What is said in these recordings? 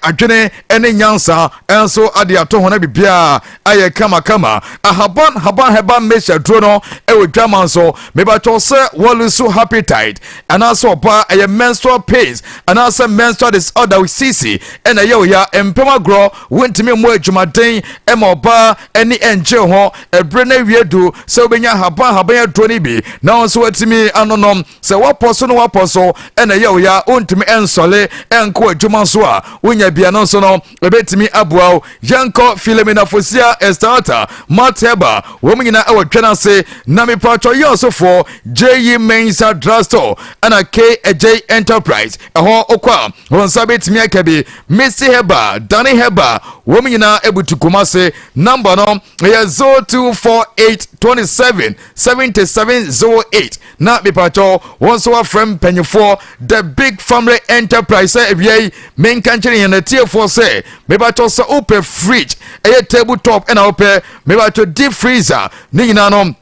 Adwene ne nyansa nso ade ato ho na biribiara ayɛ kamakama. Ahaban haban herbal mixture duro no ɛwɔ dwama nso. Mebatwɛ sɛ wɔlusu appetite anaasɛ ɔbaa ɛyɛ menstrual pains anaasɛ menstrual disorder, sisi ɛna ɛyɛ oya, mpɛm agorɔ wontumi mmɔ adwumaden, ɛma ɔbaa ɛne ɛngye ho. Ɛberɛ no awie du sɛ wobɛnya haban haban aduro no bi na wo nso watumi anonom. Sɛ woapɔ so no, woapɔ so ɛna ɛyɛ oya, wontumi ɛnsɔle ɛnkɔ adwuma so a, wonya bia no nso no ɛbɛtumi aboa wo. Yɛnkɔ Philomena Fosia Estata Mateba, wɔn nyinaa ɛwɔ twɛn ase na mepatwɔ yɛ ɔsofoɔ J.E. Mensa Drugstore ɛna KJ Enterprise. Ɛhɔ okɔ a, wɔn nsa bɛtumi aka bi. Misty Heba, Dani Heba, wɔn nyinaa ebutu Kumase. Number no ɛyɛ 0248 27 77 08 na mepatwɔ wɔn nso wafrɛ mpanyinfoɔ The Big Family Enterprise. Sɛ awia yi menka nkyerɛ yɛn atiefoɔ sɛ mepatwɔ sɛ wopɛ fridge, ɛyɛ table top, ɛna wopɛ mepatwɔ deep freezer ne nyinaa no,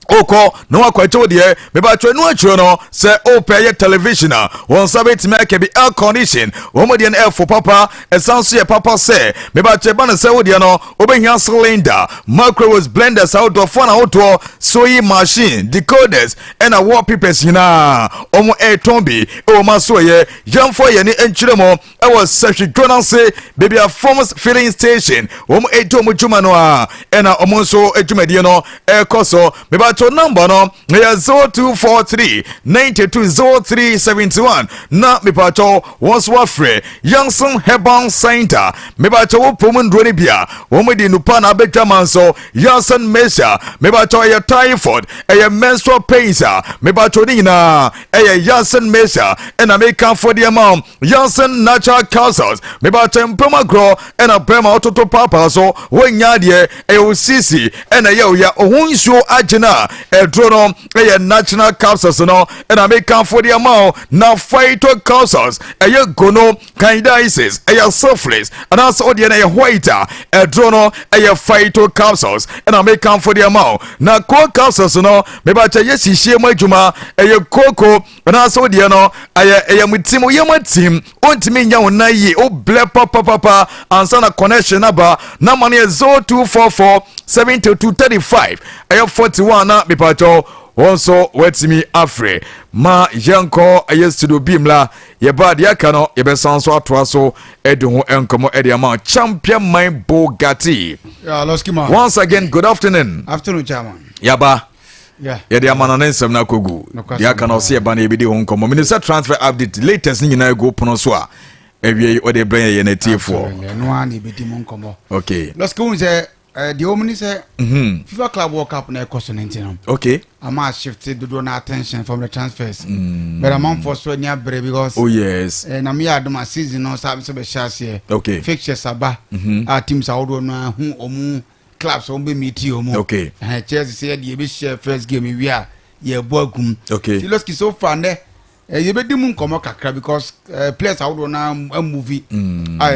wokɔ na wakɔagye wo deɛ. Mebatwɛ no akyerɛ no sɛ wopɛ yɛ television a, wɔn nsa bɛtumi aka bi. Air condition, wɔn mu deɛ no ɛfo papa, ɛsan so yɛ papa. Sɛ mebatwɛ ba no sɛ wo deɛ no wobɛhia cylinder, microwaves, blenders ahodoɔ, phone ahodoɔ, sewing machine, decoders ɛna wallpapers nyinaa, wɔn ɛretɔn bi ɛwɔ mu aso. Ɛyɛ yɛmfo yɛne nkyerɛ mu ɛwɔ Sɛhwedwo no ase, baabi a Forms Filling Station wɔn ɛdi wɔn dwuma no a, ɛna wɔn nso dwumadie no ɛrekɔ so. Mebatɔ number no ɛyɛ 0243 92 03 71 na mepatɔ wɔn nso afrɛ Yanson Herbal Center. Mebatɔ wo pɔm nduro no bi a wɔn de nupa na abɛdwa ma nso Yanson Mesia. Mebatɔ ɛyɛ typhoid, ɛyɛ menstrual pains a, mebatɔ ne nyinaa ɛyɛ Yanson Mesia ɛna mekanfo deɛ ma Yanson Natural Capsules. Mebatɔ mpɛm agorɔ ɛna bɛrima ɔtoto paapaa so wɔnya adeɛ, ɛyɛ osisi ɛna ɛyɛ oya, ɔho nsuo agyina a, ɛduro no ɛyɛ natural capsules no ɛna mekanfo deɛ ma wo. Na phyto capsules ɛyɛ gono, candidiasis, ɛyɛ syphilis anaasɛ ɔdeɛ no ɛyɛ white a, ɛduro no ɛyɛ phyto capsules ɛna mekanfo deɛ ma wo. Na co capsules no, mebakyɛ yɛ hyehyɛ mu adwuma, ɛyɛ koko anaasɛ wodeɛ no ɛyɛ mu tim, woyɛ mu atim, wontumi nya wo nan yie, woblɛ papapapa ansa na connection aba. Na ma no yɛ 0244 72 35 ɛyɛ 41 na mepatɔ wɔn nso wɔatumi afrɛ ma yɛnkɔ. Ɛyɛ studio bi mmla yɛba deɛ aka no, yɛbɛsan so atoa so ɛde ho nkɔmmɔ ɛde ama Champion Man Bogatti. Yeah, Losky man. Once again, good afternoon. Afternoon, Chairman. Yaba. Yɛde ama no ne nsɛm no akɔgu. Nokwasɛm. Deɛ aka no ɔsɛ yɛba no, yɛbɛdi ho nkɔmmɔ. Menim sɛ transfer update latest no nyinaa gu pono so a, awie yi ɔde brɛ yɛ n'atiefoɔ. Absolutely. Ɛno ara na yɛbɛdi mu nkɔmmɔ. Losky, wohu sɛ deɛ wɔ mu ne sɛ FIFA Club World Cup na ɛkɔ so no nti no ama shift dodoɔ no attention from the transfers. But amanfoɔ so ani abere because na meyɛ adom a, season no saa sɛ bɛhyɛ aseɛ. Fixtures aba a, teams ahodoɔ no ahu ɔmo clubs a wɔn bɛ meet ɔmo. Ɛhɛn, Chelsea sɛ yɛde yɛbɛhyɛ first game wie a, yɛbɔ agum. Ti Losky, so far nɛ yɛbɛdi mu nkɔmɔ kakra because players ahodoɔ no amove a,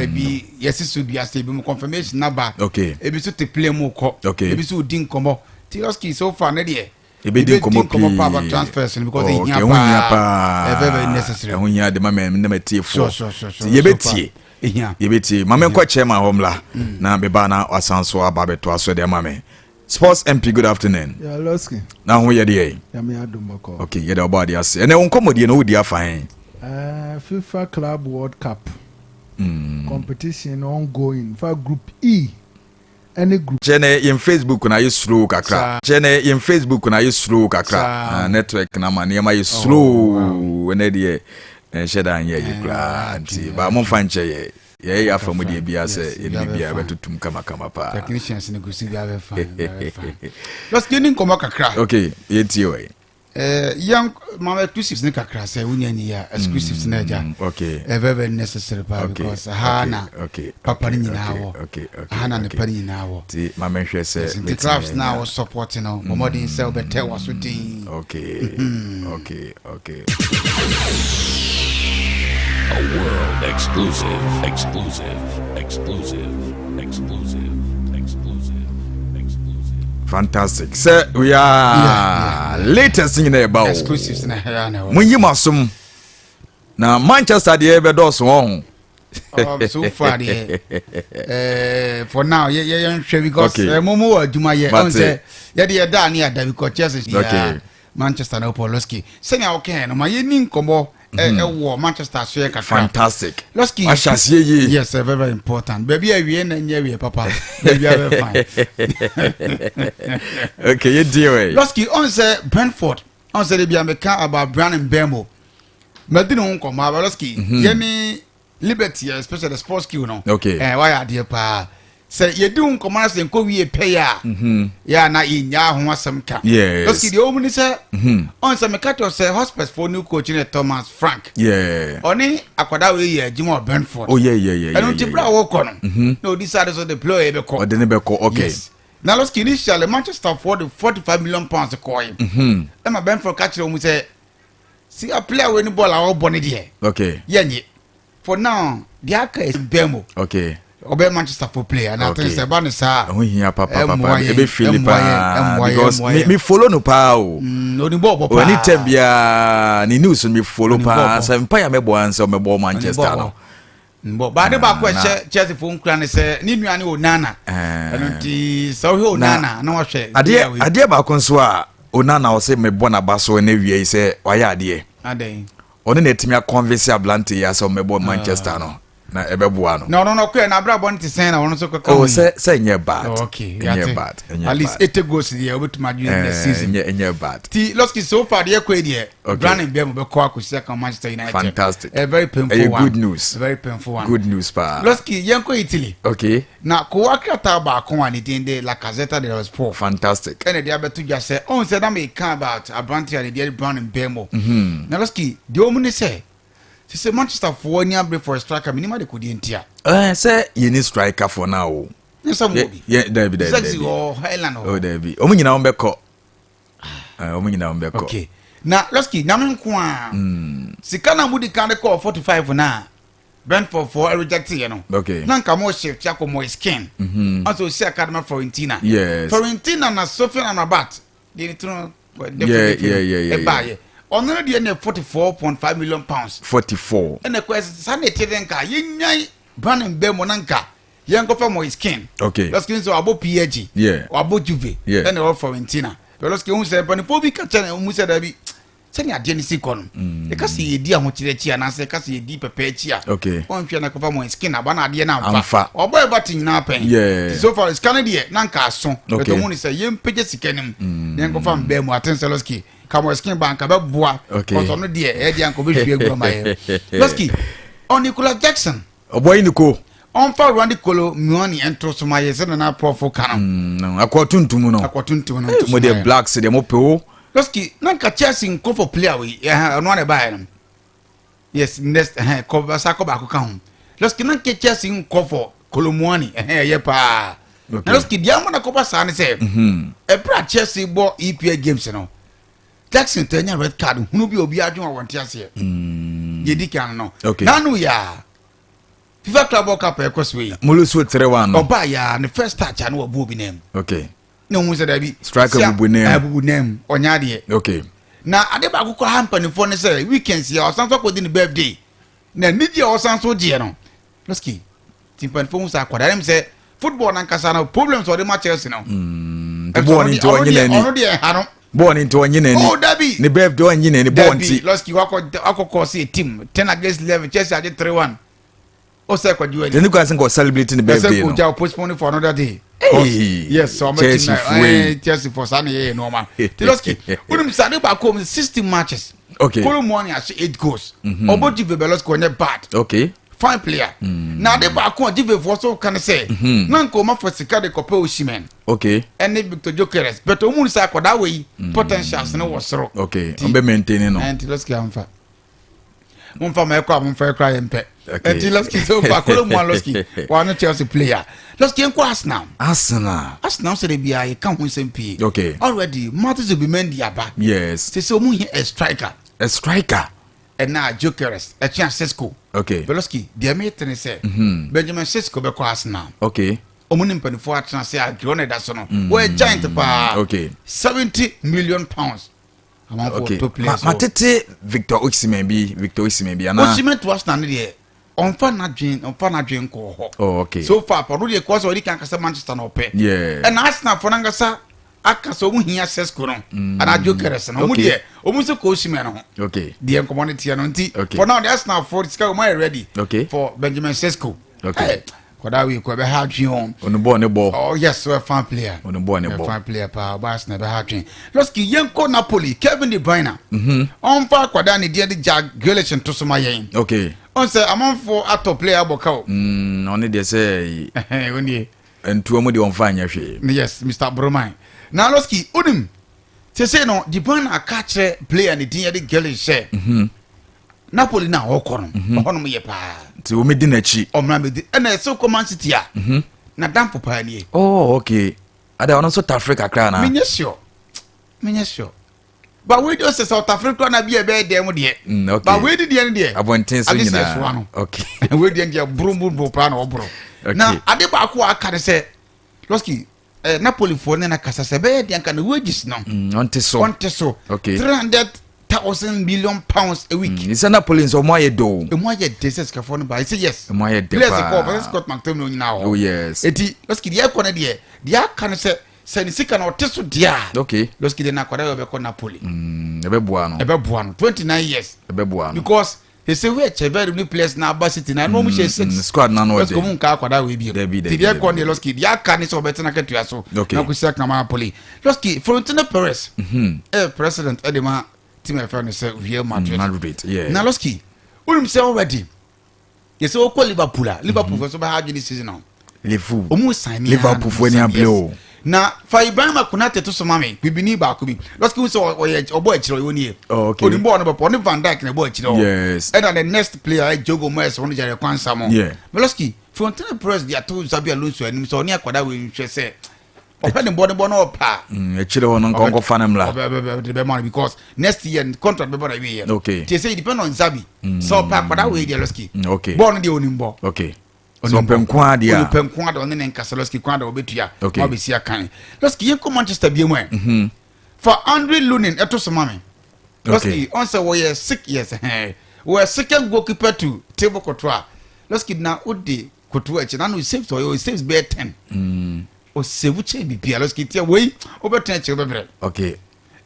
ebi yɛsi so dua sɛ ebi mu confirmation naba. Ebi nso te plane mu kɔ. Ebi nso di nkɔmɔ. Ti Losky, so far ne deɛ, yɛbɛdi nkɔmmɔ paa about transfers no because Oh, ehia okay, ɛho hia paa. Paa. Very very necessary. Ɛho hia de ma mɛ ne matiefoɔ. Sure. Yɛbɛtie. So far, ehia. Yɛbɛtie. Ma menkɔ chairman hɔ mmla na meba na wasan so aba abɛtoa so de ama me. Sports MP, good afternoon. Yeah, Losky. Na ho yɛ deɛ? Nyame adom, bɔkɔ. Okay, yɛde ɔbɔ adeɛ ase. Ɛnɛ wo nkɔmmɔdie no, wodi afa he? FIFA Club World Cup competition ongoing. Fa Group E any group. Kyɛ ne yɛn Facebook na ayɛ slow kakra. Saa. Kyɛ ne yɛn Facebook na ayɛ slow kakra. Saa. Ah, network na ma nneɛma yɛ slow. Ɛnɛ deɛ ɛnhyɛ da nyɛ yɛ koraa, nti ba momfa nkyɛ yɛ, yɛyɛ afa mu deɛ bia sɛ yɛde biribiara bɛtotom kamakama paa. Technicians no gusi bi abɛ fine, bi abɛ fine. Losky, ni nkɔmɔ kakra. Okay, yɛntie wɔ yi. Yɛn mama exclusives ne kakra sɛ wonya ni a, exclusives na agya. Very very necessary paa because ha na papa no nyinaa wɔ. Ha na nipa no nyinaa wɔ. Nti ma menhwɛ sɛ Nti clubs na wɔ support no, bɔ mmɔden sɛ wobɛtɛ wɔ so din. A world exclusive, exclusive, exclusive, exclusive, exclusive, exclusive. Fantastic sɛ we are latest nyina ɛba o. Exclusives na ha na wɔ. Monyi mo asom na Manchester deɛ bɛdɔɔso wɔ ho. So far deɛ for now yɛ yɛ nhwɛ because mo mo wɔ adwuma yɛ ɔn sɛ yɛde yɛ da ne yɛda because Chelsea okay. Manchester na Opoloski sɛnea wɔkɛn no ma yɛni nkɔmmɔ ɛwɔ Manchester so yɛ kakra. Fantastic. Losky wahyɛ aseɛ yie. Yes, very very important. Baabi a awie na nyɛ awie papa. Baabi a bɛ fine. Okay, yɛ deal ɛ. Losky ɔn sɛ Brentford ɔn sɛ de bi a meka about Bryan Mbeumo. Madi ne ho nkɔmmɔ aba Losky. Yɛne Liberty especially the sports queue no. Okay. Wayɛ adeɛ paa. Sɛ yɛdi ho nkɔmmɔ na sɛ nkɔ wie pɛyɛ a. Yɛ a na yɛnyaa ho asɛm ka. Yes. Losky deɛ ɔmu ni sɛ. Ɔn sɛ meka kyerɛ sɛ Hotspurs fo new coach ne Thomas Frank. Yeah. Ɔne akwadaa wei yɛ adwuma wɔ Brentford. Oh yeah yeah yeah. Ɛno nti bere a wɔkɔ no. Na odi saa de so de player yɛ bɛkɔ. Ɔde ne bɛkɔ okay. Yes. Na Losky initially Manchester foɔ de £45 million kɔɛ. Ɛma Brentford ka kyerɛ wɔn sɛ si a player wei ni bɔɔl a ɔbɔ ne deɛ. Okay. Yɛnye. For now deɛ aka yɛ Mbeumo. Okay. Ɔbɛyɛ Manchester for player na ati sɛ ɛba ne saa. Ɛho hia papa papa ebe fili paa because mi follow no paa o. Oni bɔ ɔbɔ paa. Oni tɛm biara ne news mi follow paa sɛ mpa ya mɛbɔ ansɛ ɔmɛbɔ Manchester no. Mbɔ baade baako ɛhyɛ Chelsea fo nkura ne sɛ ne nua ne Onana. Ɛno nti sɛ ɔhwɛ Onana na wahwɛ. Adeɛ adeɛ baako nso a Onana ɔsɛ mɛbɔ n'aba so ɛna wia yi sɛ wayɛ adeɛ. Adɛn. Ɔne na ɛtumi akɔnvinse ablante yi asɛ ɔmɛbɔ Manchester no. Na ɛbɛboa no. Na ɔno no ɔkɔɛ n'abrabɔ no te sɛn na ɔno nso kɔka ho. Oh sɛ sɛ nyɛ bad. Oh, okay. Nyɛ bad. Nyɛ bad. At least 80 goals deɛ ɔbɛtumi adwene in the season. Nyɛ nyɛ bad. Ti Losky so far deɛ kɔ yi deɛ. Okay. Brandon Mbeumo bɛkɔ akɔsi aka Manchester United. Fantastic. A very painful Ɛyɛ one. good news. A very painful one. Good news paa. Losky yɛn kɔ Italy. Okay. Na kowa krataa baako a ne din de La Gazzetta dello Sport. Fantastic. Ɛna ɛde abɛto dwa sɛ ɔn sɛ na meka about aberante a ne din de Brandon Mbeumo. Na Losky deɛ ɔmu ne sɛ sise Manchester foɔ ani abere for a striker menim ade kodeɛ ntia. Ɛɛ sɛ yɛ ni striker for now o. Ne sɛ mo wɔ bi. Yɛ dabi dabi Zexi dabi. wɔ Highland hɔ. Oh dabi wɔn nyinaa wɔn bɛ kɔ. Wɔn nyinaa wɔn bɛ kɔ. Okay na Losky nyame nko a. Sika na mo di kan de kɔɔ 45 na Brentford foɔ reject yɛ no. Okay. Na nka mo shift akɔ Moise Kean. Ɔsɛ osi academy Fiorentina. Yes. Fiorentina na Sofiane Amrabat deɛ ne tunu ɛbaayɛ ɔno no deɛ ne £44.5 million. 44. Ɛna ɛkɔ ɛsɛ saa na ɛte dɛ nka yɛnyan Brandon Mbeumo na nka yɛnkɔfa Moise Kean. Okay. Losky nso wabɔ PSG. Yeah. Wabɔ Juve. Yeah. Ɛna ɛwɔ Fiorentina. Losky ehun sɛ mpanimfoɔ bi ka kyerɛ ɔmu sɛ dabi sɛnea adeɛ no si kɔ no. Ɛka sɛ yɛdi ahokyerɛ akyi anaasɛ ɛka sɛ yɛdi pɛpɛ akyi a. Okay. Wɔnhwɛ na kɔfa Moise Kean aba na adeɛ no amfa. Amfa. Ɔbɔ Everton nyinaa pɛn. Yeah. Ti so far sika no deɛ na nka aso. Okay. But ɔmu ne sɛ yɛmpagya sika no mu. Na yɛnkɔfa Mbeumo aten sɛ Losky ka Moise Kean ba nka bɛboa. Okay. Ɔsɔ no deɛ ɛyɛ deɛ nka ɔbɛhwie agu ama yɛ. Losky ɔ Nicolas Jackson. Ɔbɔ yi Nico. Ɔmfa Randy Kolo Muani nto so ma yɛ sɛ nana prɔfo ka no. Akɔ tuntum no. Akɔ tuntum no nto so ma yɛ. Mo deɛ blacks deɛ mo pe o. Losky na nka Chelsea nkɔ for player wei ɛhɛn ɔno ana ɛbaayɛ no. Yes next ɛhɛn kɔ sa kɔ baako ka ho. Losky na nka Chelsea nkɔ for Kolo Muani ɛhɛn ɛyɛ paa. Okay. Na Losky deɛ ama na kɔba saa ne sɛ. Ɛbrɛ a Chelsea bɔ EPL games no Jackson tɛ nya red card hunu bi obi adwene wɔ wɔn ti aseɛ. Deɛ di kan no. Okay. Nanu yaa FIFA Club World Cup ɛkɔ so yi. Mulu so 3-1 no. Ɔbaa yaa ne first touch ano wɔ bu obi nan mu. Okay. Na ohun sɛ dabi. Striker bubu nan mu. Bubu nan mu ɔnya adeɛ. Okay. Na ade baako kɔ ha mpanimfoɔ ne sɛ weekends yɛ ɔsan so akɔdi ne birthday na anigye a ɔsan so gyeɛ no Losky ti mpanimfoɔ hu sɛ akwadaa ne sɛ football nankasa no problems ɔde ma Chelsea no. Bɔɔl ni nti ɔnye n'ani. Ɔno deɛ ɛha no. Bɔɔl ni nti ɔnye n'ani. Oh dabi. Ne birthday ɔnye n'ani bɔɔl nti. Dabi Losky wakɔ wakɔ kɔ se team 10 against 11 Chelsea agye 3-1. O sɛ kɔgye wani. Tẹni kwan sɛ nkɔ celebrate ne birthday no. Ɛsɛ kò postpone for another day. Hey, yes, so Chelsea fue. Chelsea for saa na yɛ yɛ nneɛma. Ti Losky, wonim sɛ ade baako mu 60 matches. Okay. Kolo Muani ahyɛ 8 goals. Ɔbɔ Juve bɛ Losky ɔnyɛ bad. Okay. Fine player. Na ade baako a Juve foɔ so ka ne sɛ. Na nka ɔma fɔ sika de kɔpɛ Osimhen. Okay. Ɛne Victor Gyökeres but ɔmu sɛ akɔdaa wɔ yi potentials ne wɔ soro. Okay. Ɔbɛ maintain no. Ɛnti Losky amfa. Momfa ma ɛkɔ a momfa ɛkora yɛ mpɛ. Ɛnti Losky so fa Kolo Muani Losky wɔn Chelsea player. Losky nkɔ Arsenal. Arsenal. Arsenal sɛ de bia yɛ ka ho nsɛm pii. Okay. Already Martin Zubimendi aba. Yes. Sɛ sɛ ɔmu hia a striker. A striker. Ɛna Gyökeres ɛkyɛn Sesko. Okay. Losky deɛ mi tene sɛ. Benjamin Sesko bɛkɔ Arsenal. Okay. Ɔmu ne mpanimfoɔ atena se agiri ɔna ɛda so no. Wɔyɛ giant paa. Okay. £70 million. Okay. Matete Victor Osimhen bi Victor Osimhen bi ana. Osimhen to Arsenal ne deɛ. Ɔnfa n'adwen, ɔnfa n'adwen nkɔɔ hɔ. Oh, okay. So far pa, ɔno deɛ kɔɔ sɛ ɔde kan kasa Manchester na ɔpɛ. Ɛna Arsenal fo n'ankasa aka sɛ ɔmo hia Sesko no. Anaa Gyökeres no. Ɔmo deɛ, ɔmo nso kɔ Osimhen no ho. Okay. Deɛ nkɔmɔ no teɛ no nti. Okay. For now, the Arsenal fo sika ɔmo ayɛ ready. Okay. For Benjamin Sesko. Okay. Hey, kɔda wei kɔ ɛbɛha adwen o. Ɔno bɔɔ ne bɔ. Oh yes, so a fine player. Ɔno bɔɔ ne bɔ. A fine player paa, ɔba Arsenal ɛbɛha adwen. Lɔski yɛn kɔ Napoli, Kevin De Bruyne. Ɔnfa akwadaa ne deɛ de Jack Grealish nto so ma yɛn. Okay. Ɔn sɛ amanfoɔ atɔ player abɔ ka o. Ɔne deɛ sɛ. Ɔnie. Ntoa mu deɛ ɔnfa nyɛ hwee. Yes, Mr. Broman. Na Lɔski, onim, sese no De Bruyne aka kyerɛ player ne din yɛde Grealish sɛ. Napoli na ɔkɔ no, ɔhɔnom yɛ paa. Nti wɔn di n'akyi. Ɔmuna mi di ɛna ɛsɛ kɔ Man City a. Na danfo paa nie. Oh okay. Ada ɔno nso tafere kakra na. Menyɛ sure. Menyɛ sure. Ba wei de ɔsɛ sɛ ɔtafere kura na bi a ɛbɛyɛ dɛm deɛ. Okay. Ba wei di deɛ no deɛ. Abɔnten so Ade sɛ nyinaa. ɛsoa no. Okay. Wei deɛ deɛ boro paa na ɔboro. Okay. Na ade baako a aka ne sɛ Lɔski Napoli foɔ ne na kasa sɛ ɛbɛyɛ deɛ nka ne wages no. Ɔnte so. Ɔnte so. Okay. £300,000 million a week. Sɛ Napoli nso ɔmo ayɛ do. Emu ayɛ de sɛ sikafoɔ no ba. Ɛsɛ yes. Ɔmo ayɛ de Players paa. kɔ ɔpɛ sɛ Scott McTominay nyinaa hɔ. Oh yes. Eti Lɔski deɛ ɛkɔ no deɛ deɛ aka no sɛ ne sika no ɔte so deɛ a. Okay. Lɔski deɛ na akwadaa yɛ ɔbɛkɔ Napoli. Ɛbɛboa no. Ɛbɛboa no 29 years. Ɛbɛboa no. Because they say where Chevelle ni players na aba City na ɛno ɔmo hyɛ six. Squad na no Lɔski ɔde. ɔmo nka akwadaa wei bio. Dabi, Ti deɛ dabi, ɛkɔ deɛ Lɔski deɛ aka ne sɛ ɔbɛtena ketewa so. Okay. Na kɔsi akama Napoli. Lɔski Florentino Perez. Ɛyɛ president ɛde ma team a yɛfrɛ no sɛ Real Madrid. Madrid, yeah. Na Lɔski wonim sɛ already yɛsɛ wokɔ Liverpool a Liverpool fɛ so bɛha adwene season no. Liverpool. Ɔmu sign ni Liverpool fo ani abere o. Na fa Ibrahima Konate to so ma me bibini baako bi. Lɔski hu sɛ ɔyɛ ɔbɔ akyire ɔyɛ onie. Oh, okay. Onim bɔɔl no bɛpɔ ɔne Van Dijk na ɛbɔ akyire hɔ. Yes. Ɛna the next player ɛ Joe Gomez ɔno Jared Kwansa mo. Yeah. Lɔski Florentino Perez de ato Xabi Alonso anim sɛ ɔne akwadaa wei nhwɛ sɛ ɔpɛ ne bɔ ne bɔ na ɔpa. Akyire hɔ no nkɔnkɔ fa ne mmla. Ɔbɛ de bɛma no because next year contract bɛbɔ na wie yɛ. Okay. Tie sɛ it depend on Xabi. Sɛ ɔpɛ akwadaa wei deɛ Lɔski. Okay. Bɔɔl no deɛ onim bɔ. Okay. So ɔpɛ nko adeɛ a. Ɔpɛ nko adeɛ ɔne ne nkasa Lɔski kwan adeɛ ɔbɛtua. Okay. Na ɔbɛsi akan. Lɔski yɛn kɔ Manchester bie mu ɛ. Fa Andre Lunin ɛto so ma mi. Okay. Lɔski ɔn sɛ wɔyɛ 6 years hɛn wɔyɛ second goalkeeper to Thibaut Courtois. Lɔski na o de Courtois akyi na no saves ɔyɛ o saves bɛyɛ 10. O save kyɛn bibia. Lɔski tiɛ wei ɔbɛtena akyi ɔbɛbrɛ. Okay.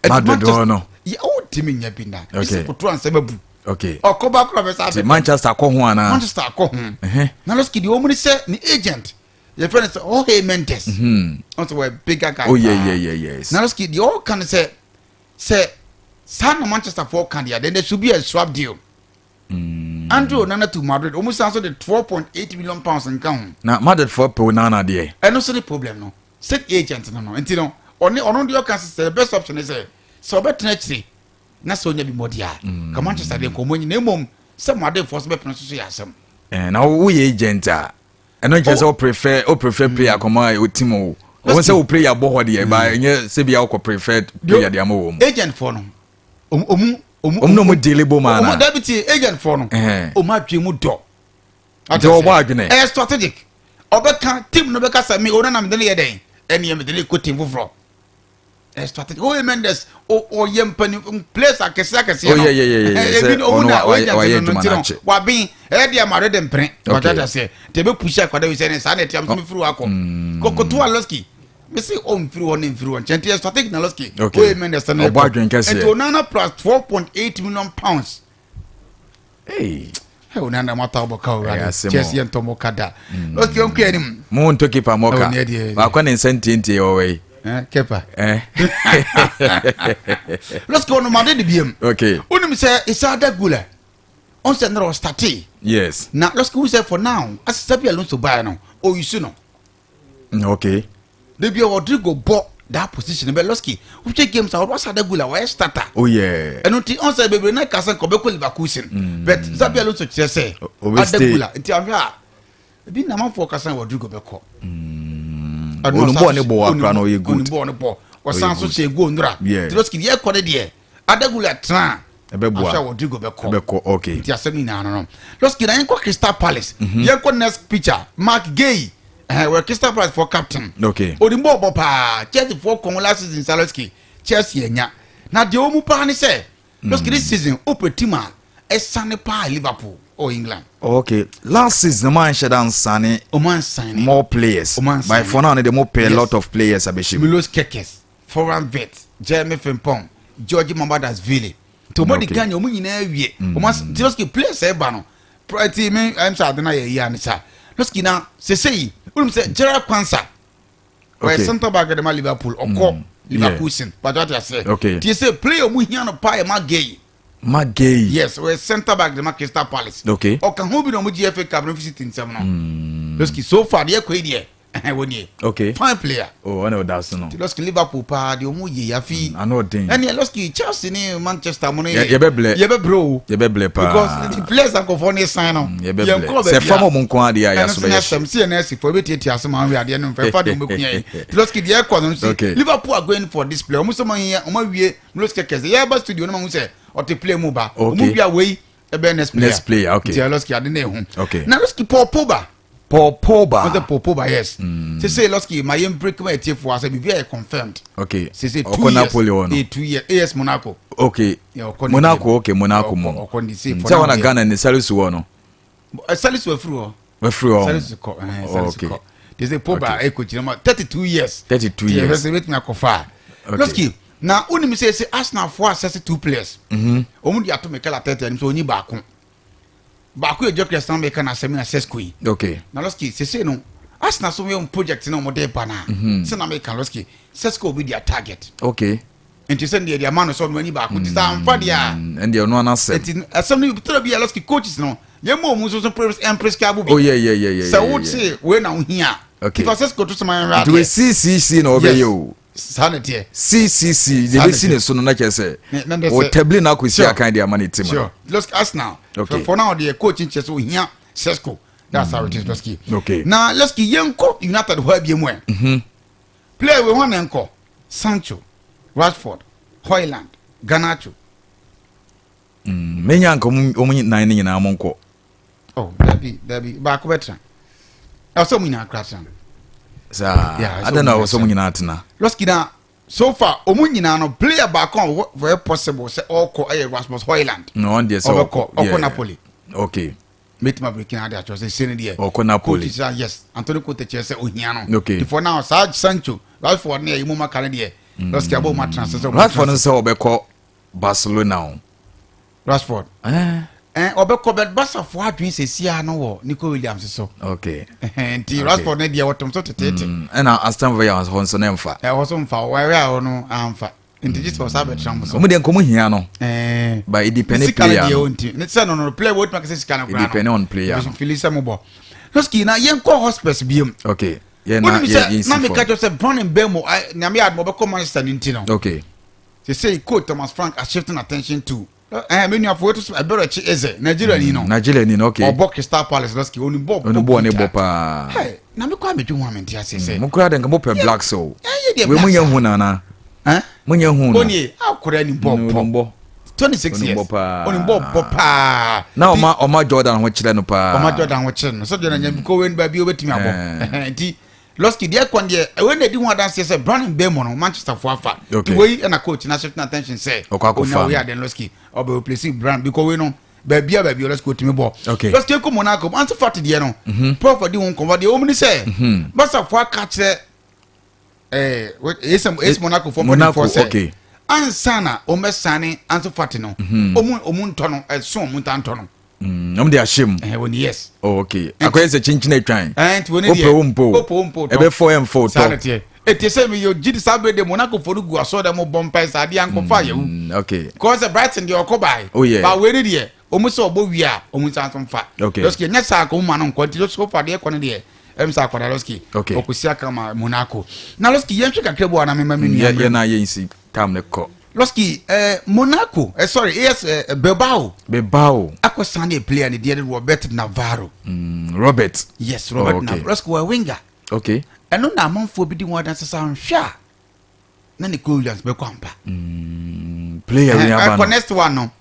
Madrid hɔ no. Yɛ o timi nya bi na. Okay. Ɛsɛ Courtois nsɛm abu. Okay. Ɔkɔ baako na bɛ sa Ti Manchester kɔ ho ana. Manchester akɔ ho. Na Lɔski deɛ wɔn ni sɛ ne agent yɛfrɛ no sɛ Jorge Mendes. Ɔn sɛ wɔyɛ bigger guy. Oh yeah paa. yeah yes. Na Lɔski deɛ ɔka no sɛ saa na Manchester foɔ ka deɛ, then there should be a swap deal. Andre Onana to Madrid, wɔn san so de £12.8 million nka ho. Na Madrid fo pɛ Onana deɛ. Ɛno so ne problem no sɛ agent no nti no ɔne ɔno deɛ ɔka sɛ the best option ne sɛ ɔbɛtena akyire na sɛ ɔnya bi mmɔde a ka Manchester deɛ nkɔmmɔ nyina mmom sɛ Madrid foɔ so bɛpene so so yɛ asɛm. Na woyɛ agent a ɛno nkyerɛ sɛ wo prefer player kɔma o team o. Wɔn sɛ wo player bɔ hɔ deɛ ba ɛnyɛ sɛ bi a wokɔ prefer player deɛ ama wɔ mu. Agent foɔ no ɔmu ɔmu ɔmu Ɔmo na ɔmo deal bɔ mu ɔmu ana. dabi tie, agent foɔ no ɔmu adwene mu dɔ. Nti ɔbɔ adwene. Ɛyɛ strategic. Ɔbɛka team no bɛka sɛ me ɔna na mede ne yɛ dɛn ɛne yɛ mede ne kɔ team foforɔ. Ɛyɛ strategic. Oye Mendes ɔyɛ mpani players akɛseɛ akɛseɛ Oh, no. yeah, Ebi sɛ no ɔmu ɔno na agent wayɛ no adwuma nti no no akyɛ. waben ɛyɛ deɛ Madrid mpene. Okay. Ɔtɔ sɛ nti ebe push akwadaa yi sɛ ne saa na ɛte am so mefiri hɔ akɔ kokoto a Lɔski mesi ɔmfiri hɔ ne mfiri hɔ nkyɛn nti yɛ strategic na Lɔski. Okay. Oye Mendes no Ɔbɔ adwene kɛseɛ. nti Onana plus £12.8 million. Hey. Ɛ Onana mo ata ɔbɔ ka o Ɛyɛ rade asɛm o. Chelsea yɛ ntɔ mo ka da. Lɔski ɔnkɔ anim. Mo ntɔ keeper mo ka. Oh, neɛ deɛ- Baako ne nsa ntientie wɔ wɔ yi. Kepa. Eh. Lɔski ɔno Madrid biem. Okay. Wonim sɛ ɛsɛ Arda Guler ɔn sɛ nnora ɔstarte. Yes. Na Lɔski hu sɛ for now asɛ Xabi Alonso baeɛ no ɔyisu no. De bia Rodrigo bɔ that position bɛ Lɔski wohwɛ games a ɔdo asa Arda Guler wɔyɛ starter. Ɛno nti ɔn sɛ bebree na ka sɛ nka ɔbɛkɔ Leverkusen but Xabi Alonso kyerɛ sɛ Ɔbɛ Arda stay. Guler nti ahwɛ a ebi namanfoɔ kasa Rodrigo bɛkɔ. Onim bɔɔl ne bɔ wɔ akora no ɔyɛ good. Onim bɔɔl ne bɔ ɔsan so good. hyɛ goal nora. Nti Lɔski deɛ ɛkɔ ne deɛ Arda Guler tena Ɛbɛboa. ahwɛ a Rodrigo bɛkɔ. Ɛbɛkɔ okay. Nti asɛm nyinaa no Lɔski na yɛnkɔ Crystal Palace. Yɛnkɔ next picture. Marc Guehi wɔ Crystal Palace for captain. Onim bɔɔl bɔ paa. Chelsea foɔ kɔn last season sa Lɔski Chelsea anya na deɛ ɔmu paa ne sɛ Lɔski this season wopɛ team a ɛsane paa Liverpool. ɔwɔ England. Okay, last season mo anhyɛ da nsane. Ɔmo ansane. More players. Ɔmo ansane. By for now ne de mo pɛ Yes. lot of players abɛhyɛ mu. Milos Kerkez, Florian Wirtz, Jeremy Frimpong, Giorgi Mamardashvili. Nti ɔmo di kan yɛ ɔmo nyinaa wie. Ɔmo as nti Losky players ɛba no. Nti mi ɛm sɛ ade na yɛ yie anisa. Losky na sese yi, wɔn sɛ Gerald Quansah. Ɔyɛ center back de ma Liverpool. Ɔkɔ Leverkusen. Pàtó ati ase. Ti sɛ player ɔmo hia no paa yɛ Marc Guehi. Marc Guehi. Yes, ɔyɛ center back de ma Crystal Palace. Ɔka ho bi na ɔmo gye FA Cup no fi City nsam no. Losky so far deɛ kɔ yi deɛ ɛhɛn wɔ nie. Fine player. Oh, ɔna ɔda so no. Ti Losky Liverpool paa deɛ ɔmo yɛ yafi. Ano ɔden. Ɛnni Losky Chelsea ni Manchester mo no yɛ. Yɛbɛblɛ. Yɛbɛbrɛ o. Yɛbɛblɛ paa. Because the players akɔfɔ ne sign no. Yɛbɛblɛ. Sɛ fam ɔmo nko adeɛ a yaso bɛyɛ hyɛ. Ɛno si yɛn ɛsi fo ebi tietie asɛm ahun adeɛ no nfɛ fa de ɔmo ekunya yi. Ti Losky deɛ ɛkɔ no si Liverpool are going for this player. Ɔmo sɛ ɔmo yɛ ɔmo awie Milos Kerkez. Yɛba studio no ma ho sɛ ɔte play mu ba. Ɔmo wia wei ɛbɛyɛ next player. Next player, okay. Nti Losky ade na ehu. Okay. Na Losky Paul Pogba. Paul Pogba. Ɔsɛ Paul Pogba, yes. Sese Losky ma yɛn break ma etie fo asɛ bibi ayɛ confirmed. Okay. Sese 2 Ɔkɔ years. Napoli hɔ no. 2 years AS Monaco. Okay. Yeah, ɔkɔ ne Monaco team. okay Monaco mu. Ɔkɔ ne se for Sɛ now wɔn na deɛ. Ghana ne Salisu wɔ no. Salisu afiri hɔ. Wafiri hɔ. Salisu kɔ. Salisu kɔ. They say Pogba Okay. ekɔ gyina ma 32 years. 32 Ti years. yɛ fɛ sɛ ebetumi akɔfa a. Okay. Losky na onim sɛ sɛ Arsenal fo asɛse two players. Wɔn de ato Mikel Arteta anim sɛ onyi baako. Baako yɛ Gyökeres na meka n'asɛm na Sesko yi. Okay. Na Losky sese no Arsenal so yɛ project na wɔn de ba na. Sɛ na meka Losky Sesko will be their target. Okay. Nti sɛ deɛ de ama no sɛ ɔno ani baako nti sɛ amfa deɛ a. Ɛndeɛ ɔno anasɛm. Nti asɛm no tɛrɛ bi a Losky coaches no yɛn mu wɔn nso so prescribe bi. Oh yeah yeah yeah yeah. Sɛ wo te wei na wo hia. Okay. Tifa Sesko to sɛ ma yɛn hwɛ Nti wei adeɛ. CCC na ɔbɛyɛ o. Saa na teɛ. CCC Saa deɛ na bɛsi teɛ. ne so no na kyerɛ sɛ Na de sɛ- ɔtabili na akɔsi akan de ama ne team no. Sure. Losky Arsenal. Okay. For now deɛ coach nkyɛ sɛ ohia Sesko. That's how it is Losky. Okay. Na Losky yɛnkɔ United hɔ abie mu ɛ. Player wei hɔ na nkɔ Sancho, Rashford, Højlund, Garnacho. Menya nka ɔmo nan ne nyinaa mo nkɔ. Oh, dabi dabi baako bɛtena. Ɛwɔ sɛ ɔmo nyinaa kora tena. Saa Yeah, ɛsɛ adan na ɔmo wɔ sɛ ɔmo nyinaa tena. Losky na so far ɔmo nyinaa no player baako a wɔyɛ possible sɛ ɔkɔ ɛyɛ Rasmus Højlund. Na ɔn deɛ sɛ Ɔbɛkɔ ɔkɔ Napoli. Okay. Mɛtuma breaking ade akyerɛ sɛ sɛ ne deɛ. Ɔkɔ Napoli. Coach sɛ yes Antonio Conte kyerɛ sɛ ohia no. Okay. Nti for now saa Sancho Rashford ne ɛyi mu maka ne deɛ. Losky abɔ ɔmo atena sɛ sɛ ɔmo Rashford atena no sɛ ɔbɛkɔ Barcelona o. Rashford. Eh. Ɔbɛkɔ bɛ Barcafoɔ adwene sɛ sia no wɔ Nico Williams so. Okay. Nti Rashford ne deɛ wɔtɔm so teteete. Ɛna Aston Villa hɔ nso ne mfa. Ɛhɔ so mfa wɔyɛ a ɔno amfa. Nti gye sɛ ɔsa bɛtena mo so. Ɔmo deɛ nkɔmɔ hia no. Ɛɛ. But it depend Sika no player deɛ no. ɔnti. Ne sɛ no player wɔtuma kɛsɛ sika no It koraa no. depend on player no. Fili sɛ mo bɔ. Losky na yɛnkɔ Hotspurs biom. Okay. Yɛn na Wonim yɛ sɛ yɛn na si meka fam. kyerɛ sɛ Bryan Mbeumo nyame yɛ adom ɔbɛkɔ Manchester no nti no. Okay. Sɛ coach Thomas Frank are shifting attention to me nuafo wetu so Eberechi Eze Nigeria ni no. Nigeria ni no okay. Ɔbɔ Crystal Palace Losky onu bɔ Onu bɔ ne bɔ paa. Hey, na me kwa medwe ho amente ase sɛ. Mo kura de nka mo pɛ black so. Yɛ deɛ We mo black nyɛ hu nana. Eh? Mo nyɛ hu no. Oni akora ni bɔ Onu bɔ. bɔ. 26 Onu years. bɔ paa. Oni bɔ bɔ paa. Na ɔma Jordan ho kyerɛ no paa. Ɔma Jordan ho kyerɛ no. So Jordan nya bi ko wen ba bi obetumi abɔ. Nti Losky deɛ kwan deɛ ɛwɛ na edi ho adanseɛ sɛ Bryan Mbeumo no Manchester fo afa. Okay. Wei ɛna coach na shifting attention sɛ. Ɔkɔ akɔfa Onya no. wei aden Losky ɔbɛ replace Bryan because wei no baabi a baabi Losky otumi bɔ. Okay. Losky ekɔ Monaco Ansu Fati deɛ no. Prof di ho nkɔmɔ deɛ wɔn ni sɛ. Barca fo aka kyerɛ AS Monaco fo Monaco, mpanyinfoɔ sɛ. okay. Ansa na wɔn bɛ sane Ansu Fati no. Ɔmu ntɔ no ɛso ɔmu nta ntɔ no. Ɔmo de ahyɛ mu. Wɔn ni yes. Oh, okay. Akɔyɛ sɛ kyinkyin atwan. Nti wɔn ni Wopɛ deɛ wo mpo. Wopɛ wo mpo tɔ. Ɛbɛfɔ ɛmfɔ Saa na tɔ. teɛ. Eti sɛ mi yɛ gyi di saa bere de Monaco fo no gu asɔ dɛ mo bɔ mpa saa adeɛ ankɔfa yɛwu. Okay. Kɔɔ sɛ Brighton deɛ ɔkɔ baayi. Oh, yeah. Ba wei ni deɛ ɔmo sɛ ɔbɔ wie a ɔmo nsa nso nfa. Okay. Losky nyɛ saa kò mu ma no nkɔ nti so far deɛ kɔ no deɛ ɛm sɛ akɔda Losky. Okay. Ɔkɔsi aka ma Monaco. Na Losky yɛn hwɛ kakra bi wɔ anam ma mi nua. Yɛ yɛ na yɛ nsi tam ne kɔ. Losky Monaco sorry AS Bilbao. Bilbao. Akɔ sign a player ne deɛ de Robert Navarro. Robert. Yes, Robert Oh, okay. Navarro. Losky wɔ winger. Okay. Ɛno na amanfoɔ bi di ho adanse sɛ ahwɛ a na Nico Williams bɛkɔ ampa. Player wei aba Ɛkɔ no. next one no.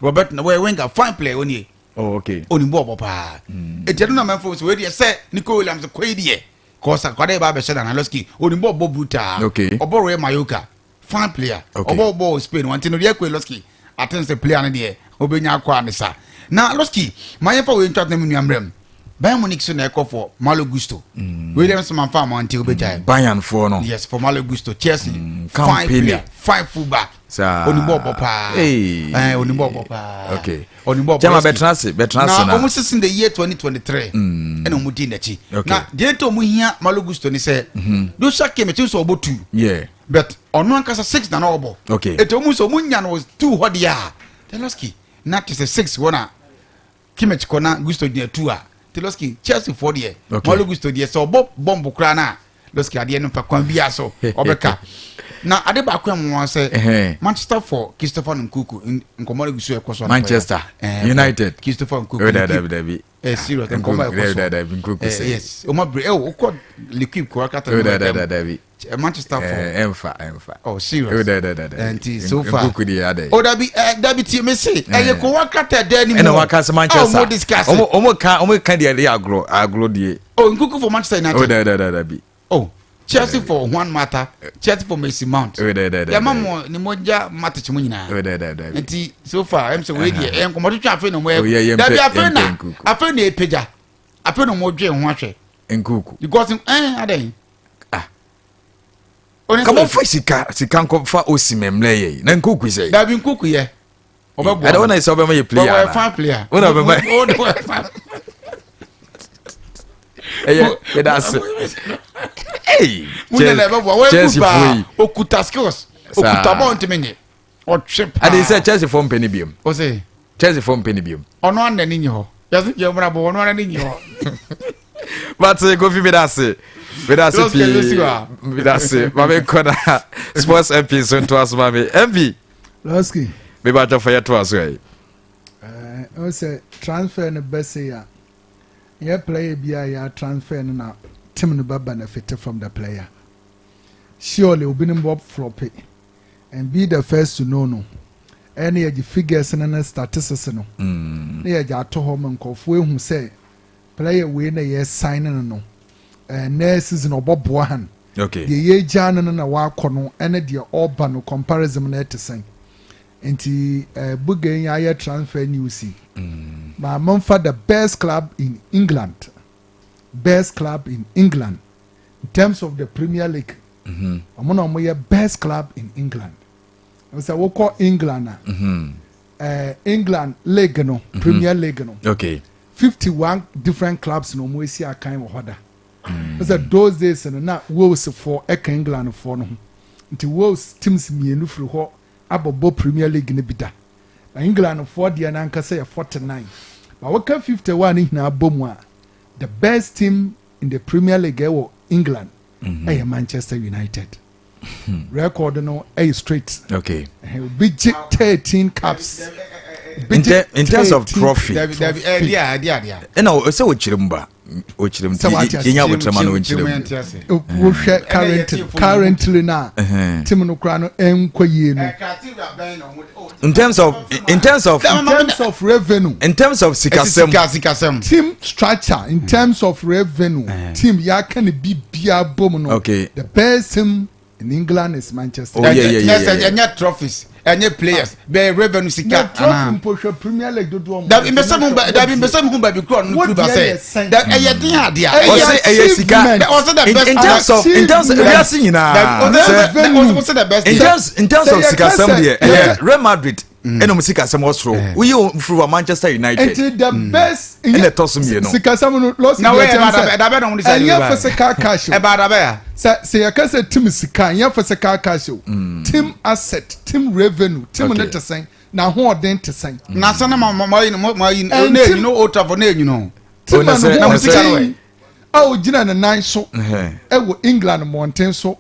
Robert na wɔyɛ winger fine player onie. Oh, okay. Onim bɔɔl bɔ paa. Eti ɛno na amanfoɔ sɛ wei deɛ sɛ Nico Williams kɔ yi deɛ kɔsa kɔda yɛ ba abɛhyɛ nana Losky onim bɔɔl bɔ brutal. Okay. Ɔbɔ Real Mallorca fine player. Okay. Ɔbɔ bɔɔl Spain wɔn ti no deɛ kɔ Losky aten sɛ player no deɛ obɛnya akɔ anisa. Na Losky, ma yɛmfa wei ntwa tena mu nua mmerɛ mu. Bayern Munich so na ɛkɔ for Malo Gusto. Wei deɛ nso manfa ama nti wobɛgyae. Bayern foɔ no. Yes, for Malo Gusto. Chelsea, fine player, fine fullback. Saa. Onimɔ ɔbɔ paa. Hey. Eh, onimɔ ɔbɔ paa. Okay. Onimɔ ɔbɔ. Jama bɛtena ase, bɛtena ase na. Na wɔn sisi the year 2023. Ɛna wɔn di n'akyi. Okay. Na deɛ nti wɔn hia Malo Gusto ni sɛ. Joshua Kimmich nso ɔbɔ two. Yeah. But ɔno ankasa six na na ɔbɔ. Okay. Eti wɔn nso wɔn nya no two hɔ deɛ a. Teloski na te sɛ six hɔ na. Kimmich kɔ na Gusto gyina two a Teloski Chelsea foɔ deɛ Okay. Malo Gusto deɛ sɛ ɔbɔ bɔmbo koraa no a Loski adeɛ no mfa kwan biara so ɔbɛka na ade baako a mmoa sɛ Ɛhɛn. Manchester for Christopher Nkunku nkɔmmɔ no gu so ɛkɔ so Manchester Eh, for United. Christopher Nkunku Oh, da, dabi, dabi. Eh, serious nkɔmmɔ ɛkɔ so Dabi, dabi, Nkunku Eh, sɛ. yes ɔma bere eh, wokɔ L'Equipe kɔ akata Oh, da, da, da, dabi. Manchester for Eh, ɛmfa, ɛmfa. Oh, serious. Oh, da, da, da, da. Eh, nti so far. Nkunku deɛ adɛ. Oh, dabi, eh, dabi tie me se. Ɛyɛ kɔ wakata dan ni mu. Ɛna waka sɛ Manchester. Oh, mo discuss. Ɔmo ka deɛ de agorɔ, agorɔ deɛ. Oh, Nkunku for Manchester United. Oh, da, da, da, dabi. Oh, Chelsea for Juan Mata, Chelsea for Mason Mount. Oh, da, da, da. Yɛma mo ne mogya Matic mo nyinaa. Oh, da, da, da. Nti so far, ɛm sɛ wei deɛ ɛyɛ nkɔmmɔ twetwe afei na ɔmo Oh, yeah, yɛ. Dabi yɛmpɛ- afei na yɛmpɛ Nkunku. afei na epagya. Afei na ɔmo dwe ho ahwɛ. Nkunku. Because eh adɛn. Ah. Oni Kama sɛ- fa sika nkɔ fa Osimhen mmerɛ yɛ yi. Na Nkunku sɛ. Dabi Nkunku yɛ. Ɔbɛboa. Ɛdɛ wɔn na sɛ ɔbɛma yɛ player Ɔyɛ ana? fine player. Wɔn na ɔbɛma. Ɔyɛ fine. Ɛyɛ yɛda ase. Hey, Mo nyɛ na ɛbɛboa. Wɔyɛ Chelsea good foɔ paa. yi. Okuta skills. Okuta bɔɔl ntumi nye. Ɔtwe paa. Ade sɛ Chelsea foɔ mpɛ ne biom. Ɔsɛ Chelsea foɔ mpɛ ne biom. ɔno ana ni nyi hɔ. Yɛsɛ yɛ mura bɔ ɔno ana ni nyi hɔ. But Kofi meda ase. Meda ase Just can you see pii. wa? Meda ase. Maame nkɔ na sports MP nso ntoa so maame. MP Losky. meba atwafo yɛ toa so yi. Ɛɛ sɛ transfer no bɛsɛ a yɛ player bi a yɛ transfer no na team no bɛ benefit from the player. Surely obinom bɔ flop and be the first to know no. Ɛne yɛgye figures no ne statistics no. Ne yɛgye ato hɔ ma nkurɔfoɔ ehu sɛ player wei na yɛ sign no. Next season ɔbɔboa han. Deɛ yɛgya no na wakɔ no ɛne deɛ ɔba no comparison no ɛte sɛn. Nti Buga yi ayɛ transfer news yi. Ma momfa the best club in England. Best club in England in terms of the Premier League. Ɔmo na ɔmo yɛ best club in England. Sɛ wokɔ England a, England league no, Premier League no, 51 different clubs na ɔmo esi akan wɔ hɔ da. Sɛ those days no na Wales foɔ ɛka England foɔ no ho. Nti Wales teams mmienu firi hɔ abɔbɔ Premier League no bi da. Na England foɔ deɛ n'ankasa yɛ 49. Ba wɔka 51 no nyinaa bɔ mu a, the best team in the Premier League ɛwɔ England ɛyɛ Manchester United. Record no ɛyɛ straight. Obi gye 13 cups. Obi gye In terms of 13 trophy. Dabi dabi ɛdi a ɛdi a ɛdi a. Ɛna sɛ wɔkyerɛ mu ba. Wɔkyerɛ mu Sɛ wate ase. yɛnya abotire no wɔnkyerɛ mu. Wohwɛ currently na team no koraa no ɛnkɔ yie no. In terms of In terms of revenue. In terms of sikasɛm. Sika sikasɛm. Team structure in terms of revenue. Team yɛaka ne bibia bom no. The best team in England is Manchester. Oh, yeah. Ɛnyɛ trophies, ɛnyɛ players, bɛɛ revenue Na sika. trophy mpo, hwɛ Premier League dodoɔ. Dabi mbɛsɛ mu hu baabi kuro no turu ba Wo deɛ yɛ sɛ sɛn? da ɛyɛ den adeɛ a. Ɔsɛ ɛyɛ sika. Achievement. Ɔsɛ the best In terms of wiase nyinaa sɛ Revenue. Ɔsɛ the best. In terms of Sɛ yɛka sikasɛm sɛ- deɛ, ɛyɛ Real Madrid ɛna ɔmo sikasɛm wɔ soro. Woyi wɔn firi wa, Manchester United Nti the best. ɛna ɛtɔ so mmienu. Sikasɛm no lɔsi Na deɛ wei kyɛn ɛba sɛ dabɛ na ɔmo de sɛ ɛnyɛ physical cash o. Ɛba dabɛ ya. Sɛ yɛka sɛ team sika, ɛnyɛ physical cash o. Team asset, team revenue, team ne te sɛn na ahoɔden te sɛn. Na sɛ na ma yi no ma yi no And ne enyi team- no Old Trafford ne enyi no. Team Oh, na a sɛ- ne na ho sika no ɔden a ogyina ne nan so ɛwɔ England mmɔnten so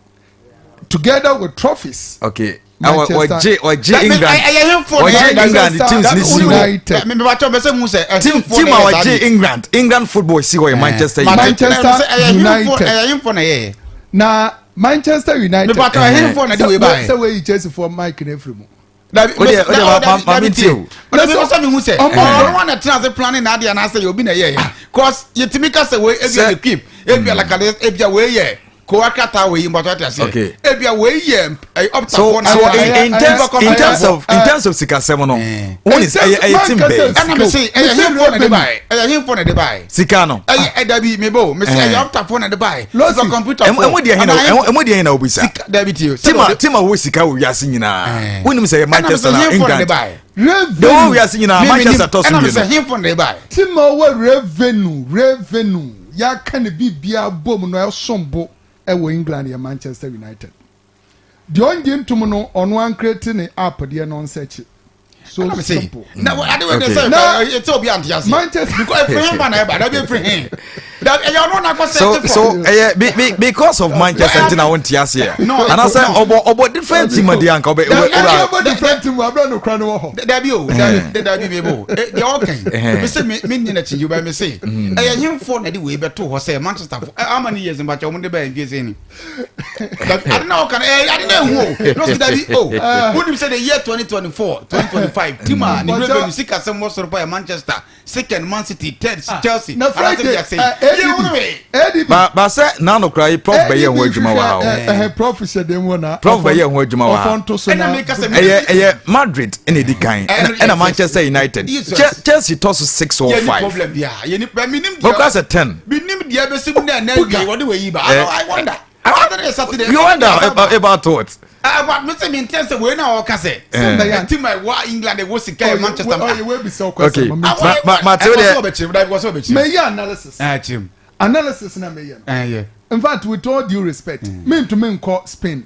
together with trophies. Awɔ ɔgye England Ɛyɛ hemfo ɔgye England teams ni si hɔ. United. Mebatɔ bɛ sɛ mu sɛ Team a ɔgye England football si hɔ yɛ Manchester United. Manchester United. Ɛyɛ hemfo na yɛ. Na Manchester United. Mebatɔ ɛhemfo na de wei ba yɛ. Sɛ weyi Chelsea foɔ mic na efiri mu. Dabi. O deɛ ma mi tie o. Dabi sɛ mi hu sɛ Ɔmo- ɔno wa na tena ase planning na adeɛ anaasɛ yɛ obi na yɛ yɛ, cause yɛtumi ka sɛ wei ebia Sɛ- L'Equipe, ebia Lakale, ebia wei yɛ. Kowa krataa wei mbɔtɔ ate aseɛ. Okay. Ebia wei yɛ ɛyɛ So ɔptafoɔ na so ɛyɛ- in, in ɛyɛ terms FIFA in terms computer of in terms of sikasɛm no, Eh. wɔn ni ɛyɛ team bɛn. Ɛna me se ɛyɛ hemfo na de bae, ɛyɛ hemfo na de bae. Sika no. Ɛyɛ ɛdabi me bo me se Eh. ɛyɛ ɔptafoɔ na de bae. Losi. FIFA computer Ɛmu ɛmu deɛ hin na ɛmu deɛ hin na obisa. Sika dabi tie. Team a wɔ sika wɔ wiase nyinaa. Eh. Wonim sɛ yɛ Ɛna me Manchester sɛ na hemfo na de England. bae. The whole Revenue. wiase nyinaa Me- me Manchester nim- tɔ so ɛna me sɛ mmienu. hemfo na de bae. Team a ɔwɔ revenue yɛaka ne biribiara bom no, ɛsom bo ɛwɔ England yɛ Manchester United. Deɛ ɔngye ntom no, ɔno ankreti ne app deɛ no nsɛkyi so Ɛna me se simple. na ade wei de Okay. sɛ Na- ɛsɛ obi ante aseɛ. Manchester Because efiri hemfa na ɛba, dabi efiri he. Dabi ɛyɛ ɔno na akɔ So sɛ so ɛyɛ because of Manchester nti na wɔn ti aseɛ. No, Anaasɛ no. ɔbɔ different team adi anka ɔbɛ No, ɔbɛ no, ɔbɛ. Ɛbɔ different team abirɛ no kura no wɔ hɔ. Dabi o, dabi, dabi mi bo deɛ ɔka Eh. yi, me se me ni n'akyi yi ba, me se ɛyɛ hemfo na de wei bɛto hɔ sɛ Manchester fo how many years mbakyɛ wɔn de bɛyɛ nfie sɛ ni? Dabi, ade na ɔka no ɛyɛ ade na ehu o lɔsi. Dabi o, wonim sɛ the year 2024 2025, team a ne revenue sika sɛm wɔ soro pa yɛ Manchester, second Man City, third Chelsea. Na Friday anaasɛ bi ase ADB yɛ wunu wei. ADB Ba sɛ n'ano kora yi, prof bɛyɛ ho adwuma wɔ ha o. Ɛhɛ, prof hyɛ dɛm wɔ na Prof bɛyɛ ho adwuma wɔ ha. ɔfɔ nto so Ɛna na meka sɛ Ɛyɛ Madrid ɛna edi kan, ɛna Manchester United. Chelsea tɔ so six or yɛ ni five. Problem bi a yɛ ni bɛ mi nim Bɔkɔ sɛ 10. Mi nim deɛ bɛsi mu na ɛnɛ Puga. wie wɔde wei yi ba. Eh. I wonder Saturday, Saturday. You wonder about what? But me say me intend sɛ wei na ɔka sɛ Eh. team a ɛwɔ England ɛwɔ sika yɛ Manchester. Ɔyɛ wei bisa ɔkɔ Okay. sɛ Ma- Teo deɛ- mɛyɛ analysis analysis na mɛyɛ no. In fact, with all due respect, me ntumi nkɔ Spain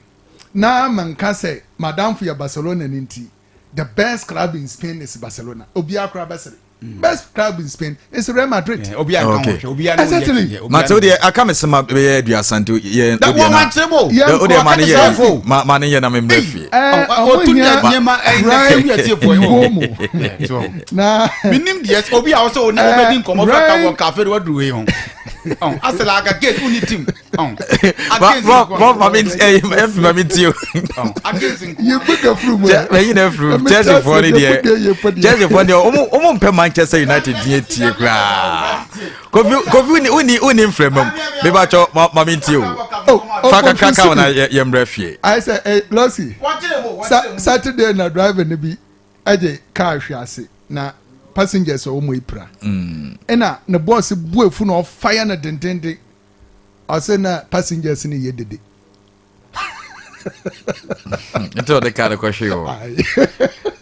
na manka sɛ madamfo yɛ Barcelona ne nti the best club in Spain is Barcelona. Obiara koraa bɛsere. Best club in Spain is Real Madrid. Okay. Exactly. Mateo deɛ, aka me sɛ ma bɛyɛ 30 nti yɛ Da o deɛ wɔn na akyerɛ mu. Yeah. O deɛ ma ne Wɔka ne yɛ sɛ ma ne yɛ na me mmerɛ fie. Ɔmo Ɔtu hia nneɛma Brian Mbomo na minim deɛ obi a wɔsɛ ɔne ɔbɛdi nkɔmɔ fɛ ka Brian- wɔ cafe de waduru wei ho asɛlɛ aka gate woni team. Ma prof ma me ɛfi ma me tie o. Against nko. Yɛ buga furu mu. Bɛyi na furu Chelsea foɔ ne deɛ, Chelsea foɔ deɛ, ɔmo mpɛ Manchester United din etie koraa. Kofi, wuni nfrɛ mam mebatwɛ ma me tie o. Fa kakra ka wɔn na yɛ mmerɛ fie. Ayɛ sɛ lɔsi Saturday na driver no bi ɛgye car hwɛ ase na passengers a wɔn epira, ɛna ne boss bu efu na ɔfire no dendenden, ɔsɛ na passengers no yɛ dede. Nti ɔde kaa de kɔhwe o,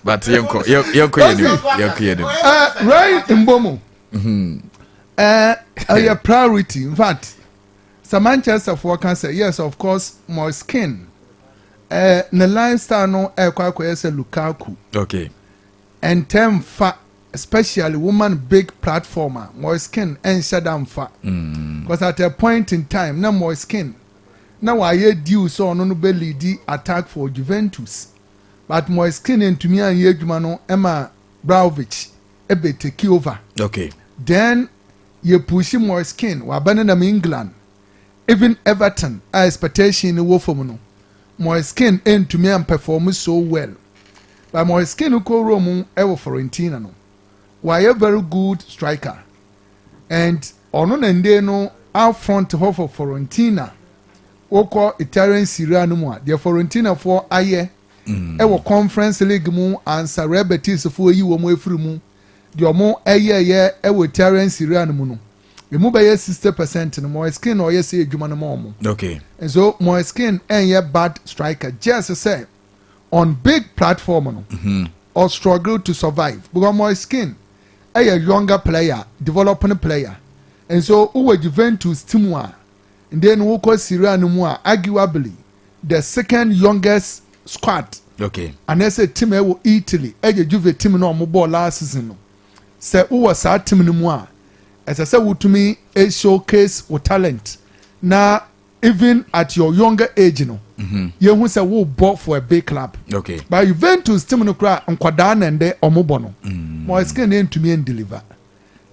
but yɛnkɔ yɛ nim, yɛnkɔ yɛ nim. Ryan Mbomo ɛyɛ priority. In fact, sɛ Manchester foɔ ka sɛ yes, of course, Moise Kean ne lifestyle no ɛkɔ akɔyɛ sɛ Lukaku. Ɛntɛm fa, especially woman big platform a Moise Kean ɛnhyɛ da nfa, because at a point in time na Moise Kean na wayɛ deal sɛ ɔno no bɛ lead attack for Juventus, but Moise Kean ntumi anyɛ adwuma no, ɛma Vlahovic ɛbɛ take over. Then yɛ push Moise Kean waba ne nam England, even Everton a expectation no wɔ fam no, Moise Kean ntumi amperform so well, but Moise Kean kɔ Rome ɛwɔ Fiorentina no, wayɛ very good striker and ɔno na nde no out front hɔ for Fiorentina. Wokɔ Italian Serie A no mu a, deɛ Fiorentina foɔ ayɛ ɛwɔ Conference League mu ansa Real Betis foɔ yi wɔn efiri mu, deɛ ɔmo ɛyɛɛyɛ ɛwɔ Italian Serie A no mu no, emu bɛyɛ 60% no, Moise Kean na ɔyɛ sɛ edwuma no ma ɔmo. And so Moise Kean ɛnyɛ bad striker, just sɛ on big platform no or struggle to survive, because Moise Kean ɛyɛ younger player, developing player, and so wowɔ Juventus team a nde no wokɔ Serie A no mu a, arguably the second youngest squad anaasɛ team ɛwɔ Italy ɛyɛ Juve team no a ɔmo bɔɔ last season no. Sɛ wowɔ saa team no mu a, ɛsɛ sɛ wotumi showcase wo talent na even at your younger age no, yɛhu sɛ wobɔ for a big club. But Juventus team no kora, nkwadaa na ndɛ ɔmo bɔ no. Moise Kean ne ntumi ndeliver.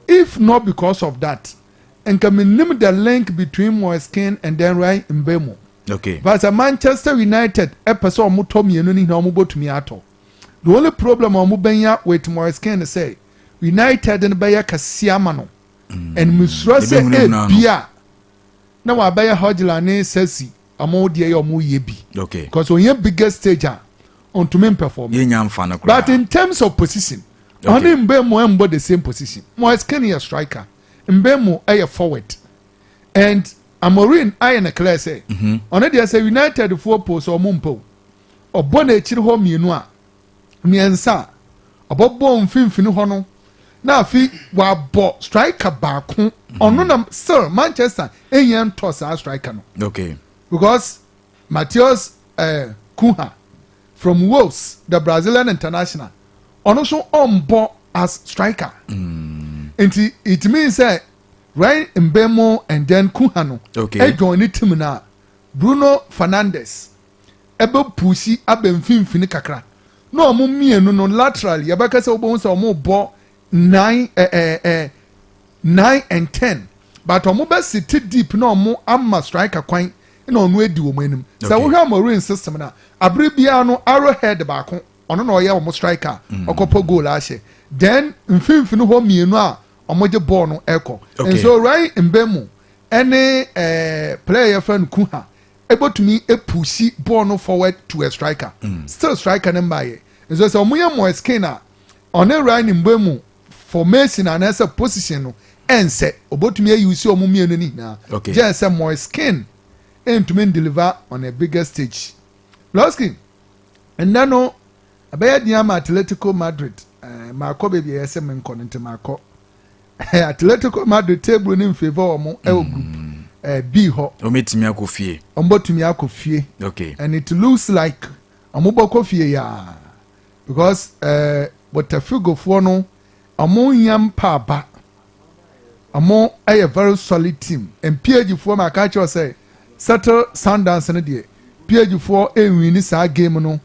If not because of that, nka menim the link between Moise Kean and then Ryan Mbeumo. But sɛ Manchester United ɛpɛ sɛ ɔmo tɔ mmienu no nyinaa, ɔmo bɔtumi atɔ. The only problem a ɔmo bɛnya with Moise Kean sɛ United no bɛyɛ kɛseɛ ama no, and musuro sɛ Ebɛhunahuna no. ebia. Na wabɛyɛ Hojlund ne Sesi ɔmo deɛ yɛ ɔmo yɛ bi. Because onyɛ biggest stage a, ɔntumi mperform. Yɛnya mfa no koraa. But in terms of position, ɔne Mbeumo ɛmbɔ the same position. Moise Kean yɛ striker, Mbeumo ɛyɛ forward, and Amorim ayɛ ne clear sɛ ɔno deɛ, sɛ United foɔ po sɛ ɔmo mpo ɔbɔ n'akyiri hɔ mmienu a mmiɛnsa a, ɔbɛbɔ mfimfini hɔ no na afi wabɔ striker baako. Ɔno na still Manchester ɛnyɛ ntɔ saa striker no because Matheus Cunha from Wolves, the Brazilian international, ɔno nso ɔmbɔ as striker. Nti it means sɛ Bryan Mbeumo and then Cunha no ɛjoin ne team na Bruno Fernandes ɛbɛ push abɛ mfimfini kakra na ɔmo mmienu no laterally, yɛbɛka sɛ wobɛhu sɛ ɔmo bɔ nine ɛɛ ɛɛ 9 and 10, but ɔmo bɛ sit deep na ɔmo ama striker kwan na ɔno edi wɔn anim. Sɛ wohwɛ Amorim system na abere biara no, arrowhead baako, ɔno na ɔyɛ ɔmo striker, ɔkɔpɔ goal ahyɛ, then mfimfini hɔ mmienu a ɔmo gye bɔɔl no ɛkɔ. Nso Bryan Mbeumo ɛne player yɛfrɛ no Cunha ebotumi epush bɔɔl no forward to a striker. Still striker ne mba yɛ. Nso sɛ ɔmo yɛ Moise Kean a, ɔne Bryan Mbeumo formation anaasɛ position no ɛnsɛ obotumi ayi si ɔmo mmienu ne nyinaa. Gye sɛ Moise Kean ntumi deliver on a bigger stage. Lɔski, nnɛ no ɛbɛyɛ den ama Atletico Madrid. Maakɔ baabi a ɛyɛ sɛ menkɔ no, nti maakɔ Atletico Madrid table ne nfavour wɔn ɛwɔ group B hɔ. Wɔmɛtumi akɔ fie. Wɔn bɛtumi akɔ fie. And it looks like wɔn bɔkɔ fie yaa because Botafogofoɔ no, wɔn nya mpa aba, wɔn yɛ very solid team, and PSG foɔ, ma aka kyerɛ sɛ settle Sundowns no deɛ, PSG foɔ ɛnwin saa game no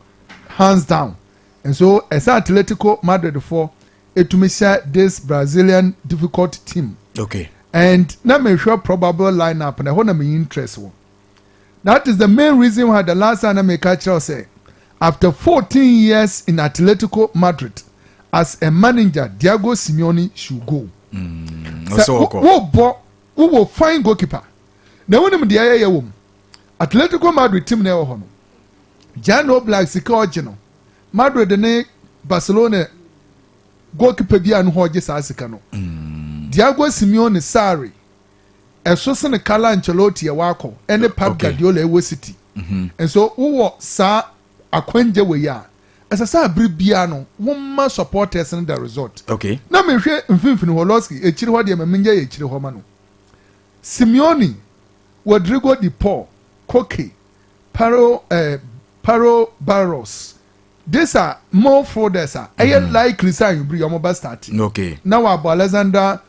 hands down. And so ɛsɛ Atletico Madrid foɔ etumi hyɛ this Brazilian difficult team. And na mehwɛ probable lineup na ɛhɔ na me interest wɔ. That is the main reason why the last time na meka kyerɛ sɛ after 14 years in Atletico Madrid as a manager, Diego Simeone should go. Sɛ wo bɔ, wowɔ fine goalkeeper na wonim deɛ ɛyɛ wɔ mu. Atletico Madrid team na ɛwɔ hɔ no, Jan Oblak sika ɔgye no, Madrid ne Barcelona goalkeeper bi a no hɔ ɔgye saa sika no. Diego Simeone salary ɛso sene Carlo Ancelotti ɛwɔ akɔ ɛne Pep Guardiola ɛwɔ City. Nso wowɔ saa akwangye wɔ yi a, ɛsɛ sɛ abiri biara no wɔmma supporters no the result. Na mehwɛ mfimfini hɔ, Lɔski, ekyiri hɔ deɛ, mɛmi nyɛ yɛ ekyiri hɔ ma no: Simeone, Rodrigo De Paul, Koke, Paro Barros. These are more folders a ɛyɛ likely sɛ ayobiri wɔn bɛ start. Na wabɔ Alexander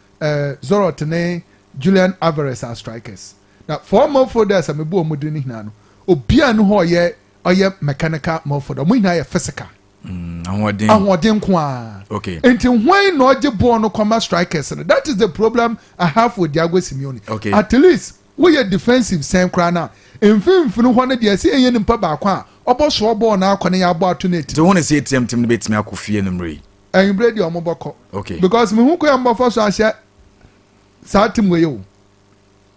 Sorloth ne Julian Alvarez as strikers. Na four more folders a mebu wɔn din ne nyinaa no, obiara no hɔ ɔyɛ mechanical midfielder, wɔn nyinaa yɛ physical. Ahoɔden. Ahoɔden ko a. Nti hwan na ɔgye bɔɔl no kɔma strikers no? That is the problem I have with Diego Simeone. At least woyɛ defensive sɛn koraa na mfimfini hɔ no deɛ, ɛsɛ yɛnyɛ nipa baako a ɔbɔ soɔ bɔɔl no akɔ ne yɛ abɔ ato ne ti. Nti wo ne sɛ ATM team no bɛtumi akɔ fie no mmerɛ yi? Ɛnwumire deɛ, ɔmo bɔkɔ. Because mehu kwan mbɔfɔ so ahyɛ saa team wei o.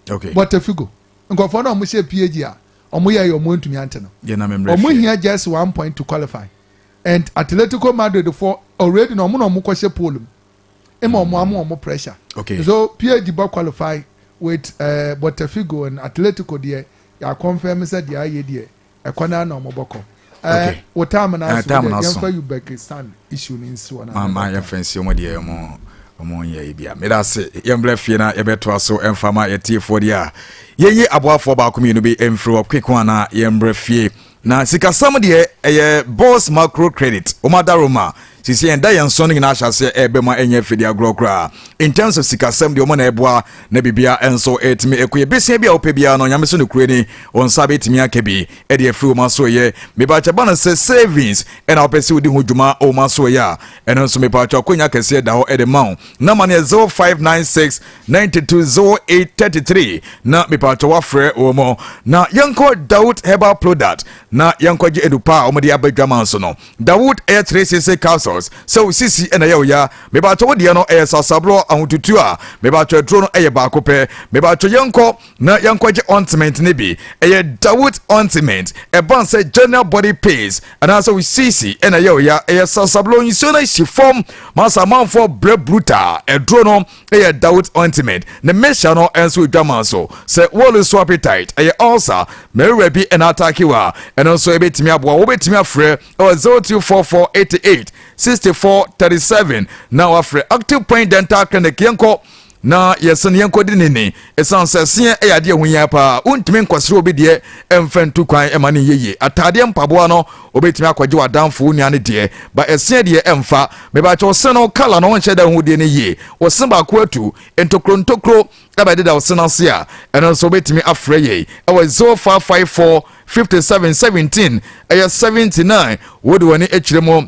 Botafogo nkɔfoɔ na ɔmo hyɛ PSG a ɔmo yɛ ɔmo ntumi ante no. Yɛna memmerɛ Ɔmo fie. hia just one point to qualify, and Atletico Madrid for already na ɔmo kɔhyɛ pole mu ɛma ɔmo ama ɔmo pressure. So PSG bɔ qualify with Botafogo and Atletico deɛ, yà confirm sɛ deɛ ayɛ deɛ ɛkɔ naa na ɔmo bɔkɔ. Wò time na so time deɛ na so. Yɛnfa Uzbekistan issue ni nsi wɔ na. Ma yɛmfa nsi ɔmo deɛ, ɔmo nyɛ yi bia. Meda ase. Yɛmbrɛ fie na yɛbɛtoa so ɛmfa ma yɛtiefoɔ deɛ a yɛnyi aboafoɔ baako mmienu bi ɛmfiri hɔ quick one na yɛmbrɛ fie. Na sikasɛm deɛ, ɛyɛ Boss Micro Credit ɔmo adaroma sisi yɛn da yɛn nso no nyinaa ahyɛ aseɛ ɛɛbɛ mu a ɛnyɛ fidi agorɔ koraa in terms of sikasɛm deɛ, ɔmo na ɛboa na biribia ɛnso ɛtumi ɛkɔ yɛ besia bi a wopɛ biara no, Nyame so no kure ni wɔn nsa bɛtumi aka bi ɛde afiri wɔn aso. Yɛ mebakyɛ ba no sɛ savings ɛna wopɛ sɛ wodi ho dwuma wɔn aso yɛ a, ɛno nso mebakyɛ akonya kɛseɛ da hɔ ɛde ma wo. Nama no yɛ 0596 92 08 33 na mepakyɛ wafrɛ wɔ mu. Na yɛnkɔ Dawood Herbal Product na yɛnkɔgye adupa a wɔde aba dwama nso no. Dawood ɛyɛ 360 capsules. Capsules. Sɛ wo sisi na ɛyɛ wo ya, mebakyɛ wo deɛ no ɛyɛ sasaborɔ ahotutuo a, mebakyɛ aduro no ɛyɛ baako pɛ. Mebakyɛ yɛnkɔ na yɛnkɔgye ointment no bi. Ɛyɛ Dawut ointment. Ɛban sɛ general body pains anaasɛ wo sisi na ɛyɛ wo ya, ɛyɛ sasaborɔ nsuo no ahyi fam masa amanfoɔ brɛ brutal. Aduro no ɛyɛ Dawut ointment. Ne mixture no nso dwaman so. Sɛ wɔlu so appetite, ɛyɛ ulcer, mmarima bi na atake wa, ɛno nso ɛbɛtumi aboa. Wobɛtumi afrɛ ɛwɔ 0244 88 64 37 na wafrɛ Active Point Dental Clinic. Yɛnkɔ na yɛsɛ no yɛnkɔdi ne ni, ɛsiane sɛ seɛ ɛyɛ adeɛ ho hia paa. Wontumi nkɔsere obi deɛ ɛmfa ntu kwan ɛma no nyɛ yie. Ataadeɛ, mpaboa no, wobɛtumi akɔgye w'adamfo, wo nua no deɛ ba, ɛseɛ deɛ ɛmfa. Mebakyɛ wo se no kala no wonhyɛ da ho deɛ no yie, wo se baako atu ntokuro ntokuro ɛbɛdeda wo se no ase a, ɛno nso wobɛtumi afrɛ yei ɛwɔ 0554 57 17 ɛyɛ 79. Wode w'ani akyerɛ mu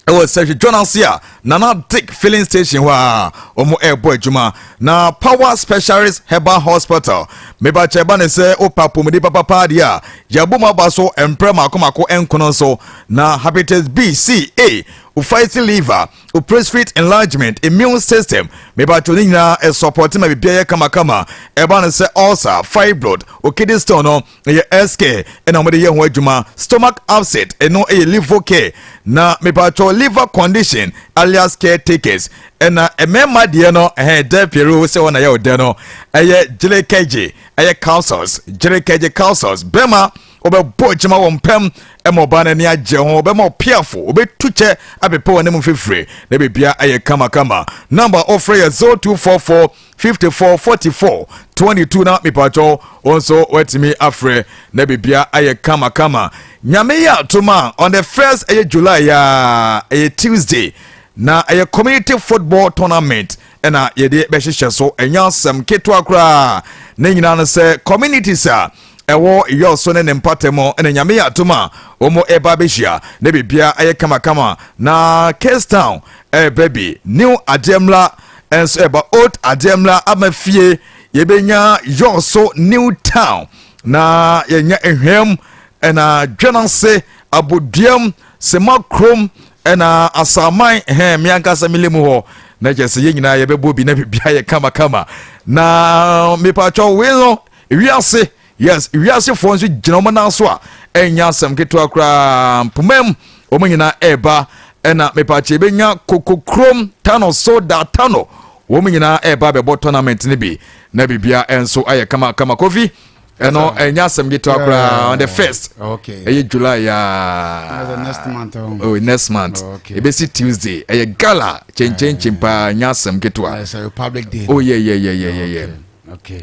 ɛwɔ Sɛhwɛ John ase a, Nana Dick Filling Station hɔ a wɔn ɛrebɔ adwuma na Power Specialist Herbal Hospital. Mebakyɛ ba ne sɛ wopa apɔmuden papapa deɛ a, yɛabɔ mu aba so mprɛ mako mako nkono nso na hepatitis B, C, A, fatty liver, prostate enlargement, immune system, mebakyɛ ne nyinaa ɛsupport ma biribiara yɛ kamakama. Ɛba ne sɛ ulcer, fibroid, kidney stone no, ɛyɛ SK ɛna wɔde yɛ ho adwuma. Stomach upset, ɛno ɛyɛ Liver Care. Na mepatwɔ liver condition alias Caretakers. Ɛna mmarima deɛ no, ɛhɛn dɛ piero sɛ wɔn na yɛ ɔdɛ no, ɛyɛ Gyelekɛgye, ɛyɛ capsules, Gyelekɛgye capsules. Bɛrima wɔbɛbɔ adwuma wɔ mpɛm ɛma ɔbaa no ani agye ho, ɔbɛma ɔpiafo, ɔbɛtu kyɛ abɛpɛ wɔn anim fifiri na biribiara ayɛ kamakama. Number ɔfrɛ yɛ 0244 54 44 22 na mepatwɔ wɔn nso wɔatumi afrɛ na biribiara ayɛ kamakama. Nyame yɛ atom a, on the first ɛyɛ July a ɛyɛ Tuesday na ɛyɛ community football tournament ɛna yɛde bɛhyehyɛ so. Ɛnyɛ asɛm ketewa koraa. Ne nyinaa no sɛ communities a ɛwɔ yɛ ne ne mpata mu ɛna Nyame yɛ atom a wɔn ɛba abɛhyia na biribiara ayɛ kamakama. Na Case Town ɛɛba bi, New Adeɛmla ɛnso ɛba, Old Adeɛmla ama fie, yɛbɛnya Yɔso New Town na yɛnya Ehwɛm ɛna Dwenase, Aboduam, Sema Kurom ɛna Asaman. Hɛn mmea nkasa mele mu hɔ na kyerɛ sɛ yɛn nyinaa yɛbɛbɔ bi na biribiara yɛ kamakama. Na mepatwɔ wei no, wiase, yes, wiasefoɔ nso gyina wɔn nan so a, ɛnyɛ asɛm ketewa koraa. Mpoma mu wɔn nyinaa ɛreba. Ɛna mepatwɔ yɛbɛnya Kokokurom, Tano so da Tano, wɔn nyinaa ɛreba bɛbɔ tournament no bi na biribiara nso ayɛ kamakama. Kofi, ɛno ɛnyɛ asɛm ketewa koraa. On the first ɛyɛ July yaa. Next month. Oh, next month. Ebesi Tuesday, ɛyɛ gala kyɛnkyɛnkyɛn paa, nyɛ asɛm ketewa. Republic Day. Oh yeah.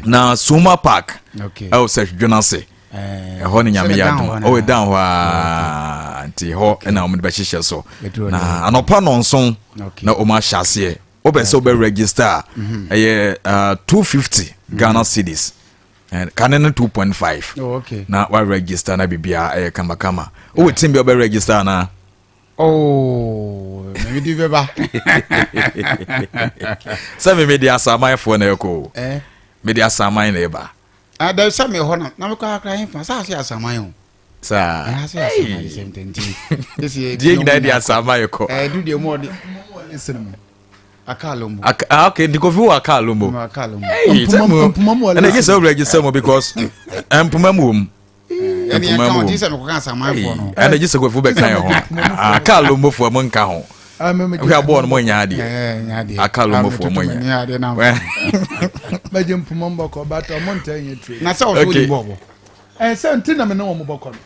Na Suma Park ɛwɔ sɛ hwedwo ase ɛhɔ ne Nyame yɛ adom ɔwɔ down hɔ a, nti hɔ ɛna wɔn de bɛhyehyɛ so na anɔpa 7 na wɔn ahyɛ aseɛ. Wopɛ sɛ wobɛ register a, ɛyɛ 250 Ghana cedis, kane no 2.5 na wa register na biribiara ɛyɛ kamakama. Wowɔ team bi a wobɛ register anaa? Oh, mede bɛba. Sɛ me mede Asamanfoɔ na ɛkɔ, mede Asaman na ɛba. Da sɛ mehɔ no na mekɔ akra hefa sɛ ase Asaman o. Saa deɛ nyinaa de Asaman kɔ. Du deɛ mu ɔde Akalombo. Ah, okay, nti Kofi wɔ Akalombo. Ɛna gye sɛ wo register mu because mpoma mu wɔ mu. Mpoma mu wɔ mu. Ɛna gye sɛ Kofi bɛka yɛ ho. Akalombofoɔ mo nka ho. Hwɛ abɔɔ no, mo nya adeɛ. Akalombofoɔ mo nya. Bɛgye mpoma mu bɔkɔ, but ɔmo ntɛ nyɛ tire. Na sɛ ɔso wodi bɔɔbɔ. Ɛ sɛ nti na me ne wɔn bɔkɔ no.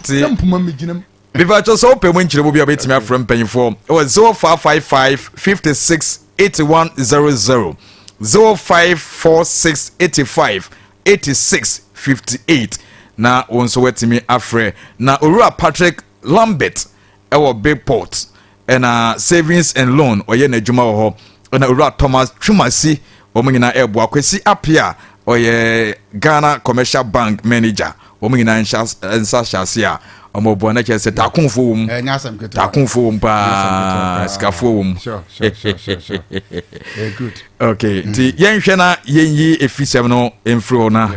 Sɛ mpoma mi gyina mu. Mepakyɛ sɛ wopɛ mu nkyerɛ mu bi a, wobɛtumi afrɛ mpanyimfoɔ ɛwɔ 0555 56 8100, 0546 85 86 58 na wo nso woatumi afrɛ. Na Owura Patrick Lambert ɛwɔ Big Port ɛna Savings and Loan, ɔyɛ n'adwuma wɔ hɔ. Ɛna Owura Thomas Twumasi, wɔn nyinaa ɛreboa. Kwasi Apia, ɔyɛ Ghana Commercial Bank manager. Wɔn nyinaa nsa hyɛ ase a wɔn bɔ na kyerɛ sɛ taakunfoɔ wɔ mu, taakunfoɔ wɔ mu paa, sikafoɔ wɔ mu. Okay, nti yɛnhwɛ na yɛnyi efisɛm no mfiri hɔ na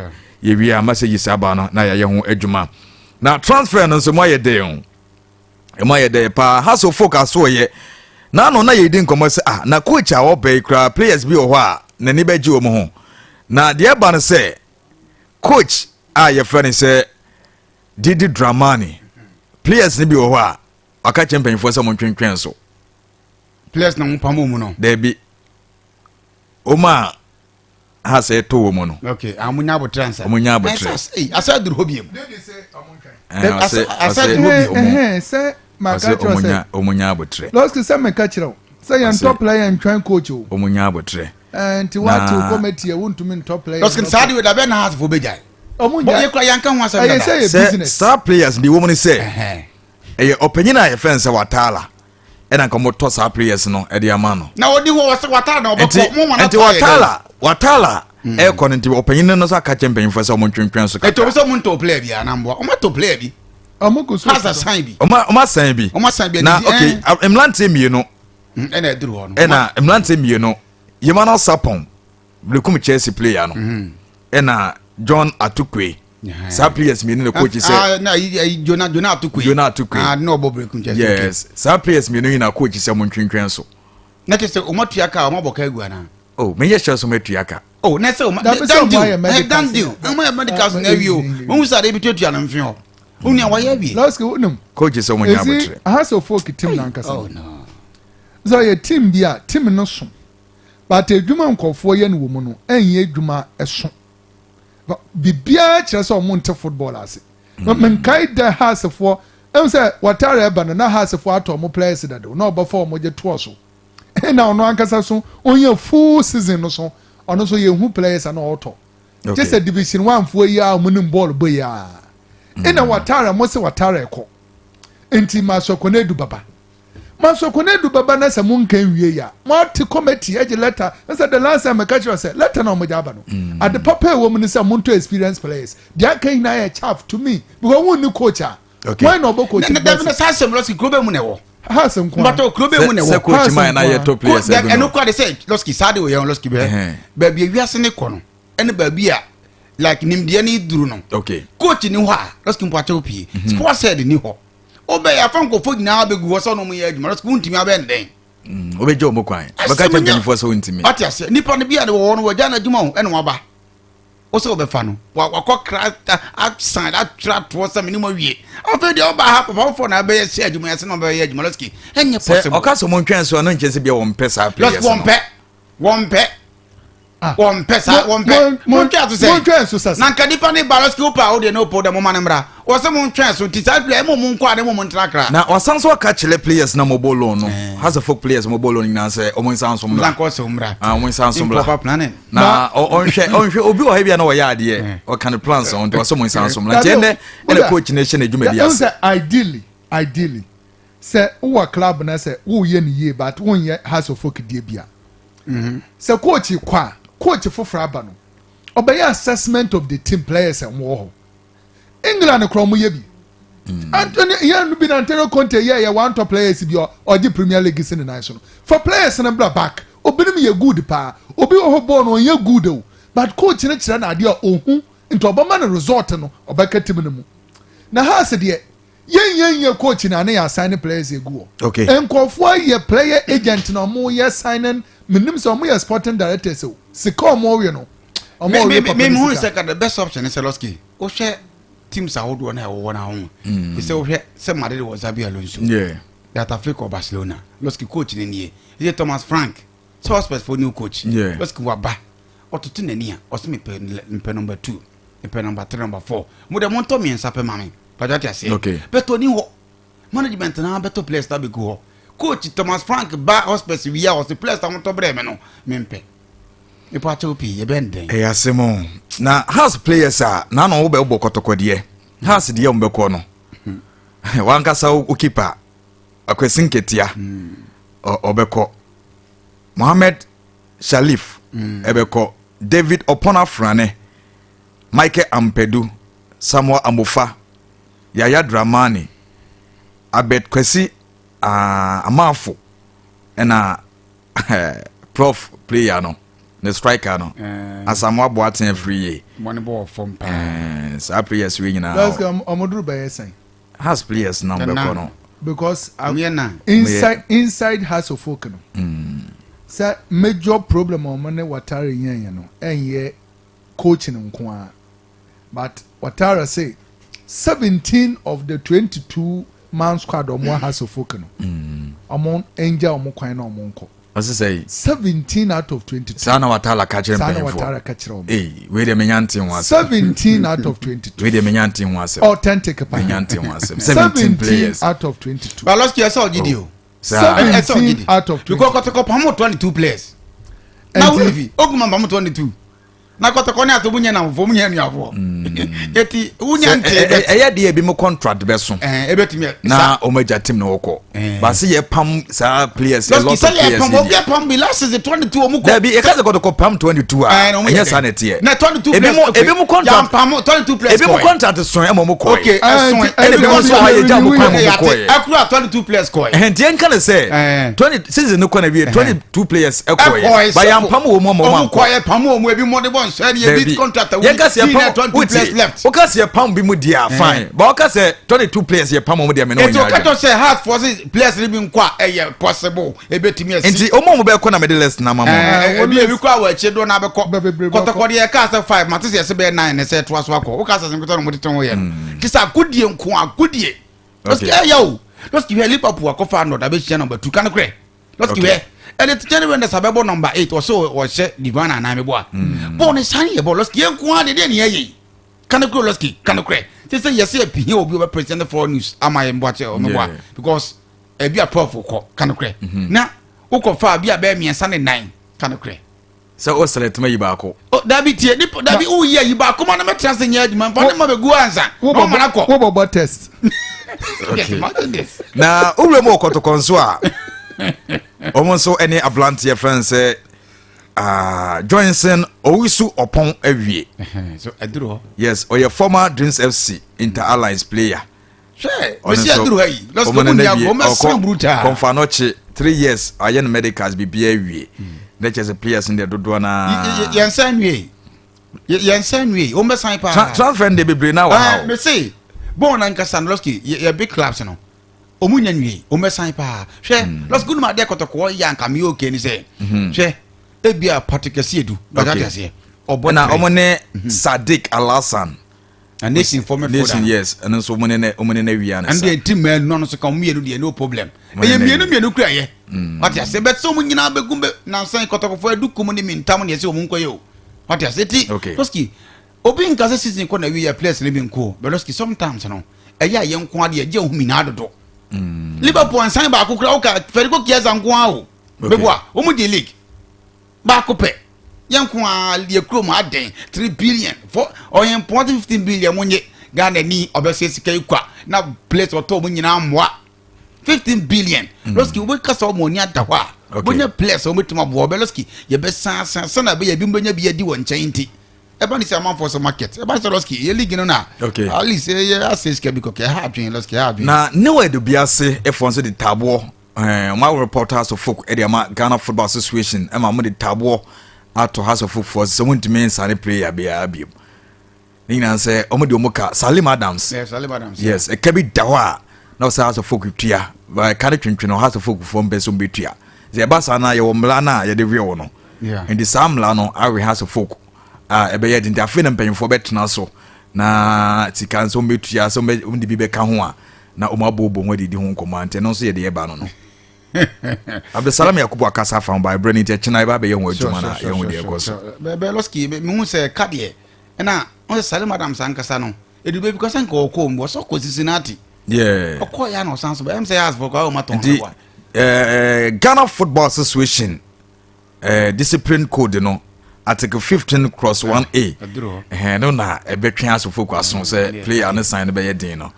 yɛwie a messages aba no na yɛayɛ ho adwuma. Na transfer no nso mu ayɛ den. Ɛmu ayɛ dɛ paa. Hearts of Oak asoɔyɛ. N'ano na yɛredi nkɔmmɔ sɛ ah na coach a ɔba yi koraa players bi wɔ hɔ a n'ani bɛgye wɔn ho. Na deɛ ɛba no sɛ coach a yɛfrɛ no sɛ Didi Dramani players no bi wɔ hɔ a ɔka kyerɛ mpanyinfoɔ sɛ wɔn ntwentwɛn so. Players na wɔn pam wɔn no. Daabi. Wɔn a ha sɛ ɛtɔ wɔ mu no. Ok, ah, mo nya abotrɛ ansa. Mo nya abotrɛ. Asa aduru hɔ biem. Asa aduru hɔ biem. Sɛ maka kyerɛ sɛ. Ɔmo nya abotrɛ. Lɔski sɛ meka kyerɛ wo sɛ yɛn tɔ player ntwɛn coach o. Ɔmo nya abotrɛ. Nti wate wo committee a wontumi ntɔ player. Lɔski saa de dabɛ na asefo bɛgyae. Ɔmo nya. Yɛ kura yɛn ka ho asɛm dada. Ɛyɛ sɛ yɛ business. Sɛ saa players de wɔn ni sɛ ɛyɛ ɔpanyin a yɛfrɛ no sɛ Watala. Ɛna nka wɔtɔ saa players no ɛde ama no. Na ɔdi hɔ wɔsɛ Watala na ɔbɛkɔ mo ma na tɔ yɛ dɛ. Nti Watala ɛkɔ no nti ɔpanyin no nso aka kyɛ mpanyinfoɔ sɛ wɔn ntwentwɛn so kakra. Ɛtɔ sɛ wɔn ntɔ player bi anamboa wɔn atɔ player bi. Wɔn gu so. Asa sign bi. Wɔn asan bi. Wɔn asan bi. Na ok mmeranteɛ mmienu. Ɛna ɛduru hɔ no. Ɛna mmeranteɛ mmienu Yemana Sapon Berekum Chelsea player no ɛna John Atukwe saa players mmienu na coach sɛ. Ah, na ayi ayi Jonah Jonah Atukwe. Jonah Atukwe. Ah, na ɔbɔ Berekum Chelsea. Yes, saa players mmienu yi na coach sɛ mo ntwentwɛn so. Na kyerɛ sɛ wɔn atua ka wɔn abɔ ka agu anaa. Oh, menyɛ sure sɛ wɔn atua ka. Oh, na sɛ wɔn dan deal eh, dan deal wɔn ayɛ medicals na awie o wɔn wusa de ebi tuatua no mfe hɔ wɔn nua wɔayɛ awie. Lɔsiki wonim. Coach sɛ wɔn nyɛ abotire. Ezi Hearts of Oak team nankasa. Oh no. Sɛ ɔyɛ team bi a team no so but adwuma nkurɔfoɔ yɛ no wɔ mu no ɛnyɛ adwuma ɛso biribiara kyerɛ sɛ ɔmo nte football ase. Menkae dɛ Heartsfoɔ ɛhu sɛ Watara ɛba no na Heartsfoɔ atɔ ɔmo players dada na ɔbɛfa ɔmo gye toɔ so ɛna ɔno ankasa so ɔnya full season no so ɔno nso yɛhu players a na ɔtɔ gye sɛ division one foɔ yi a ɔmo nim bɔɔl bɔ yi a ɛna Watara mo se Watara ɛkɔ nti Masɔkɔ no edu baba Masɔkɔ no edu baba na sɛ mo nka nwie ya mo ate committee agye letter sɛ the last time mɛka kyerɛ sɛ letter na ɔmo gye aba no ade papa ɛwɔ mu ne sɛ mo ntɔ experience players deɛ aka nyinaa yɛ chaff to me because wɔn ni coach a wɔn na ɔbɔ coach bɛsi. Na na saa asɛm lɔsi kuro bɛ mu na ɛwɔ. Hearts nko ara. Mbata kuro bɛ mu na ɛwɔ. Sɛ coach man na yɛ top players ɛgu no. Ɛno kura de sɛ lɔsi saa de o yɛn lɔsi bɛ. Baabi ewiase ne kɔ no ɛne baabi a like nimdeɛ ne duru no. Okay. Coach ni hɔ a lɔsi mpo akyɛw pii. Sports head ni hɔ. Wobɛyɛ afa nkɔfo nyinaa bɛgu hɔ sɛ ɔno yɛ adwuma lɔsi wuntumi abɛn dɛn. Wobɛgye wɔn kwan. Bɛka kyɛ mpanyinfoɔ sɛ wontumi. Ɔte aseɛ nipa no bi a wɔ hɔ no wɔgya n'adwuma o ɛna waba. Wo sɛ wobɛfa no wakɔ kra asan atwerɛ atoɔ sɛ mene mu awie afei deɛ ɔba ha papa foforɔ na abɛyɛ sɛ adwuma yɛsɛ na ɔbɛyɛ adwuma lɔski ɛnyɛ possible. Sɛ ɔka sɛ wɔntwɛn so ɛno nkyɛn sɛ bia wɔmpɛ saa players no. Wɔmpɛ wɔmpɛ wɔmpɛ saa wɔmpɛ montwɛn so sɛ montwɛn so sɛ na nka nipa ne ba lɔski wopɛ a wodeɛ ne wopɛ wode moma no mmra wɔ sɛ montwɛn so nti saa player ɛmo mo nkɔ a ne mo mo ntena kra. Na wasan so aka kyerɛ players na mobɔ loan no Hearts of Oak players mobɔ loan nyinaa sɛ ɔmo nsa nso mmra. Nsa nkɔ sɛ mmra. Ɔmo nsa nso mmra. Improper planning. Na ɔnhwɛ ɔnhwɛ obi wɔ ha bi a na ɔyɛ adeɛ ɔka ne plans ɔn nti ɔsɛ mo nsa nso mmra nti ɛnɛ ɛna coach no hyɛ n'adwuma bi ase. Ideally ideally sɛ wowɔ club na sɛ woyɛ no yie but wonyɛ Hearts of Oak deɛ bi a sɛ coach kɔ a coach foforɔ aba no ɔbɛyɛ assessment of the team players a wɔwɔ hɔ. England kora ɔmo yɛ bi. Antonio yɛn no bi na Antonio Conte yɛ yɛ one top players bi ɔgye Premier League si ne nan so no. For players no bra back. Obinom yɛ good paa. Obi wɔ hɔ bɔɔl no ɔnyɛ good o. But coach no kyerɛ no adeɛ a ohu nti ɔbɛma no result no ɔbɛka team no mu. Na Hearts deɛ yɛn yɛn yɛ coach na ne yɛ assign players egu hɔ. Okay. Nkurɔfoɔ yɛ player agent na ɔmo yɛ signing menim sɛ ɔmo yɛ sporting directors o. Sika ɔmo we no. Ɔmo we papa ne sika. Me sɛ the best option is Losky. Wohwɛ teams ahodoɔ na ɛwɔ hɔ no ho. Sɛ wohwɛ sɛ Madrid wɔ Xabi Alonso. Yeah. That Africa wɔ Barcelona. Losky coach ne nie. Ɛyɛ Thomas Frank. Sɛ Hotspurs for new coach. Yeah. Losky waba. Ɔtoto n'ani a ɔsɛ mepɛ mepɛ number 2. Mepɛ number 3 number 4. Mo de montɔ mmiɛnsa pɛ ma me. Pàtó ate aseɛ. Okay. Bɛtɔ ni hɔ. Management na bɛtɔ players na bɛgu hɔ. Coach Thomas Frank ba Hotspurs wie a ɔsɛ players a wɔtɔ brɛ me no mempɛ. Nipa akyɛw pii yɛbɛn dɛn. Ɛyɛ asɛm o. Na Hearts players a n'ano wo bɛbɔ kɔtɔkɔdeɛ. Hearts deɛ wɔn bɛkɔ no. Wankasa wo keeper Akwasi Nketia ɔbɛkɔ. Mohammed Shalif ɛbɛkɔ. David Opon Afrane, Michael Ampadu, Samuel Amofa, Yaya Dramani, Abed Kwasi Amafo ɛna prof player no ne striker no eh. Asamoah Boateng afiri yie wɔn bɔ fam paa eh, saa players wei nyinaa ɔmo duru bɛyɛ sɛn has players na ɔbɛkɔ no. Because inside inside Hearts of Oak no sɛ major problem a wɔn ne Watara nyaeɛ no ɛnyɛ coaching nko ara but Watara say 17 of the 22 man squad wɔn wɔ Hearts of Oak no wɔn ngya wɔn kwan na wɔn nkɔ. Ɔse sɛi. 17 out of 22. Saa na Watala ka kyerɛ mpanyinfoɔ. Saa na Watara ka kyerɛ wɔn. Ei, wei deɛ menya nte ho asɛm. 17 out of 22. Wei deɛ menya nte ho asɛm. Authentic pa. Menya nte ho asɛm. 17 players. out of 22. Balɔski ɛsɛ ɔgye di o. 17 out of 22. Because kɔtɔkɔ pamu 22 players. Na wuli oguma pamu 22. Na kɔtɔkɔ ne ato mu nyɛ namfoɔ mu nyɛ anuafoɔ. Mm. Eti wunya nte. Ɛyɛ deɛ ebi mu contract bɛ so. Ebetumi na wɔn agya team na wɔkɔ. Baasi yɛ pam saa players a lot of players. Yɛ pam obi pam bi last season 22 wɔn kɔ. Dabi yɛ kasa kɔtɔkɔ pam 22 a ɛnyɛ saa na ɛteɛ. Na 22 players ebi mu contract yan pam 22 players kɔ. Ebi mu contract sɔn ɛma wɔn kɔ. Okay ɛsɔn ɛna ebi mu nso ha yɛ gya wɔn kwan mu kɔ yɛ. Ɛkura 22 players kɔ yɛ. Ɛhɛn tiɛ nka ne sɛ 20 season no kɔ na wie 22 players ɛkɔ yɛ. Ba yan pam wɔn mu ama wɔn ankɔ. Ɔmo kɔ yɛ pam wɔn mu ebi mo de bɔ nsɔ ɛni ebi contract awu. Yɛn kasi yɛ pam wuti o kasi yɛ pam bi mu di a fine but ɔka sɛ 22 players yɛ pam wɔn deɛ mɛ ne wɔn nyɛ adwene. Etu o kɛtɔ sɛ hard force players ni bi nkɔ a ɛyɛ possible ebetumi esi. Nti ɔmo a ɔmo bɛ kɔ na mɛ de list na ma mo. Ɛɛ ebi ebi kɔ a wɔ akyi do na abɛkɔ kɔtɔkɔ deɛ ɛka sɛ 5 mate sɛ ɛsɛ bɛyɛ 9 ne sɛ ɛtoa so akɔ woka sɛ sɛ nkotɔ na ɔmo tete ho yɛ no kisa agodie nko agodie. Lɔski ɛyɛ o lɔski hwɛ Liverpool akɔfa Arnold abɛhyia number 2 ka no korɛ. Lɔski hwɛ ɛne Tijani Reinders abɛbɔ number 8 ɔsɛ ɔhyɛ Divine anaa mebɔ a bɔɔl ne san yɛ bɔɔl lɔski yɛn nko ara deɛ ne yɛyɛ yi ka no korɛ lɔski ka no korɛ sɛ sɛ yɛsɛ yɛpihia obi ɔbɛ president for news ama yɛn bɔ akyɛ ɔmɛbɔ a because ebi a prof kɔ ka no korɛ na wokɔ fa bi a bɛyɛ mmiɛnsa ne nan ka no korɛ. Sɛ o select ma yi baako. O dabi tie nipa dabi o yi ayi baako ma na mɛ tena se nyɛ adwuma nfa ne ma bɛ gu ansa na ɔma na kɔ. Wo bɔ bɔ test. Okay. Na owura mu wɔ kɔtɔkɔ nso a wɔn nso ne aberanteɛ fɛn sɛ uh, Johnson Owusu Ɔpɔn awie. So ɛduru hɔ. Yes, ɔyɛ former Dreams FC Inter Allies player. Hwɛ, mesi aduru ha yi. Lɔsiki ɔmo ni agorɔ, ɔmo ɛsan brutal. Kɔnfa n'ɔkye 3 years ayɛ no medicals biribiara awie. Na kyerɛ sɛ players no deɛ dodoɔ naa. Yɛn nsa nwie. Yɛn nsa nwie. Ɔmo bɛ san paa. Transfer no deɛ bebree naa wɔ ha o. Mesi bɔɔl nankasa no lɔsiki yɛ big clubs no. Ɔmo nya nwie. Ɔmo bɛ san paa. Hwɛ, lɔsiki wonum adeɛ kɔtɔkɔɔ yɛ anka mi yɛ okay ni sɛ. Hwɛ, ebi a Patrick Asiedu. Ɔte aseɛ. Ɔbɔ na ɔmo ne Sadiq Alhassan. Na nation fɔ midfielder. Nation, yes, ɛno nso ɔmo ne ne ɔmo ne ne wia ne sa. Ɛno deɛ nti mmaa nu ano so ka ɔmo mmienu deɛ no problem. Ɛyɛ mmienu mmienu kura yɛ. Wate ase bɛ sɛ ɔmo nyinaa bɛ gun bɛ nansan kɔtɔkɔfo adu kum ne mi ntam ne ɛsɛ ɔmo nkɔ yɛ o. Wate ase ti. Okay. Lɔski obi nka sɛ season kɔ na wi yɛ players ne bi nko bɛ lɔski sometimes no ɛyɛ a yɛn nko adeɛ gye ohun nyinaa dodo. Liverpool ansan baako kura ɔka Federico Chiesa nko ara o. Bɛboa wɔn di league. Baako pɛ. Yɛn nko ara yɛ kurom adɛn 3 billion fɔ ɔyɛn pɔn 15 billion mo nye Ghana ni ɔbɛsɛ sika yi kwa na place ɔtɔ ɔmo nyinaa mmoa 15 billion. Lɔski wo bɛ kasa ɔmo ani ada hɔ a bonya players a wɔn bɛtumi aboa ɔbɛ lɔski yɛ bɛ san san san na bɛyɛ ebi mo bɛnya bi adi wɔn nkyɛn nti ɛba ne sɛ amanfoɔ sɛ market ɛba ne sɛ lɔski yɛ league no na at least ɛyɛ asɛ sika bi kɔkɛ ɛha adwene lɔski ɛha adwene. Na ne wɔ Edubiase ɛfoɔ nso de taaboɔ wɔn a report Hearts of Oak de ama Ghana Football Association ma wɔn de taboɔ ato Hearts of Oak foɔ sɛ wɔn ntumi nsane player biara biom. Ne nyinaa sɛ wɔn de wɔn ka Salim Adams. Yeah, Salim Adams. Yes, ɛka bi da hɔ a na ɔsɛ Hearts of Oak tua. Ɛka no twentwene Hearts of Oak foɔ mpɛ sɛ wɔn bɛtua. Sɛ ɛba saa na yɛwɔ mmara no a yɛde weɛ wɔ no. Nti saa mmara no awe Hearts of Oak a ɛbɛyɛ den. Nti afei na mpanyinfoɔ bɛtena so na sika nso wɔn bɛtua sɛ wɔn de bi bɛka ho a na wɔn abooboo ho adidi ho nkɔmmɔ a nti ɛno nso yɛde ɛba no no. Abdulsalam Yakubu akasa afa ho ba ɛberɛ no nti ɛkyena ɛba abɛyɛ ho adwuma na yɛho deɛ ɛkɔ so. Bɛbɛ lɔski mehu sɛ ka deɛ ɛna ɔsɛ Salim Adams ankasa no ɛdu baabi kɔ sɛ nka ɔkɔ mu ɔsɛ ɔkɔ Cincinnati. Yeah. Ɔkɔ yɛ na ɔsan so bɛyɛ sɛ yɛ asefo kɔ ayɛ ɔma tɔn nti Ghana Football Association discipline code no article 15 cross 1A ɛhɛn no na ɛbɛtwe asofo kɔ aso sɛ player ne sign no bɛyɛ den no.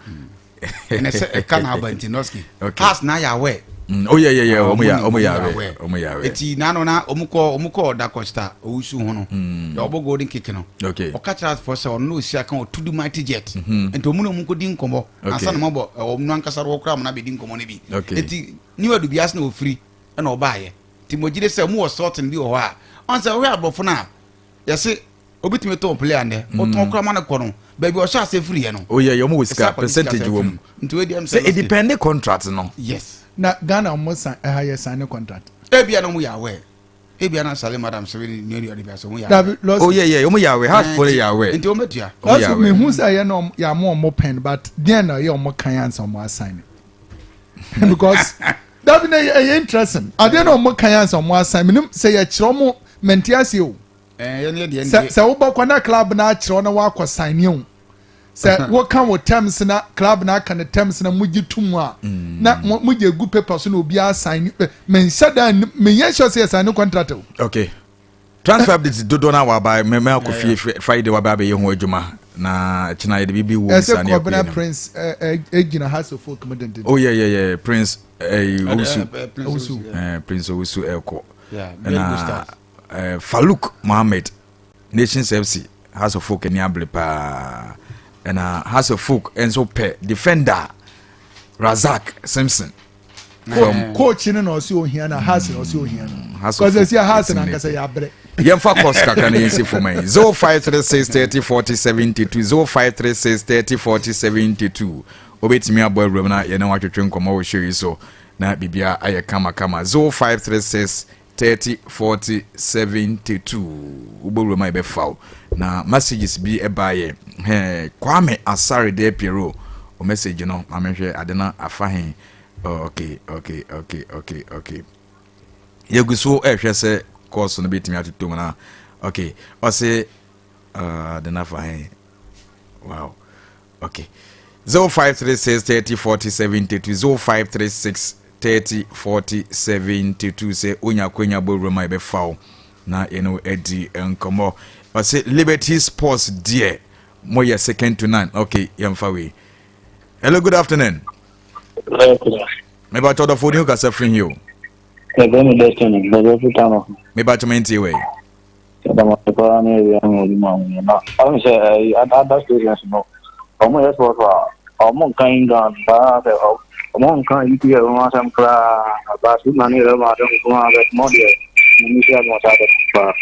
Ɛnɛ sɛ ɛka na aba nti nɔski pass na ayɛ awɛ. Oh yeah yeah yeah, ɔmo yɛ ɔmo yɛ awɛ ɔmo yɛ awɛ. Eti n'ano na ɔmo kɔ ɔmo kɔ ɔda Costa Owusu ho no yɛ ɔbɔ golden kick no. Ɔka kyerɛ asefo sɛ ɔno na osi aka ɔtu du mighty jet. Nti ɔmo na ɔmo nkɔ di nkɔmɔ ansa na ɔmo abɔ ɔmo no ankasa wɔkora ɔmo na abɛdi nkɔmɔ no bi. Eti niwa du bi ase na ofiri ɛna ɔbaayɛ. Nti mo gyere sɛ ɔmo wɔ sorting bi wɔ hɔ a ɔn sɛ ɔhwɛ aborɔfo no a yɛse. Obi tumi tɔn player nnɛ, ɔtɔn koraa ma no kɔ no, baabi a ɔhyɛ aseɛ firiiɛ no. Oh yeah, yeah, ɔmo wɔ Ɛsɛ sika, akɔgye sika percentage sɛ wɔ firi mu. mu. Nti wei deɛ ɛm sɛ Sɛ Losky. edepende contract no. Yes. Na Ghana ɔmo san ɛha yɛ sign contract. Ebia na ɔmo yɛ aware. Ebia na Salim Adams sɛ ne nua nua de bi asɛ ɔmo yɛ aware. Dabi Losky. Oh yeah, yeah, ɔmo yɛ aware, Hearts foɔ no yɛ aware. Nti ɔmo bɛtua. Ɔmo yɛ Losky aware. mehu sɛ ɛyɛ na ɔmo yɛ ama ɔmo pɛn but deɛn na ɛyɛ ɔmo kan ansa ɔmo asign because dabi na ɛyɛ interesting adeɛ na ɔmo kan ansa ɔmo asign menim sɛ yɛkyerɛ ɔmo mente aseɛ o. Sɛ sɛ wobɛkɔ na club no akyerɛ wo na woakɔ sign o sɛ woka wo terms na club no aka ne terms na mogye to mu a na mogye gu paper so na obiara sign menhyɛ da menyɛ sure sɛ yɛ sign contract o. Okay. Transfer update dodoɔ no a waba mɛ akɔ fie Friday waba abɛyɛ ho adwuma na kyena yɛde biribi wɔ mu Ɛsɛ saa ne Kɔbena akɔ Prince gyina Hearts of Oak mu dendenden. Oh yeah yeah yeah Prince Owusu. Owusu. Prince Owusu ɛkɔ. Ɛna Eh, Farouk Mohammed, Nations FC, House of Folk ani abere paa. Ɛna House of Folk nso pɛ defender Razak Simpson. From coach no na ɔsi ohia na House na ɔsi ohia no. Because esi House na nkasa yɛ abrɛ. Yɛmfa course kakra na yɛnsi fam yi. 0536 30 40 72 0536 30 40 72. Obetumi abɔ awuram na yɛne watwetwe nkɔmmɔ wɔ show yi so na biribiara ayɛ kama kama. 0536 30 40 72 wobɔ wuram a yɛbɛfa wo na messages bi ɛbaeɛ hɛn Kwame Asare de Piero o message no ma menhwɛ ade no afa he. Oh, okay okay okay okay okay yɛgu so ɛhwɛ sɛ course no bɛtumi atotɔ mu na okay ɔse ade no afa he. Wow, okay, 0536 30 40 72 0536 30 40 72 sɛ wonya akwanya bɔ wuram a yɛbɛfa wo na yɛne wo adi nkɔmmɔ. Ɔse Liberty Sports deɛ moyɛ second to none. Okay, yɛmfa wei. Hello, good afternoon. Mebatɔ dɔfo ni kasa firi hi o. Mebatɔ mentie wei. Yɛda mo ase paa ne awia ne adwuma a moyɛ na ɔmo sɛ ɛyi ada stations no ɔmo yɛ sɔɔso a ɔmo nka England saa sɛ ɔmo nka EPL ho asɛm koraa Barcelona ne Real Madrid nko ara bɛt mo deɛ mo ni sɛ mo saa bɛt paa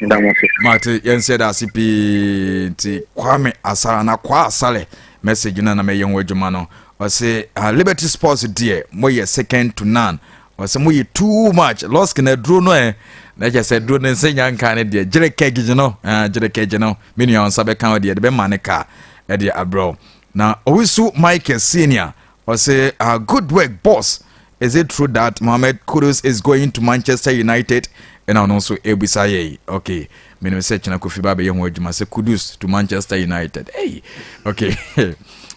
yɛda mo ase. Mate yɛn sɛ da ase pii nti Kwame Asare na Kwa Asare message no na mɛyɛ ho adwuma no ɔse uh, Liberty Sports deɛ moyɛ second to none. Ɔsɛ mo yɛ too much lɔsk na aduro no ɛ na kyɛ sɛ aduro no nsɛ nya nka ne deɛ gyere kɛgye no gyere kɛgye no me nua nsa bɛka wo deɛ de bɛma ne ka ɛde abrɛw na Owusu Michael Senior ɔsɛ uh, good work boss, is it true that Mohamed Kudus is going to Manchester United? Ɛna ɔno nso ebisa yɛ yi. Okay, menim sɛ kyena Kofi ba bɛyɛ ho adwuma sɛ Kudus to Manchester United. Hey, okay,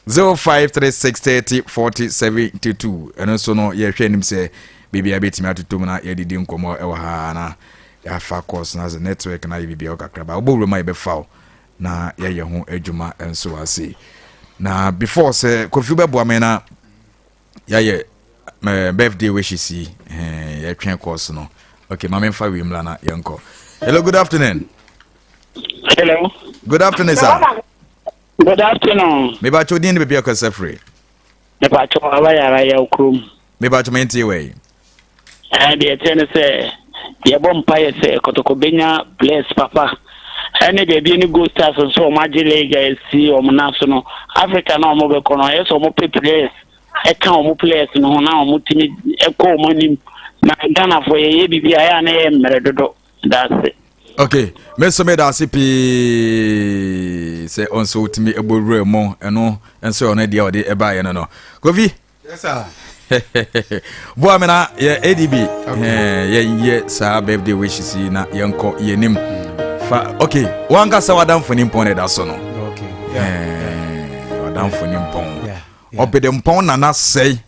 0536 30 40 72 ɛno nso no yɛhwɛ anim sɛ biribia bɛtumi atoto mu na yɛdedi nkɔmmɔ ɛwɔ ha na yɛafa course na sɛ network na yɛ biribia wɔ kakra ba wobɔ wuram a yɛbɛfa wo na yɛyɛ ho adwuma nso ase na before sɛ Kofi bɛboa me na yɛayɛ birthday wishes yi eh, yɛtwɛn course no. Okay, ma memfa wei mmra na yɛnkɔ. Hello, good afternoon. Hello. Good afternoon, sir. Good afternoon. Mebakyɛ odin ne baabi a kasa firi. Mebakyɛ abayara yɛ kurom. Mebakyɛ mentie wei. Ɛɛ deɛ ɛteɛ ne sɛ yɛbɔ mpaeɛ sɛ Kɔtɔkɔ bɛnya players papa ɛne baabi ne Gold Stars nso wɔn agye league a ɛsi wɔn nan so no Africa na wɔn bɛkɔ no ɛyɛ sɛ wɔn pɛ players ɛka wɔn players no ho na wɔn tumi ɛkɔ wɔn anim na Ghanafoɔ yɛyɛ biribi a ɛyɛ a na yɛ mmerɛ dodo daase. Ok, me nso meda ase pii sɛ ɔnso wotumi ɛbɔ wura mu ɛno nso ɔno deɛ ɔde ɛbaeɛ no no Kofi. Yes, sir. Boa me na yɛ adb yɛnyɛ saa birthday wishes yi na yɛnkɔ yɛnim fa. Ok, wankasa wadamfo ne mpɔn na ɛda so no. Wadamfo ne mpɔn ɔbɛde mpɔn nana sɛe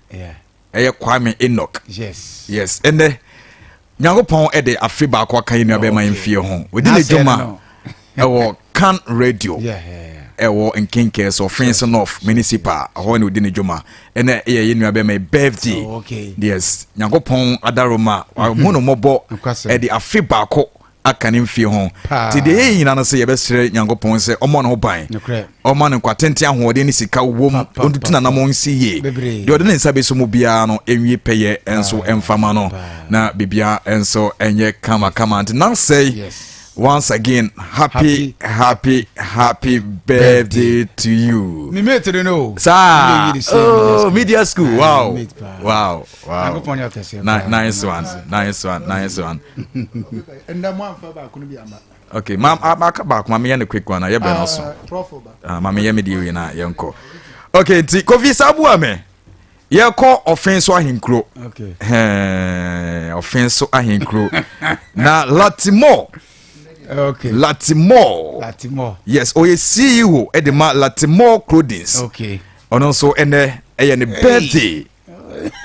ɛyɛ Kwame Enoch. Yes, ɛnɛ Nyankopɔn ɛde afe baako aka yɛ nuabɛma oh, mfie ho. Ɔdi ne dwuma ɛwɔ Kan Radio ɛwɔ Nkenkɛ so Offinso North Municipal ɛhɔ na ɔdi ne dwuma. Ɛnɛ ɛyɛ yɛ nuabɛma birthday oh, yes, Nyankopɔn adaroma wahu no mmɔbɔ ɛde afe baako aka ne mfie ho. Nti deɛ yɛyɛ nyina no sɛ yɛbɛsrɛ Nyankopɔn sɛ ɔmmɔ ne ho ban, ɔma no nkwatenten, ahoɔden ne sika wom, ɔntutu nanamɔn nsi yie, deɛ ɔde ne nsa bɛsɔ mu biara no ɛnwie pɛyɛ nso ɛmfama no na biribiara nso ɛnyɛ kamakama. Nti nansɛe. Once again, happy, happy, happy birthday to you. Me mate no no. Saa. Oh, media school. Wow. Wow. Wow. Nice one. Nice one. Nice one. Okay, ma ma aka baako ma meyɛ no quick one na yɛ bɛn ɔso. Ah, ma meyɛ me deɛ wei na yɛnkɔ. Okay, nti Kofi Sabu ame. Yɛkɔ ɔfen so ahenkuro. Ɔfen so ahenkuro. Na Latimore. Okay. Latimore. Latimore. Yes, ɔyɛ CEO ɛde ma Latimore Clothings. Okay. Ɔno nso ɛnɛ ɛyɛ ne birthday.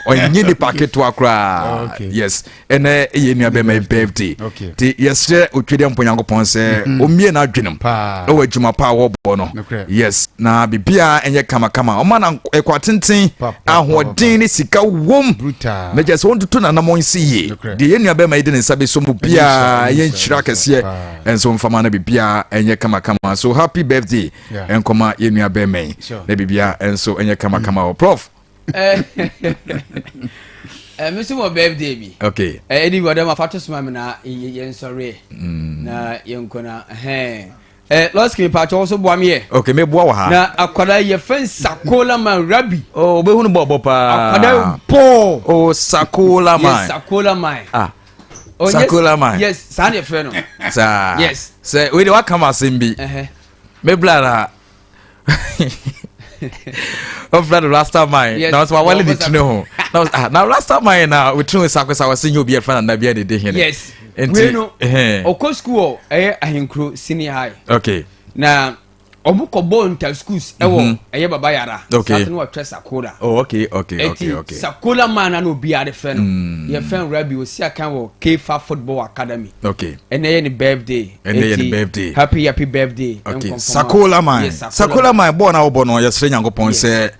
Ɔnyɛ nipa ketewa koraa. Yes, ɛnɛ ɛyɛ nua bɛma yɛ birthday. Nti yɛsrɛ otwedeɛ mpo Nyankopɔn sɛ ɔmmie n'adwenem ɛwɔ adwuma pa a wɔbɔ no. Yes, na biribiara ɛnyɛ kamakama. Ɔma na ɛkɔ atenten, ahoɔden ne sika wom. Na kyerɛ sɛ wɔntutu n'anammɔn nsi yie. Deɛ yɛn nua bɛma yi de ne nsa bɛsɔ mu biara ɛyɛ nhyira kɛseɛ ɛnso mfama no biribiara ɛnyɛ kamakama. So happy birthday ɛnkɔma yɛn nua bɛma yi na biribiara ɛnso ɛnyɛ kamakama wɔ prof. Me nso wɔ birthday bi. Okay. Ɛdi bi ɔdɛ ma fa to soma mi na yɛn sɔre na yɛn nkɔ na ɛhɛn. Lɔsiki mi paatwa wɔso boa mi yɛ. Okay, mi boa wɔ ha. Na akwadaa yɛ fɛn Sakola man Rabi. Oh, obe hunu bɔ bɔ paa. Akwadaa bɔɔ. Oh, Sakola man. Yes, Sakola man. Ah. Oh, Sakola man. Yes, saa na yɛfrɛ no. Saa. Yes. Sɛ wei de waka ma asɛm bi. Me bla na ɔfrɛ no rasta man na ɔsɛ wawale ne tiri ho na ah na rasta man na otiri ho sakosa wɔsɛ nyɛ obi ɛfrɛ nana bi ɛna ɛdi hene. Yes. Wei no ɔkɔ school ɛyɛ Ahenkuro senior high. Okay. Na ɔmo kɔ bɔ nta schools ɛwɔ mhm. ɛyɛ baba yara. Okay. Saa no wɔtwɛ sakola. Oh okay okay okay okay. Sakola man na na obiara de fɛ no. Mm. Yɛ fɛn rabi osi akan wɔ Kefa football academy. Okay. Ɛnɛ yɛ ne birthday. Ɛnɛ yɛ ne birthday. Happy happy birthday. Okay. Sakola man. Yes, Sakola man bɔɔl na wɔbɔ no yɛsrɛ Nyankopɔn sɛ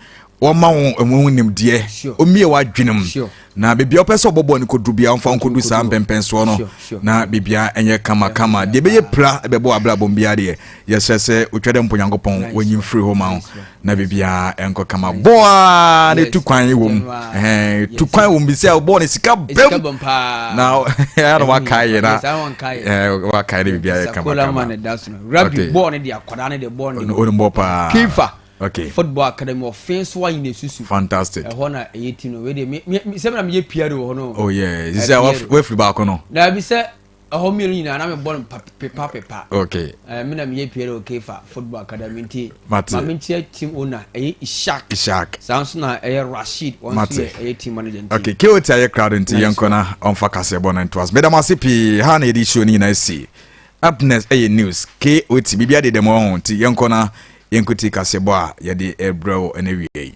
wɔma wo ɛmu nimdeɛ ɔmmie w'adwene mu na baabi a wopɛ sɛ ɔbɔ bɔɔl no kɔduru biara ɔmfa nkɔdu saa mpɛmpɛnsoɔ no na biribiara ɛnyɛ kamakama deɛ ɛbɛyɛ pira ɛbɛbɔ w'abrabɔ mu biara deɛ yɛsrɛ sɛ wotwa dɛ mpo Nyankopɔn wɔnyi mfiri hɔ ma wo na biribiara ɛnkɔ kama bɔɔl a na ɛtu kwan wɔ mu ɛtu kwan wɔ mu bi sɛ bɔɔl no sika bɛm na ɛyɛ na wakae yɛ na wakae ne biribiara yɛ kamakama ɔnim bɔɔl paa Okay. Football Academy wɔ Fenso a nyina susu. Fantastic. Ɛhɔ na ɛyɛ team no. Wei deɛ me me sɛ me na meyɛ PR wɔ hɔ no. Oh yeah. Sisi a wafiri baako no. Daabi sɛ ɛhɔ mmienu nyinaa na mebɔ no pepa pepa. Okay. Ɛɛ me na meyɛ PR wɔ Kefa Football Academy nti. Mate. Maame nkyia team owner ɛyɛ Ishak. Ishak. Saa nso na ɛyɛ Rashid. Wɔn nso yɛ ɛyɛ team manager nti. Okay. KOT ayɛ crowd nti yɛn kɔ na ɔnfa kaseɛ bɔ no ntoa so. Meda mo ase pii ha na yɛde show no nyinaa si. Up next ɛyɛ news KOT biribiara de dɛm ɔho nti yɛnkɔ na yɛnkɔtie kaseɛbɔ a yɛde rebrɛ wo ɛnɛ wia yi.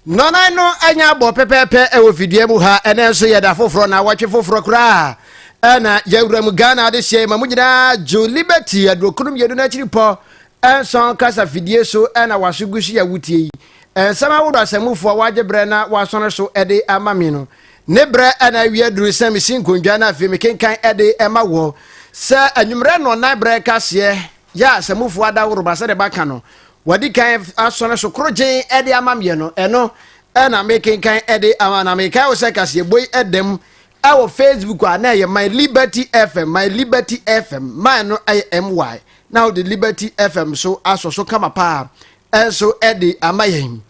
Nnɔnan no anya abɔ pɛpɛɛpɛ wɔ fidua mu ha. Ɛnɛ nso yɛ da foforɔ na awɔtwe foforɔ koraa ɛna yɛwura mu. Ghana adehyeɛ ma mu nyinaa Joe Liberty aduokunu mmienu no akyiri pɔ nson kasa fidie so ɛna waso gu so yɛ wotie yi. Nsɛm ahodoɔ asamufoɔ wagye berɛ na wasɔne so ɛde ama me no. Ne berɛ ɛna awie aduru sɛ mesi nkondwa na afei mekenkan ɛde ɛma wɔ sɛ anwummerɛ nnɔnan berɛ kaseɛ Yɛ a samufo adaworoba sɛdeɛ bɛaka no, wɔadi kan asɔne so korogyen de ama meɛ no, ɛno na mekenkan de ama. Na mekae wo sɛ kaseɛbɔ yi da mu wɔ Facebook a na ɛyɛ My Liberty FM, My Liberty FM, My no ɛyɛ MY, na wode Liberty FM so asɔ so kama paa nso de ama yɛn.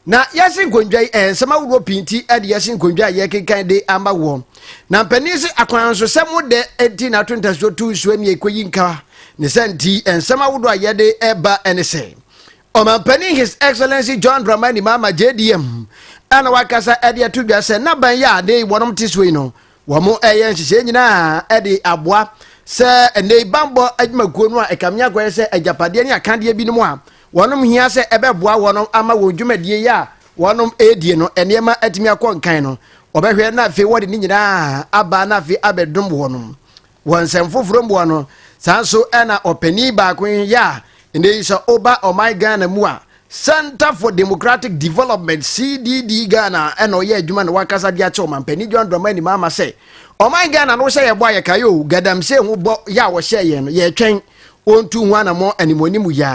Na yɛse nkondwa yi ɛyɛ nsɛm ahodoɔ pii nti ɛde yɛse nkondwa a yɛkenkan de ama woɔ. Na mpanin se akwansosɛm dɛ nti na ato ntasuo to nsuo ne ɛkɔyi nka ne sɛ nti nsɛm ahodoɔ a yɛde ɛba ɛne sɛ Ɔmampanin His Excellency John Dramani Mahama JDM ɛna wakasa ɛde ato dwa sɛ n'aban yi a ne wɔnom te soɔ yi no. Wɔreyɛ nhyehyɛe nyinaa de aboa sɛ nnɛyi bammɔ adwumakuo no a ɛkame akɔyɛ sɛ agyapadeɛ ne akadeɛ binom a wɔnom hia sɛ ɛbɛboa wɔnom ama wɔn dwumadie yi a wɔnom redie no nneɛma atumi akɔ nkan no, wɔbɛhwɛ na afei wɔde ne nyinaa aba na afei abɛdom wɔnom. Wɔ nsɛm foforɔ mu no, saa nso na ɔpanin baako yi yɛ a nnɛ yi sɛ woba ɔman Ghana mu a, Center for Democratic Development, CDD Ghana, na ɔyɛ adwuma na wakasa de akyɛ ɔmampanin John Dramani Mahama sɛ ɔman Ghana no hyɛ yɛ bɔ a yɛkae o, Galamsey ho bɔ yɛ a wɔhyɛɛ yɛn no, yɛretwɛn ɔntu ho anammɔn animuanimu yɛ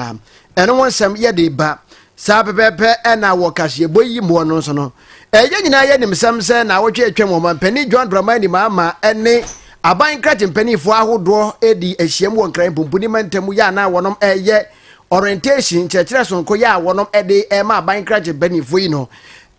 a ɛno ho nsɛm yɛde ba. Saa pɛpɛɛpɛ na wɔ kaseɛbɔ yi mmoɔ no nso no, yɛn nyinaa yɛnim sɛm sɛ naawɔtwe atwam ɔmampanin John Dramani Mahama ne aban nkrakye mpanimfoɔ ahodoɔ di ahyiam wɔ Nkran Pumpuni mantam yɛ a na wɔnom ɛyɛ orientation nkyerɛkyerɛ sononko yɛ a wɔnom de ɛma aban nkrakye mpanimfoɔ yi no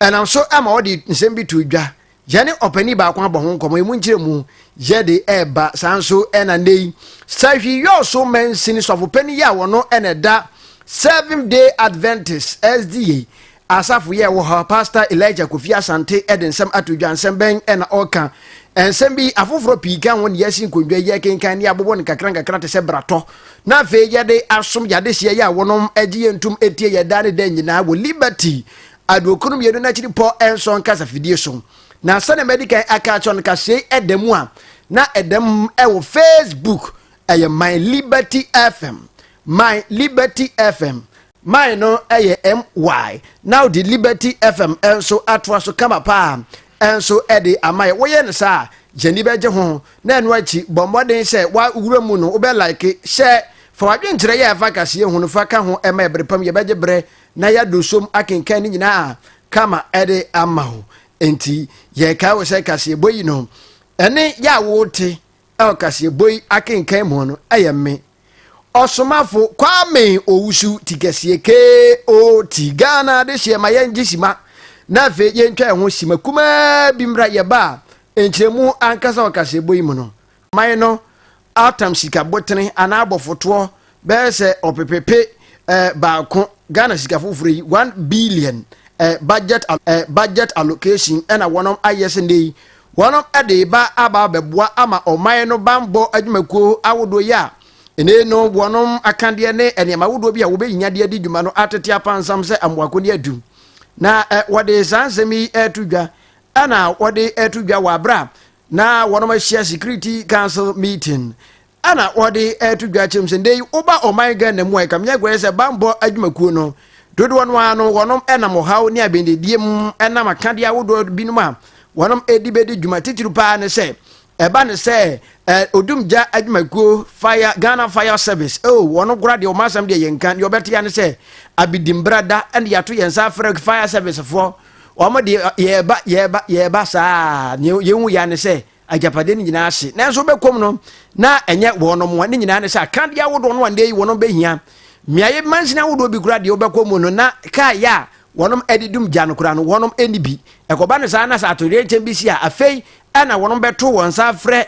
ɛnam so ma wɔde nsɛm bi to dwa. Yɛne ɔpanin baako abɔ ho nkɔmmɔ, emu nkyerɛmu yɛ de ɛreba. Saa nso na nnɛ yi, Sahwi Yɔɔso Mansini sɔfopanin yi a wɔno na ɛda Seventh Day Adventist, SDA, asafo yi a ɛwɔ hɔ, Pastor Elijah Kofi Asante de nsɛm ato dwa. Nsɛm bɛn na ɔreka? Nsɛm bi afoforɔ pii ka ho na yɛasi nkonnwa yi yɛkenkan ne yɛabobɔ no nkakra nkakra te sɛ bratɔ na afei yɛde asom yɛn adehyeɛ yi a wɔnom gye yɛn tom tie yɛn daa ne da nyinaa wɔ Liberty Aduokron mmienu no akyiri pɔ nson kasafidie so. Na sɛdeɛ madi kan aka akyerɛ no, kaseɛ yi ɛda mu a, na ɛda mu ɛwɔ Facebook, ɛyɛ My Liberty FM, My Liberty FM. My no ɛyɛ MY, na wode Liberty FM nso atoa so kama paa nso ɛde ama yɛ. Woyɛ no saa a, yɛn ani bɛgye ho. Na ɛno akyi, bɔ mmɔden sɛ wawura mu no, wobɛ like, hyɛ, fa w'adwenkyerɛ yɛ a ɛfa kaseɛ ho no fa ka ho ɛma ɛbere pam yɛbɛgye berɛ na yɛado som akenkan ne nyinaa kama de ama wo. Enti yɛkae wo sɛ kaseɛbɔ yi no, ɛne yɛ a wote ɛwɔ kaseɛbɔ yi akenkan mu no ɛyɛ me Ɔsomafo Kwame Owusu Tikɛseɛ KOT Ghana de hyeɛ ma yɛngye sima na afei yɛntwa yɛn ho sima kumaa bi mmra yɛba a nkyerɛmu ankasa wɔ kaseɛbɔ yi mu no Man no atam sika botene anaa abɔfotoɔ bɛyɛ sɛ ɔpepepe eh, baako Ghana sika foforɔ yi 1 billion eh, budget, eh, budget allocation ɛna wɔnom ayɛ sɛ nnɛ yi wɔnom de ba aba abɛboa ama ɔman no banbɔ adwumakuo ahodoɔ yi a ɛnɛ no wɔnom akadeɛ ne nneɛma ahodoɔ bi a wɔbɛnya de adi dwuma no atete apansam sɛ amoako ne adu na eh, wɔde saa nsɛm yi ɛto dwa ɛna wɔde ɛto dwa wɔ abera na wɔnom ahyia security council meeting ɛna wɔde ɛto dwa kyerɛ mu sɛ ndɛ yi woba ɔman Ghana mu a ɛkame akɔyɛ sɛ bammɔ adwumakuo no dodoɔ no ara no wɔnom ɛnam ɔhaw ne abɛndedie mu ɛnam akadeɛ ahodoɔ binom a wɔnom ɛdi bɛdi dwuma titiri paa ne sɛ ɛba ne sɛ odumgya adwumakuo fire Ghana fire service oh wɔn kora deɛ wɔn asɛm deɛ yɛn nka deɛ ɔbɛte ya ne sɛ abidimbrada ɛne yɛato yɛn nsa afrɛ fire service foɔ Wɔn deɛ yɛreba yɛreba yɛreba saa nea yɛhu ya ne sɛ agyapadeɛ no nyinaa ahye nanso wobɛkɔm no na ɛnyɛ wɔn mo ne nyinaa ne sɛ akadeɛ ahodoɔ no a nnɛ yi wɔn bɛhia mmeaeɛ mansini ahodoɔ bi koraa deɛ wobɛkɔ mu no na kaa yɛ a wɔn de dum gya no koraa no wɔn ɛni bi ɛkɔba no saa na sɛ atoyerɛnkyɛm bi si a afei ɛna wɔn bɛto wɔn nsa afrɛ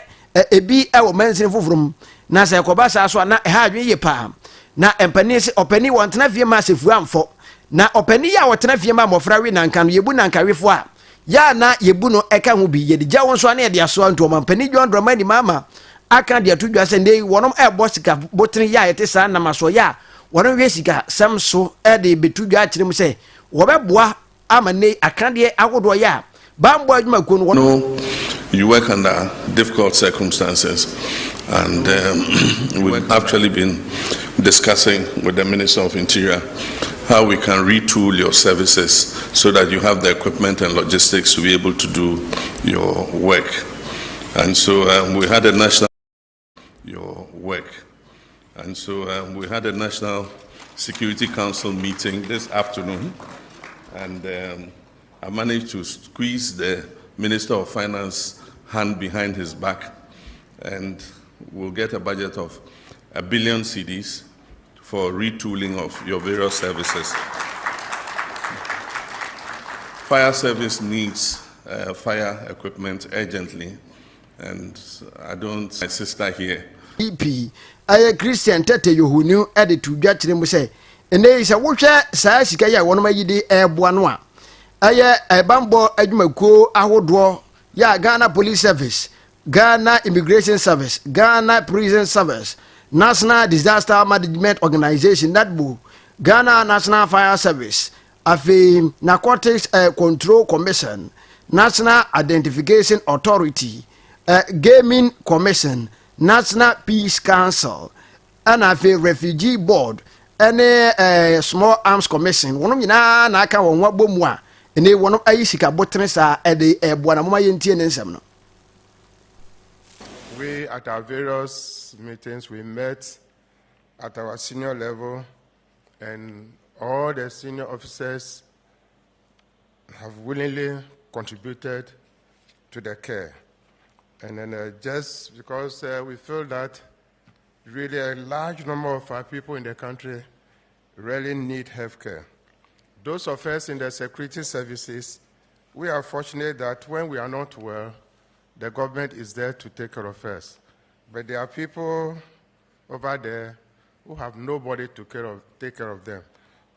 ebi wɔ mansini foforɔ mu na sɛ ɛkɔba saa so a na ɛha adwene yie paa na mpanin sɛ ɔpanin wɔn tena fie ma asefua amfɔ na ɔpanin yi a ɔtena fie ma mmɔfra we nanka no yɛbu nankawefoɔ a yɛ a na yɛbu no ɛka ho bi yɛde gya wɔn so a na yɛde asoa nti ɔmampanin John Dramani Mahama aka de ato dwa sɛ nnɛ yi wɔnom ɛrebɔ sika botene yɛ a ɛte saa nam asoɔyɛ a wɔnom hwɛ sika sɛm so de bɛtu dwa akyerɛ mu sɛ wɔbɛboa ama nnɛ yi akadeɛ ahodoɔ yɛ a bammɔ adwumakuo no No, you work under difficult circumstances, and um, we've actually been discussing with the Minister of Interior how we can retool your services so that you have the equipment and logistics to be able to do your work. And so um, we had a national your work. And so um, we had a National Security Council meeting this afternoon, and um, I managed to squeeze the Minister of Finance hand behind his back, and we'll get a budget of a billion cedis for retooling of your various services. Fire service needs uh, fire equipment urgently, and I don't, my sister here. PP ɛyɛ Christian Tete Yohunu de to dwa kyerɛ mu sɛ ɛnɛ yi sɛ wohwɛ saa sika yi a wɔnom ayi de ɛreboa no a ɛyɛ ɛbanbɔ adwumakuo ahodoɔ yɛ a Ghana Police Service, Ghana Immigration Service, Ghana Prison Service, National Disaster Management Organization, NADMO, Ghana National Fire Service, afei Narcotics eh, Control Commission, National Identification Authority, eh, Gaming Commission, National Peace Council, ɛna afei Refugee Board ɛne eh, Small Arms Commission wɔn nyinaa na aka wɔn ho abɔ mu a ɛne wɔn ayi sika botene saa ɛde ɛboa na moma yɛntie ne nsɛm no. We at our various meetings we met at our senior level and all the senior officers have willingly contributed to the care. And then uh, just because uh, we feel that really a large number of our people in the country really need health care. Those of us in the security services, we are fortunate that when we are not well, the government is there to take care of us. But there are people over there who have nobody to care of, take care of them.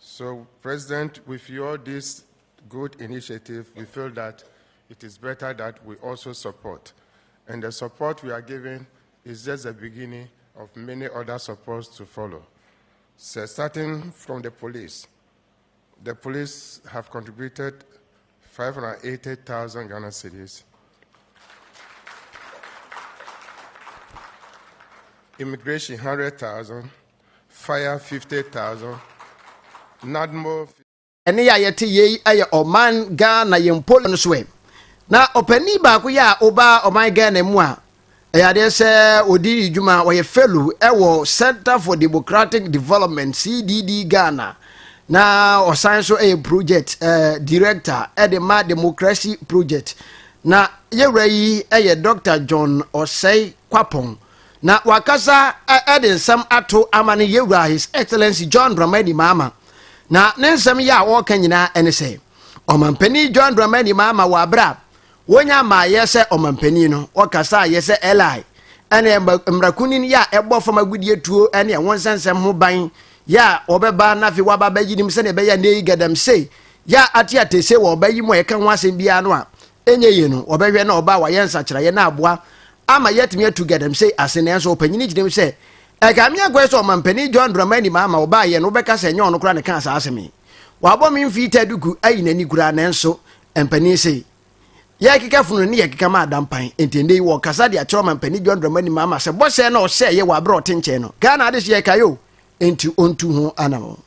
So, President, with your this good initiative, we feel that it is better that we also support. And the support we are giving is just the beginning of many other supports to follow. So, starting from the police, the police have contributed 580,000 Ghana cedis. Immigration, 100,000. Fire, 50,000. NADMO, Ɛnne yi a yɛte yei yɛ ɔman Ghana yɛn mpo no so ɛ. Na ɔpanin baako yɛ a ɔba ɔman Ghana mu a ɛyɛ adeɛ sɛ ɔdi ne dwuma ɔyɛ fellow ɛwɔ Center for Democratic Development CDD Ghana na ɔsan so ɛyɛ project eh, director ɛde ma Democracy Project na yɛwura yi ɛyɛ Dr. John Osei Kwapong na wakasa ɛde nsɛm ato ama no yɛwura His Excellency John Dramani Mahama Na ne nsɛm yi a ɔreka nyinaa ne sɛ, Ɔmampanin John Dramani Mahama wɔ abere a wɔnya mmaeɛ sɛ ɔmampanin no, ɔkasa yɛ sɛ Eli ɛne mmarakunini yɛ a ɛbɔ fam agudie tuo ne ɛho nsɛnsɛm ho ban yɛ a wɔbɛba na afei wɔaba abɛgye nim sɛdeɛ ɛbɛyɛ nnɛ yi gadamsey yɛ a ate atese wɔ ɔba yi mu a yɛka ho asɛm biara no a ɛnyɛ yie no wɔbɛhwɛ na ɔba a wɔayɛ nsakyeraeɛ na aboa ama yɛatumi atu gadamsey ase nanso ɔpanyini gyina mu sɛ Ɛkame akɔyɛ sɛ Ɔmanpanin John Dramani Mahama ɔbaeɛ no wobɛka sɛ ɛnyɛ ɔno koraa na ɛkaa saa asɛm yi. Wabɔ me mfii taduku ayi n'ani koraa nanso mpanin se yɛkeka funu ne yɛkeka ma adampan enti ɛnnɛ yi wɔkasa de akyerɛ Ɔmanpanin John Dramani Mahama sɛ bɔhyɛ na ɔhyɛeɛ wɔ aberɛ a ɔte nkyɛn no Ghana adehyeɛ kae o enti ɔntu ho anamɔn.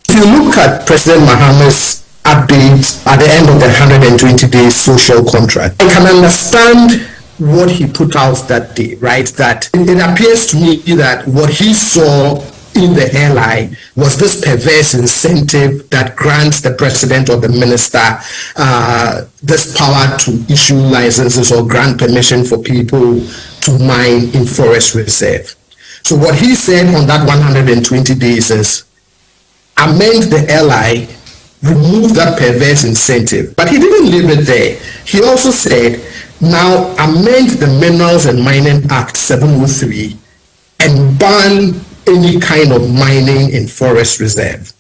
If you look at President Mahama's update at the end of the 120 day social contract, I can understand what he put out that day, right? That it appears to me that what he saw in the airline was this perverse incentive that grants the president or the minister uh, this power to issue licenses or grant permission for people to mine in forest reserve. So what he said on that 120 days is amend the LI, remove that perverse incentive. But he didn't leave it there. He also said, now amend the Minerals and Mining Act 703 and ban any kind of mining in forest reserve.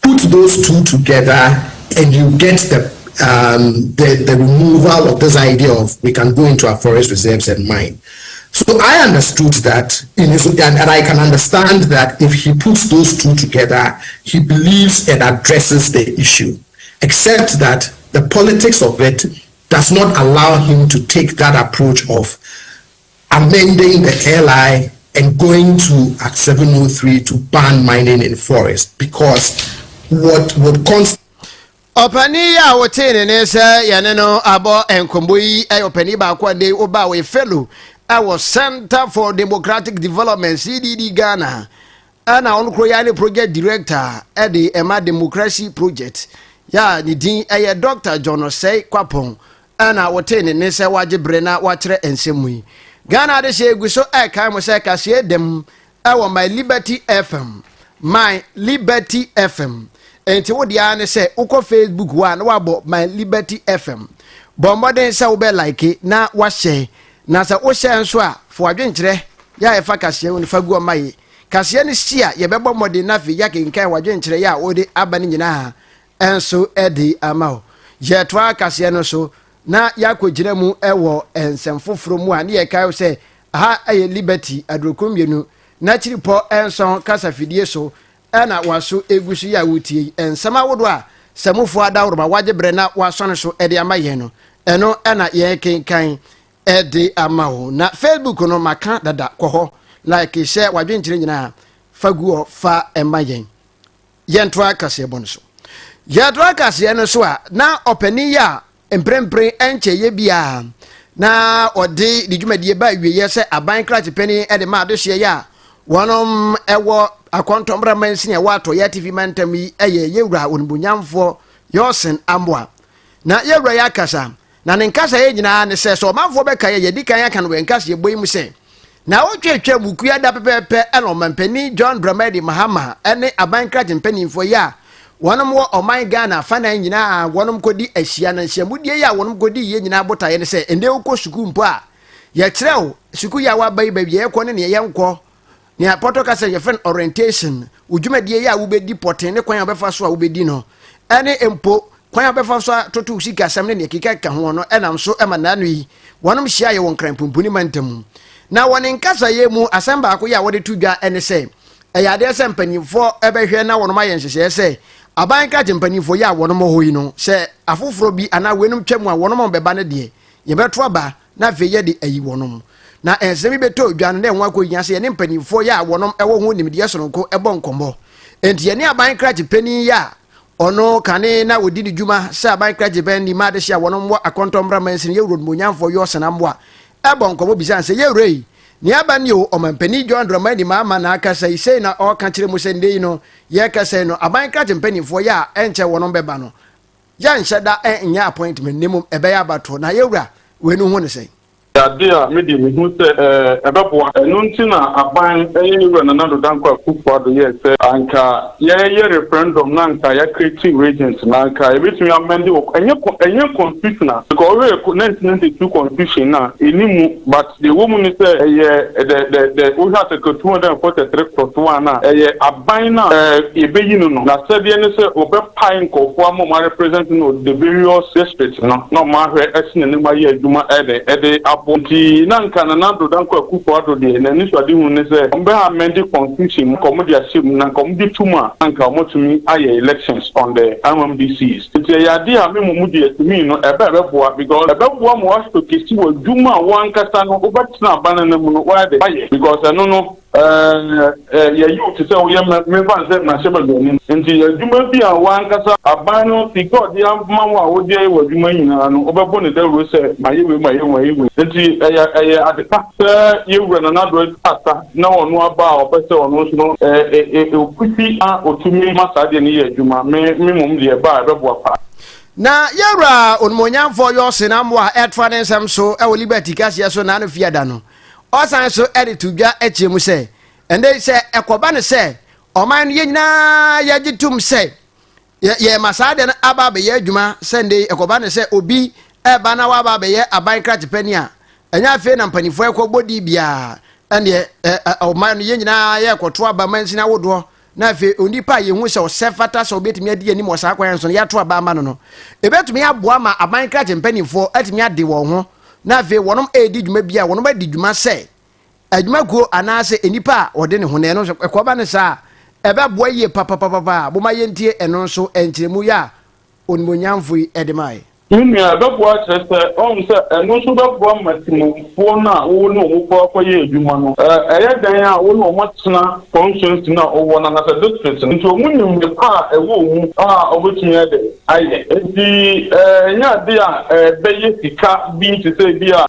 Put those two together and you get the um, the, the removal of this idea of we can go into our forest reserves and mine. So I understood that, in his, and, and I can understand that if he puts those two together, he believes it addresses the issue, except that the politics of it does not allow him to take that approach of amending the LI and going to Act 703 to ban mining in forest because what would const Ɔpanin yi a wotee ne nne sɛ yɛne no abɔ nkɔmmɔ yi yɛ ɔpanin baako a nnɛ woba a ɔyɛ fellow wɔ Center for Democratic Development CDD Ghana ɛna ɔno koro yɛ ne project director ɛde ɛma Democracy Project yɛ a ne din ɛyɛ Dr. John Osei Kwapong ɛna wotee ne nne sɛ wagye bere na wakyerɛ nsɛm mu yi. Ghana adehyeɛ gu so ɛkae mo sɛ kaseɛ dam ɛwɔ My Liberty FM, My Liberty FM. Enti wo deɛ ara ne sɛ wokɔ Facebook hɔ a na wabɔ My Liberty FM. Bɔ mmɔden sɛ wobɛ like na wahyɛ. Na sɛ wohyɛ nso a, fa w'adwenkyerɛ yɛ a ɛfa kaseɛ ho no fa gu ɔma yi. Kaseɛ no si a, yɛbɛbɔ mmɔden na afei yɛakenkan w'adwenkyerɛ yɛ a wode aba no nyinaa nso de ama wo. Yɛtoa kaseɛ no so na yɛakɔgyina mu wɔ nsɛm foforɔ mu a ne yɛkae wo sɛ aha yɛ Liberty aduokron mmienu n'akyiripɔ nson kasafidie so na waso egu so yi a wotie yi. Nsɛm ahodoɔ a Samufoɔ adaworoma wagye berɛ na wasɔne so de ama yɛn no, ɛno na yɛrekenkan de ama wo. Na Facebook no maka dada, kɔ hɔ like, hyɛ wadwenkyerɛ nyinaa fa gu hɔ fa ma yɛn. Yɛntoa kaseɛbɔ no so. Yɛtoa kaseɛ no so a, na ɔpanin yi a mprempren ɛnkyɛeɛ biara na ɔde ne dwumadie ba awieeɛ sɛ aban krakye panin de ma adehyeɛ yi a wɔnom ɛwɔ akɔntɔmmra mansini a ɛwɔ atɔeɛ atifi mantam yi yɛ yɛwura onibonyamfoɔ Yɔsen Amoa. Na yɛwura yi akasa Na ne nkasaeɛ nyinaa ne sɛ, sɛ ɔmanfoɔ bɛkae a, yɛadi kan aka no wɔ yɛn kaseɛbɔ yi mu sɛ, naawɔtwe atwam Wukuya da pɛpɛɛpɛ na Ɔmanpanin John Dramani Mahama ne aban krakye mpanimfoɔ yi a wɔnom wɔ ɔman Ghana afanan nyinaa wɔnom kɔdi ahyia. Na nhyiamudie yi a wɔnom kɔdiiɛ nyinaa botaeɛ ne sɛ, ɛnnɛ wokɔ sukuu mpo a, yɛkyerɛ wo sukuu yi a woaba yi baabi a yɛkɔ ne neɛ yɛnkɔ. Nea pɔtɔ kasa mu yɛfrɛ no orientation, wo dwumadie yi a wobɛdi pɔten ne kwan a wobɛfa so a wobɛdi no, ɛne mpo kwan a wobɛfa so atoto wo sikasɛm ne nea ɛkekakeka ho no nam so ma nnaano yi wɔnom hyiaeɛ wɔ Nkran Pumpuni mantam mu. Na wɔ ne nkasaeɛ mu, asɛm baako yɛ a wɔde to dwa ne sɛ, ɛyɛ adeɛ sɛ mpanimfoɔ bɛhwɛ na wɔnom ayɛ nhyehyɛeɛ sɛ aban krakye mpanimfoɔ yi a wɔnom wɔ hɔ yi no, sɛ afoforɔ bi anaa weinom twa mu a wɔnom a wɔbɛba no deɛ, yɛbɛto aba na afei yɛde ayi wɔnom. Na nsɛm yi bɛtɔ dwa no na ɛho akɔhia sɛ yɛne mpanimfoɔ yi a wɔnom wɔ ho nimdeɛ sononko bɔ nkɔmmɔ. Enti yɛne aban krakye panin yi a ɔno kane na ɔdi ne dwuma sɛ aban krakye panin ma adehye a wɔnom wɔ Akɔntɔmmra mansini yɛ Wura Onimuonyamfoɔ Yɔsen Amoah bɔ nkɔmmɔ bisa no sɛ, Yɛwura yi, nea aba nie o, Ɔmanpanin John Dramani Mahama na akasa yi, sei na ɔreka kyerɛ mu sɛ nnɛ yi no yɛrekasa yi no aban krakye mpanimfoɔ yi a ɛnkyɛ wɔnom bɛba no, Yɛnhyɛ da nyɛ appointment na mmom ɛbɛyɛ abatoɔ. Na yɛwura, wei no hu no sɛn? Ade a me deɛ mehu sɛ ɛbɛboa. Ɛno nti na aban ɛyɛ ne wura Nana Addo Dankwa Akufo Addo yɛɛ sɛ anka yɛyɛ referendum na anka yɛ create regions na anka yɛbɛtumi amend wɔ ɛnyɛ ɛnyɛ constitutional because wohwɛ 1992 constitution no a ɛni mu but Deɛ ɛwɔ mu ne sɛ, ɛyɛ the the the wohwɛ Article 243 clause 1 a, ɛyɛ aban no a yɛbɛyi no no, n'asɛdeɛ ne sɛ ɔbɛpae nkurɔfoɔ ama wɔn arepresent no wɔ the various districts no na wɔn ahwɛ asi n'anim ayɛ adwuma ɛde ɛde aboa. Nti na nka Nana Addo Dankwa Akufo Addo deɛ n'anisoadehunu ne sɛ wɔbɛ amend constitution mu, nka wɔde ahyɛ mu na nka wɔgye tom a na nka wɔatumi ayɛ elections on the MMDCs. Nti ɛyɛ adeɛ a me mmom deɛ to me no ɛbɛ ɛbɛboa because ɛbɛboa ma woashowcase w'adwuma a wo ankasa no wobɛtena aban no mu no woayɛ dɛ woayɛ because ɛno no ɛɛ yɛyi wo te sɛ woyɛ mɛ memfa no sɛ mmarahyɛbadwani nti adwuma bi a wo ankasa aban no sika a ɔde ama wo a wode ayɛ w'adwuma nyinaa no wobɛbɔ no dawuro sɛ mayɛ wei mayɛ wei mayɛ wei nti ɛyɛ ɛyɛ ade pa sɛ yɛwura Nana Addo asa na ɔno aba a ɔpɛ sɛ ɔno nso no ɔpusi na ɔtumi ma saa adeɛ no yɛ adwuma. Me me mmom deɛ ɛba a ɛbɛboa paa. Na yɛwura Onimuonyamfoɔ Yɔsen Amoah ɛtoa ne nsɛm so wɔ Liberty kaseɛ so naano fiada no, ɔsan so de to dwa kyerɛ mu sɛ, ɛnɛ yi sɛ ɛkɔba no sɛ ɔman no yɛn nyinaa yɛgye tom sɛ yɛma saa adeɛ no aba abɛyɛ adwuma sɛ nnɛ yi ɛkɔba no sɛ obi ɛba na waba abɛyɛ aban krakye panin a, ɛnyɛ afei na mpanimfoɔ ɛkɔbɔ di biara ɛneɛ ɔman no yɛn nyinaa yɛkɔto aba mansini awodoɔ na afei onipa a yɛhu sɛ ɔsɛ fata sɛ ɔbɛtumi adi anim wɔ saa kwan so no yɛato aba ama no no ɛbɛtumi aboa ma aban krakye mpanimfoɔ atumi ade wɔn ho na afei wɔnom ɛredi dwuma bi a wɔnom adi dwuma sɛ adwumakuo anaasɛ nnipa a wɔde ne ho na ɛno nso ɛkɔba no saa a ɛbɛboa yie papapapapa. Momma yɛntie ɛno nso nkyerɛmu yi a onimuonyamfo yi de mae. Me nua, ɛbɛboa kyerɛ sɛ, ɔhu sɛ ɛno nso bɛboa ma temmufoɔ no a wo ne wɔn kɔ akɔyɛ adwuma no, ɛyɛ dɛn a wo ne wɔn atena constituency no a wowɔ no anaasɛ district no, nti wɔn nim nnepa a ɛwɔ wo mu a wɔbɛtumi ayɛ dɛn ayɛ. Nti ɛnyɛ ade a ɛbɛyɛ sika bi te sɛ bi a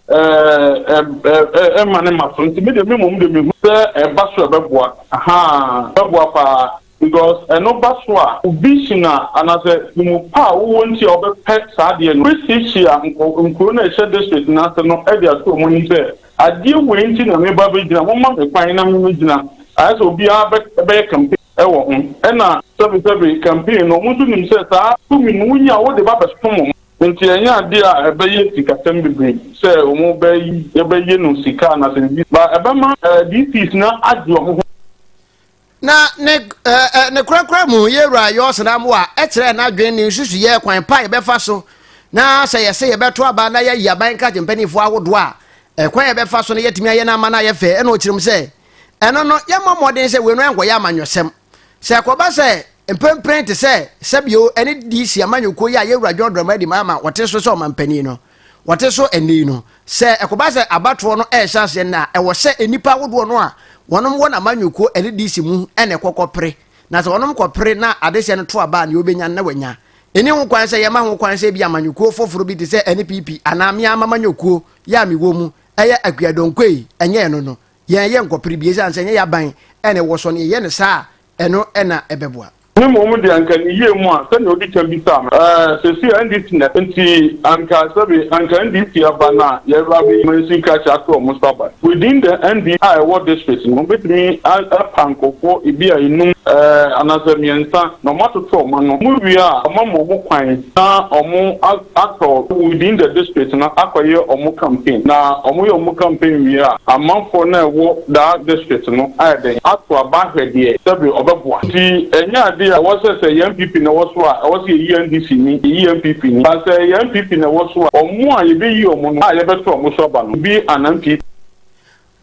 ɛmma ne mma so. Nti me deɛ me mmom deɛ mehu sɛ ɛba so a ɛbɛboa, ahaa, ɛbɛboa paa. Because ɛno ba so a, wo vision a anaasɛ mu pa a wowɔ nti a wobɛpɛ saa adeɛ no, wobɛhyiahyia nkuro no a ɛhyɛ district no ase no de ato wɔn anim sɛ, adeɛ wei nti na mereba abɛgyina, momma me kwan na memmɛgyina. Ayɛ sɛ obiara bɛyɛ campaign wɔ ho. Ɛna sɛbesɛbe campaign no, wɔn nso nim sɛ saa tumi no wonya a, wode ba bɛsom wɔn. Nti ɛnyɛ adeɛ a ɛbɛyɛ sikasɛm bebree sɛ wɔbɛyɛ no sika anaasɛ biribi, but ɛbɛma DCs no agye wɔn ho. Na ne ne korakora mu, yɛn Wura Yɔsena Amoah kyerɛɛ n'adwene ne nsusuiɛ kwan pa a yɛbɛfa so. Na sɛ yɛse yɛbɛto aba na yɛayi aban nkrakye mpanimfoɔ ahodoɔ a, ɛkwan a yɛbɛfa so no yɛatumi ayɛ no ama no ayɛ fɛ. Ɛna ɔkyerɛ mu sɛ, ɛno no, yɛmmɔ mmɔden sɛ wei no ɛnkɔyɛ amanyɔsɛm. Sɛ ɛkɔba sɛ mprempren te sɛ sɛbio ɛne DC amanyɔkuo yi a yɛwura John Dramani Mahama wɔte so sɛ ɔmampanin no, wɔte so ɛnnɛ yi no, sɛ ɛkɔba sɛ abatoɔ no ɛrehyɛ aseɛ nnɛ a, ɛwɔ sɛ nnipa ahodoɔ no a wɔnom wɔ n'amanyɔkuo ɛne DC mu ɛna ɛkɔkɔ pere. Na sɛ wɔnom kɔpere na adehyeɛ no to aba a, nea ɔbɛnya no na wanya. Ɛnni ho kwan sɛ yɛma ho kwan sɛ ebia amanyɔkuo foforo bi te sɛ NPP anaa me ara m'amanyɔkuo yɛ a mewɔ mu ɛyɛ Akua Donkor yi, ɛnyɛ ɛno no. Yɛn yɛnkɔpere bi ɛsiane sɛ ɛnyɛ yɛn aban na ɛwɔ so no, yɛyɛ no saa a, ɛno na ɛbɛboa. Ne mmom deɛ anka ne yie mu a, sɛdeɛ ɔdi kan bisaa me, ɛɛ, seesei NDC na, nti anka sɛbe anka NDC aba no a, yɛreba abɛyi mansin krakye ato wɔn so aba. Within the NDC a ɛwɔ district no, wɔbɛtumi apa nkurɔfoɔ ebi a enum, ɛɛ, anaasɛ mmiɛnsa na wɔatoto wɔn ano. Wɔwie a, wɔama wɔn kwan na wɔn akɔ within the district no akɔyɛ wɔn campaign. Na wɔyɛ wɔn campaign wie a, amanfoɔ no a ɛwɔ that district no ayɛ dɛn ato aba ahwɛ deɛ sɛbe ɔbɛboa. Nti ɛnyɛ adeɛ a ɛwɔ sɛ sɛ ɛyɛ NPP na ɛwɔ so a, ɛwɔ sɛ yɛyi NDC ni, yɛyi NPP ni. But sɛ ɛyɛ NPP na ɛwɔ so a, wɔn a yɛbɛyi wɔn no a yɛbɛto wɔn so aba no be an NPP.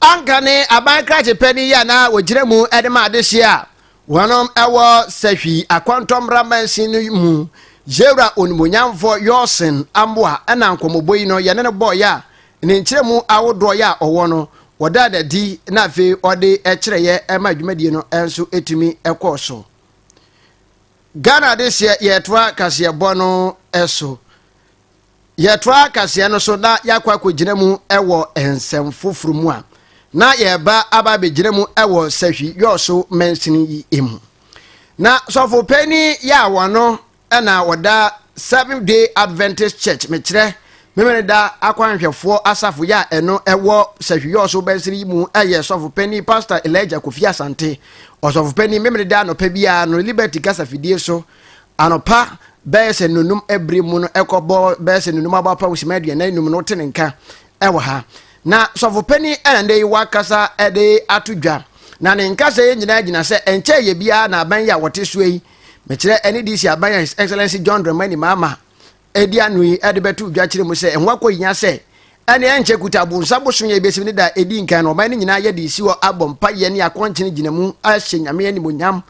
Anka ne aban krakye panin yi a na wɔgyina mu de ma adehyeɛ a Wɔnom wɔ Sahwi Akɔntɔmmra mansin no mu Yewura Onimuonyamfoɔ Yɔɔsen Amoah na nkɔmmɔbɔ yi no yɛne no bɔɔeɛ a ne nkyerɛmu ahodoɔ yɛ a ɔwɔ no wɔdaa no adi na afei ɔde kyerɛeɛ ma dwumadie no nso tumi kɔɔ so. Ghana adehyeɛ yɛtoa kaseɛbɔ no so. Yɛtoa kaseɛ no so na yɛakɔ akɔgyina mu wɔ nsɛm foforɔ mu a, na yɛreba aba abɛgyina mu wɔ Sahwi Yɔɔso mansini yi mu. Na sɔfo panin yɛ a wɔno na wɔda Seventh Day Adventist Church, mekyerɛ Memeneda akwanhwɛfoɔ asafo yɛ a ɛno ɛwɔ Sahwi Yɔɔso mansini yi mu yɛ sɔfo panin Pastor Elijah Kofi Asante. Ɔsɔfo panin Memeneda anɔpa biara no Liberty kasafidie so Anɔpa bɛyɛ sɛ nnɔnnum bere mu no ɛkɔbɔ bɛyɛ sɛ nnɔnnum abɔ apam simma 45 no wote ne nka wɔ ha. Na sɔfopanin ɛna ndɛ yi wakasa de ato dwa. Na ne nkasa yi nyinaa gyina sɛ ɛnkyɛɛ yɛ biara na aban yi a wɔte soɔ yi, mekyerɛ ɛne DC aban a His Excellency John Dramani Mahama ɛdi ano yi de bɛto dwa kyerɛ mu sɛ ɛho akɔhia sɛ ɛne ɛnkyɛ kuta abonsa bosom yɛ bɛsim ne da ɛdi nkan no ɔman no nyinaa yɛde si hɔ abɔ mpa yɛ ne akɔnkyene gyina mu ahyɛ Nyame animonyam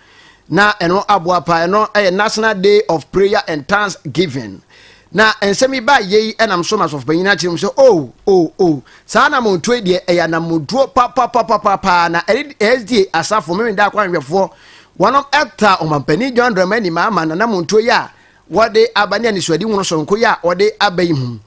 na ɛno aboa paa. Ɛno ɛyɛ National Day of Prayer and Thanksgiving. Na nsɛm yi baa yei ɛnam so ma sɔfopanyin akyerɛ mu sɛ o oh, o oh, o oh, saa anamontuo yi deɛ ɛyɛ anamontuo papapapapaa na ɛde SDA asafo memenda akwanhwɛfoɔ wɔnom ɛta ɔmampanin John Dramani Mahama nanamontuo yi a wɔde aba ne anisoadehunu soronko yi a wɔde aba yi ho.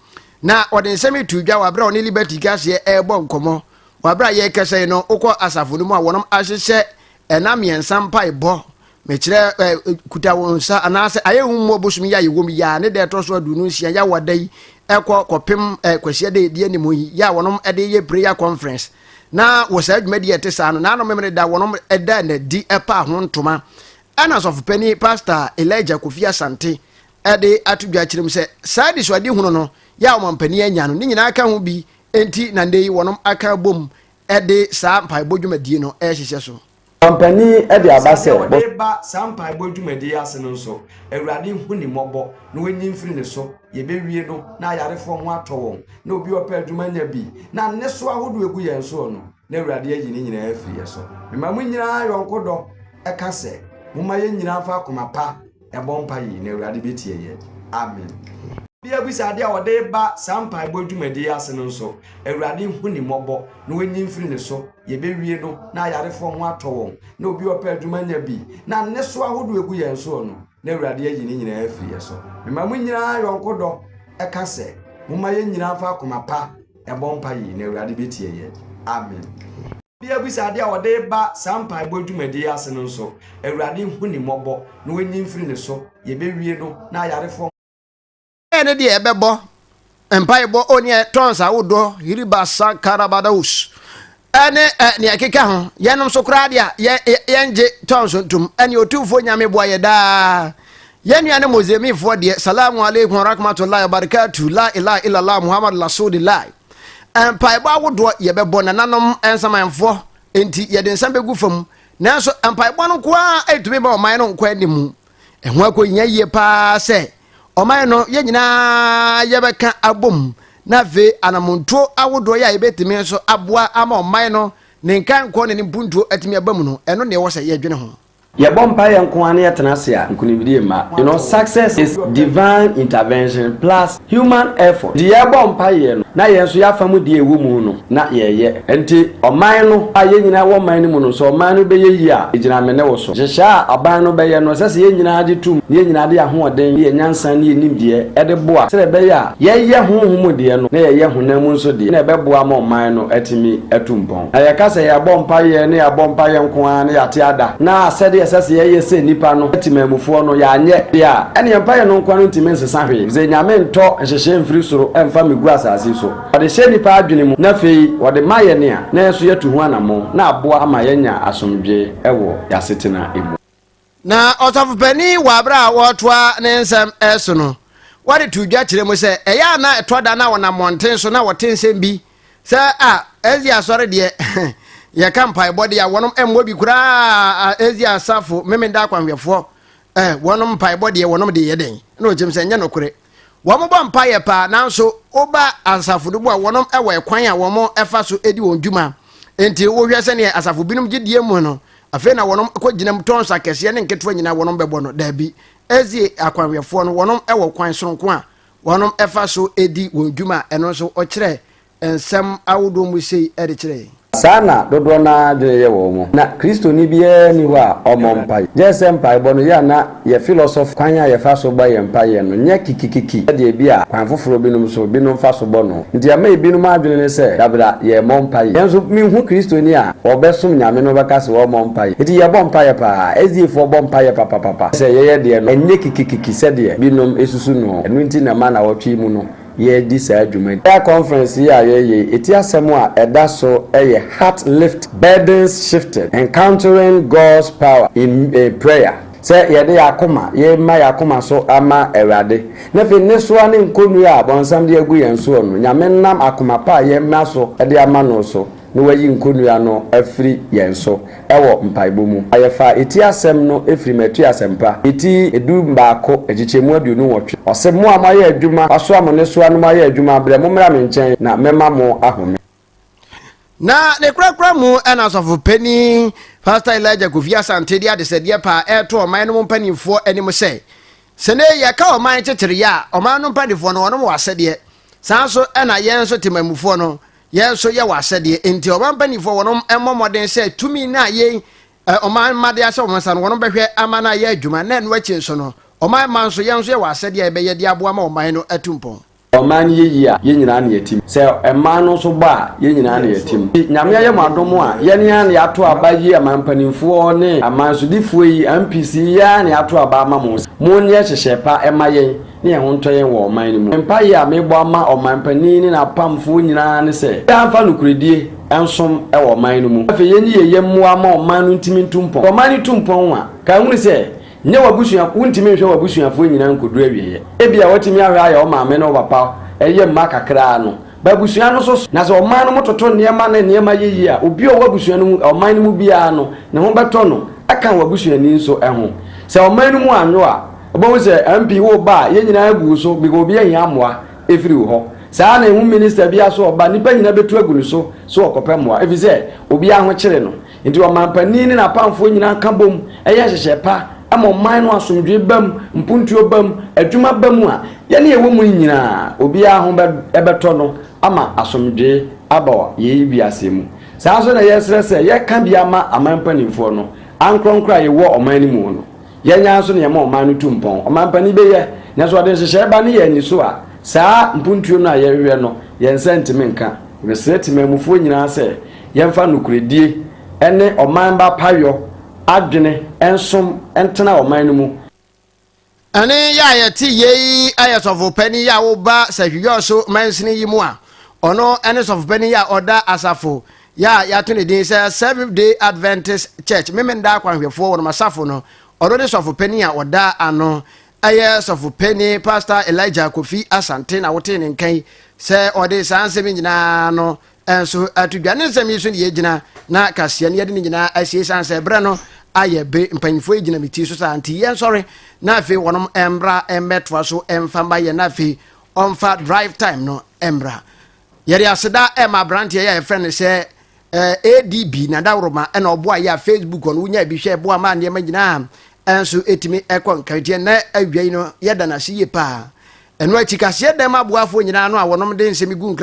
Na wɔde nsɛm yi too dwa wɔ abere a wɔne Liberty Kaseɛ ɛrebɔ nkɔmmɔ. Wɔ abere a yɛrekasa yi no, wokɔ asafo no mu a wɔnom ahyehyɛ ɛna mmiɛnsa mpaebɔ, mekyerɛ ɛ kuta wɔn nsa anaasɛ ayɛ hu mmɔ bosom yi a yɛwɔ mu yi a ne da ɛtɔ so 26 yɛawɔ da yi ɛkɔ kɔpem ɛ kwasia da ɛdi anim yi yɛ a wɔnom ɛde yɛ prayer conference. Na wɔ saa dwumadi a ɛte saa no, n'ano memene da wɔnom ɛda n'adi ɛpa ho ntoma. Ɛna Sɔfopanin Pastor Elijah Kofi Asante de ato dwa kyerɛ mu sɛ saa anisoadehunu no yɛ a ɔmampanin anya no ne nyinaa ka ho bi nti na nnɛ yi wɔnom aka abom de saa mpaebɔ dwumadie no rehyehyɛ so. Ɔmampanin de aba sɛ. Sɛdeɛ wɔde reba saa mpaebɔ dwumadie yi ase no nso, Awurade nhu ne mmɔbɔ na ɔnyi mfiri ne so. Yɛbɛwie no na ayarefoɔ ho atɔ wɔn, na obi a ɔpɛ adwuma anya bi, na nnesoa ahodoɔ ɛgu yɛn soɔ no, na Awurade ayi ne nyinaa afiri yɛn so. Mema mo nyinaa yɔnko dɔ ka sɛ, momma yɛn nyinaa mfa akoma pa ɛbɔ mpaeɛ yi, na Awurade bɛtie yɛn. Amen. Obiara bisa adeɛ a ɔde reba saa mpaebɔ dwumadie yi ase no nso, Awurade nhu ne mmɔbɔ na ɔnyi mfiri ne so. Yɛbɛwie no na ayarefoɔ ho atɔ wɔn, na obi a ɔpɛ adwuma anya bi, na nnesoa ahodoɔ ɛgu yɛn soɔ no, na Awurade ayi ne nyinaa afiri yɛn so. Mema mo nyinaa yɔnko dɔ ka sɛ, momma yɛn nyinaa mfa akoma pa Yɛbɔ mpaeɛ yi, na Awurade bɛtie yɛn. Amen. Obiara bisa adeɛ a ɔde reba saa mpaebɔ dwumadie yi ase no nso, Awurade nhu ne mmɔbɔ na ɔnyi mfiri ne so. Yɛbɛwie no, na ayarefoɔ. Ne deɛ ɛbɛbɔ mpaebɔ oneɛ tons ahodoɔ hiriba sankarabados ɛne ɛ nea ɛkeka ho yɛnom so koraa deɛ yɛ yɛngye tons ntom ɛne otumfoɔ Nyame boa yɛ daa Yɛn nua ne Mozemifoɔ deɛ, Salamu alaikum wa rahmatullahi wa barakatuh, La ilaha illallah Muhammad Rasulillah. Mpaebɔ ahodoɔ yɛbɛbɔ nananom nsamanfoɔ nti yɛde nsa bɛgu fam, nanso mpaebɔ no nko ara ɛntumi ma ɔman no nkɔ anim. Ɛho akɔhia yie paa sɛ ɔman no yɛn nyinaa yɛbɛka abom na afei anamontuo ahodoɔ yɛ a yɛbɛtumi nso aboa ama ɔman no ne nkankɔ ne ne mpuntuo atumi aba mu no, ɛno na ɛwɔ sɛ yɛdwene ho. Yɛbɔ mpaeɛ nko ara na yɛtena ase a, nkunimdie mma. You know, success is divine intervention plus human effort. Nti yɛrebɔ mpaeɛ no, na yɛn nso yɛafa mu deɛ ɛwɔ mu no na yɛreyɛ. Nti ɔman no a yɛn nyinaa wɔ man no mu no, sɛ ɔman no bɛyɛ yie a, ɛgyina me ne wo so. Nhyehyɛɛ a aban no bɛyɛ no, ɛsɛ sɛ yɛn nyinaa gye tom na yɛn nyinaa de yɛn ahoɔden ne yɛn nyansa ne yɛn nimdeɛ de boa sɛdeɛ ɛbɛyɛ a yɛyɛ honhom mu deɛ no na yɛyɛ honam mu nso deɛ na ɛbɛboa ama ɔman no atumi atu mpɔn. Na yɛka sɛ yɛabɔ mpaeɛ na yɛabɔ mpaeɛ nko ara na yɛate ada, na asɛdeɛ ɛsɛ sɛ yɛyɛ sɛ nnipa no, temanmufoɔ no, yɛanyɛ deɛ a, ɛnneɛ mpaeɛ no nko ara no ntumi nsesa hwee, ɛfiri sɛ Nyame ntɔ nhyehyɛɛ mfiri soro mfa mmɛgu asase yi so. Ɔde hyɛ nnipa adwene mu, na afei ɔde ma yɛn a, na yɛn nso yɛatu ho anammɔn, na aboa ama yɛanya asomdwoeɛ wɔ yɛn asetena mu. Na ɔsɔfopanin wɔ abere a wɔretoa ne nsɛm so no, wɔde to dwa kyerɛ mu sɛ ɛyɛ a na ɛtɔ da na wɔnam mmɔnten so na wɔte nsɛm bi sɛ a Asia asɔre deɛ yɛka mpaebɔ deɛ a wɔnom mmɔ bi koraa Asia asafo Memenda akwanhwɛfoɔ eh, wɔnom mpaebɔ deɛ wɔnom de yɛ dɛn na ɔkyɛm sɛ ɛnyɛ nokorɛ. Wɔbɔ mpaeɛ paa, nanso woba asafo no mu a, wɔnom wɔ ɛkwan a wɔn fa so di wɔn dwuma. Enti wohwɛ sɛdeɛ asafo binom gye die mu no, afei na wɔnom kɔ gyina mu tɔns akɛseɛ ne nketewa nyinaa wɔnom bɛbɔ no. Daabi, SDA akwanhwɛfoɔ no, wɔnom wɔ kwan soronko a wɔnom fa so di wɔn dwuma a ɛno nso ɔkyerɛ nsɛm ahodoɔ mu sei de kyerɛ yɛn. Saa na dodoɔ no ara adwene yɛ wɔn. Na Kristoni biara nni hɔ a ɔmmɔ mpaeɛ. Gyɛ sɛ mpaebɔ no yɛ a na yɛ philosophy kwan a yɛfa so bɔ yɛn mpaeɛ no nyɛ kikikiki sɛdeɛ ebia kwan foforɔ binom so binom fa so bɔ no. Nti ɛma ebinom adwene ne sɛ dabra yɛremmɔ mpaeɛ. Nanso menhu Kristoni a ɔbɛsom Nyame no ɔbɛka sɛ ɔremmɔ mpaeɛ. Nti yɛbɔ mpaeɛ paa. SDA foɔ bɔ mpaeɛ papapapa. Sɛ yɛyɛ deɛ no ɛnyɛ kikikiki sɛdeɛ binom susu no. Ɛno nti na ɛma nawɔtwe yi mu no yɛredi saa dwuma yi. Prayer conference yi a yɛreyɛ yi, eti asɛm a ɛda so yɛ Heart Lift, Burdens Shifted, Encountering God's Power in Prayer. Sɛ yɛde yɛn akoma, yɛrema yɛn akoma so ama Awurade, na afei nnesoa ne nkonnua a bɔnsam de agu yɛn soɔ no, Nyame nam akoma pa a yɛma so de ama no so, na wayi nkonnua no afiri yɛn so wɔ mpaebɔ mu. Na yɛfaa eti asɛm no firi Mateo Asɛmpa, eti du baako, nkyekyɛmu 28. Ɔse, Mo a moayɛ adwuma, wɔasoa mo nnesoa na moayɛ adwuma abrɛ, mommra me nkyɛn, na mɛma mo ahome. Na ne korakora mu na Ɔsɔfopanin Pastor Elijah Kofi Asante de adesɛdeɛ paa ɛreto ɔman no mu mpanimfoɔ anim sɛ, sɛ nnɛ yi yɛka ɔman kyekyereɛ a, ɔman no mpanimfoɔ no wɔnom wɔ asɛdeɛ. Saa nso na yɛn nso temanmufoɔ no, Yɛn nso yɛwɔ asɛdeɛ, enti ɔman mpanimfoɔ wɔnom mmɔ mmɔden sɛ tumi no a yɛn ɔman mma de ahyɛ wɔn nsa no wɔnom bɛhwɛ ama no ayɛ adwuma, na ɛno akyi nso no ɔman mma nso yɛn nso yɛwɔ asɛdeɛ a yɛbɛyɛ de aboa ma ɔman no atu mpɔn. Ɔman no yɛ yie a, yɛn nyinaa na yɛtim. Sɛ mmaa no nso bɔ a, yɛn nyinaa na yɛtim. Nti Nyame ayɛ mo adom a, yɛn ara na yɛato aba yi aman mpanimfoɔ ne aman sodifoɔ yi, MPs yi, yɛn ara na yɛato aba ama mo sɛ monyɛ nhyehyɛɛ pa mma yɛn ne yɛn ho ntɔ yɛn wɔ ɔman no mu. Mpaeɛ a mebɔ ama ɔmanpanin ne n'apamfoɔ nyinaa ne sɛ, obiara mfa nokorɛdie nsom wɔ ɔman no mu. Afei yɛnyi yɛn yam mmoa mma ɔman no ntumi ntu mpɔn. Sɛ ɔman no tu mpɔn a, kae hunu sɛ, nyɛ w'abusua, wontumi nhwɛ w'abusuafoɔ nyinaa nkɔduru awieeɛ. Ebia woatumi ahwɛ ayɛ wo maame ne wo papa yam mma kakra no, ba abusua no nso so. Na sɛ ɔman no mu toto nneɛma na nneɛma yɛ yie a, obi a ɔwɔ abusua no mu, ɔman no mu biara no, ne ho bɛtɔ no, ɛka w'abusuani nso ho. Sɛ ɔman no mu annwo a, Wobɛhu sɛ MP wo ba a yɛn nyinaa agu wo so because obi ahia mmoa ɛfiri wo hɔ. Saa ara na ɛhu minister bi aso ɔba nnipa nyinaa bɛtu agu ne so sɛ ɔkɔpɛ mmoa ɛfiri sɛ obiara ho kyere no. Nti ɔmanpanin ne n'apamfoɔ nyinaa ka bom yɛ nhyehyɛɛ pa ma ɔman no asomdwoeɛ ba mu, mpuntuo ba mu, adwuma ba mu a, yɛne yɛwɔ mu no nyinaa obiara ho bɛtɔ no ama asomdwoeɛ aba yɛn wiase mu. Saa nso na yɛsrɛ sɛ yɛka bi ama aman mpanimfoɔ no ankorɔnkorɔ a yɛwɔ ɔman no mu no. Yɛn ara nso na yɛma ɔman no tu mpɔn. Ɔmanpanin bɛyɛ, nanso ɔde nhyehyɛe ba ne yɛn ani so a, saa mpuntuo no a yɛhwehwɛ no, yɛn nsa ntumi nka. Mesrɛ temanmufoɔ nyinaa sɛ yɛmfa nokorɛdie ne ɔman ba payɔ adwene nsom ntena ɔman no mu. Ɛne yɛ a yɛte yei yɛ sɔfopanin yi a woba Sahwiyɔso mansini yi mu a, ɔno ne sɔfopanin yi a ɔda asafo Yɛ a yɛato ne din sɛ Seventh Day Adventist Church Memenda Akwanhwɛfoɔ wɔnom asafo no, ɔno ne sɔfo panin a ɔda ano. Ɛyɛ sɔfo panin Pastor Elijah Kofi Asante na wotee ne nka yi sɛ ɔde saa nsɛm yi nyinaa no nso ato dwa. Ne nsɛm yi so ne yɛgyina na kaseɛ no yɛde ne nyinaa asie sane sɛ berɛ no Ayɛ be mpanyinfoɔ yi gyina me ti so saa nti yɛnsɔre na afei wɔnom mmra mmɛtoa so mfa mma yɛn na afei ɔmfa drive time no mmra. Yɛde aseda ɛma aberanteɛ yi a yɛfrɛ no sɛ eh, ADB na daworoma ɛna ɔboa yɛ a Facebook ɔno wonya bi hwɛ ɛboa ma nneɛma nyinaa ɛnso ɛtumi ɛkɔ nkaeɛ nɛ awia yi no yɛda no ase yie paa. Ɛno akyi kaseɛ dɛm aboafoɔ nyinaa no a wɔnom de nsɛm gu nkra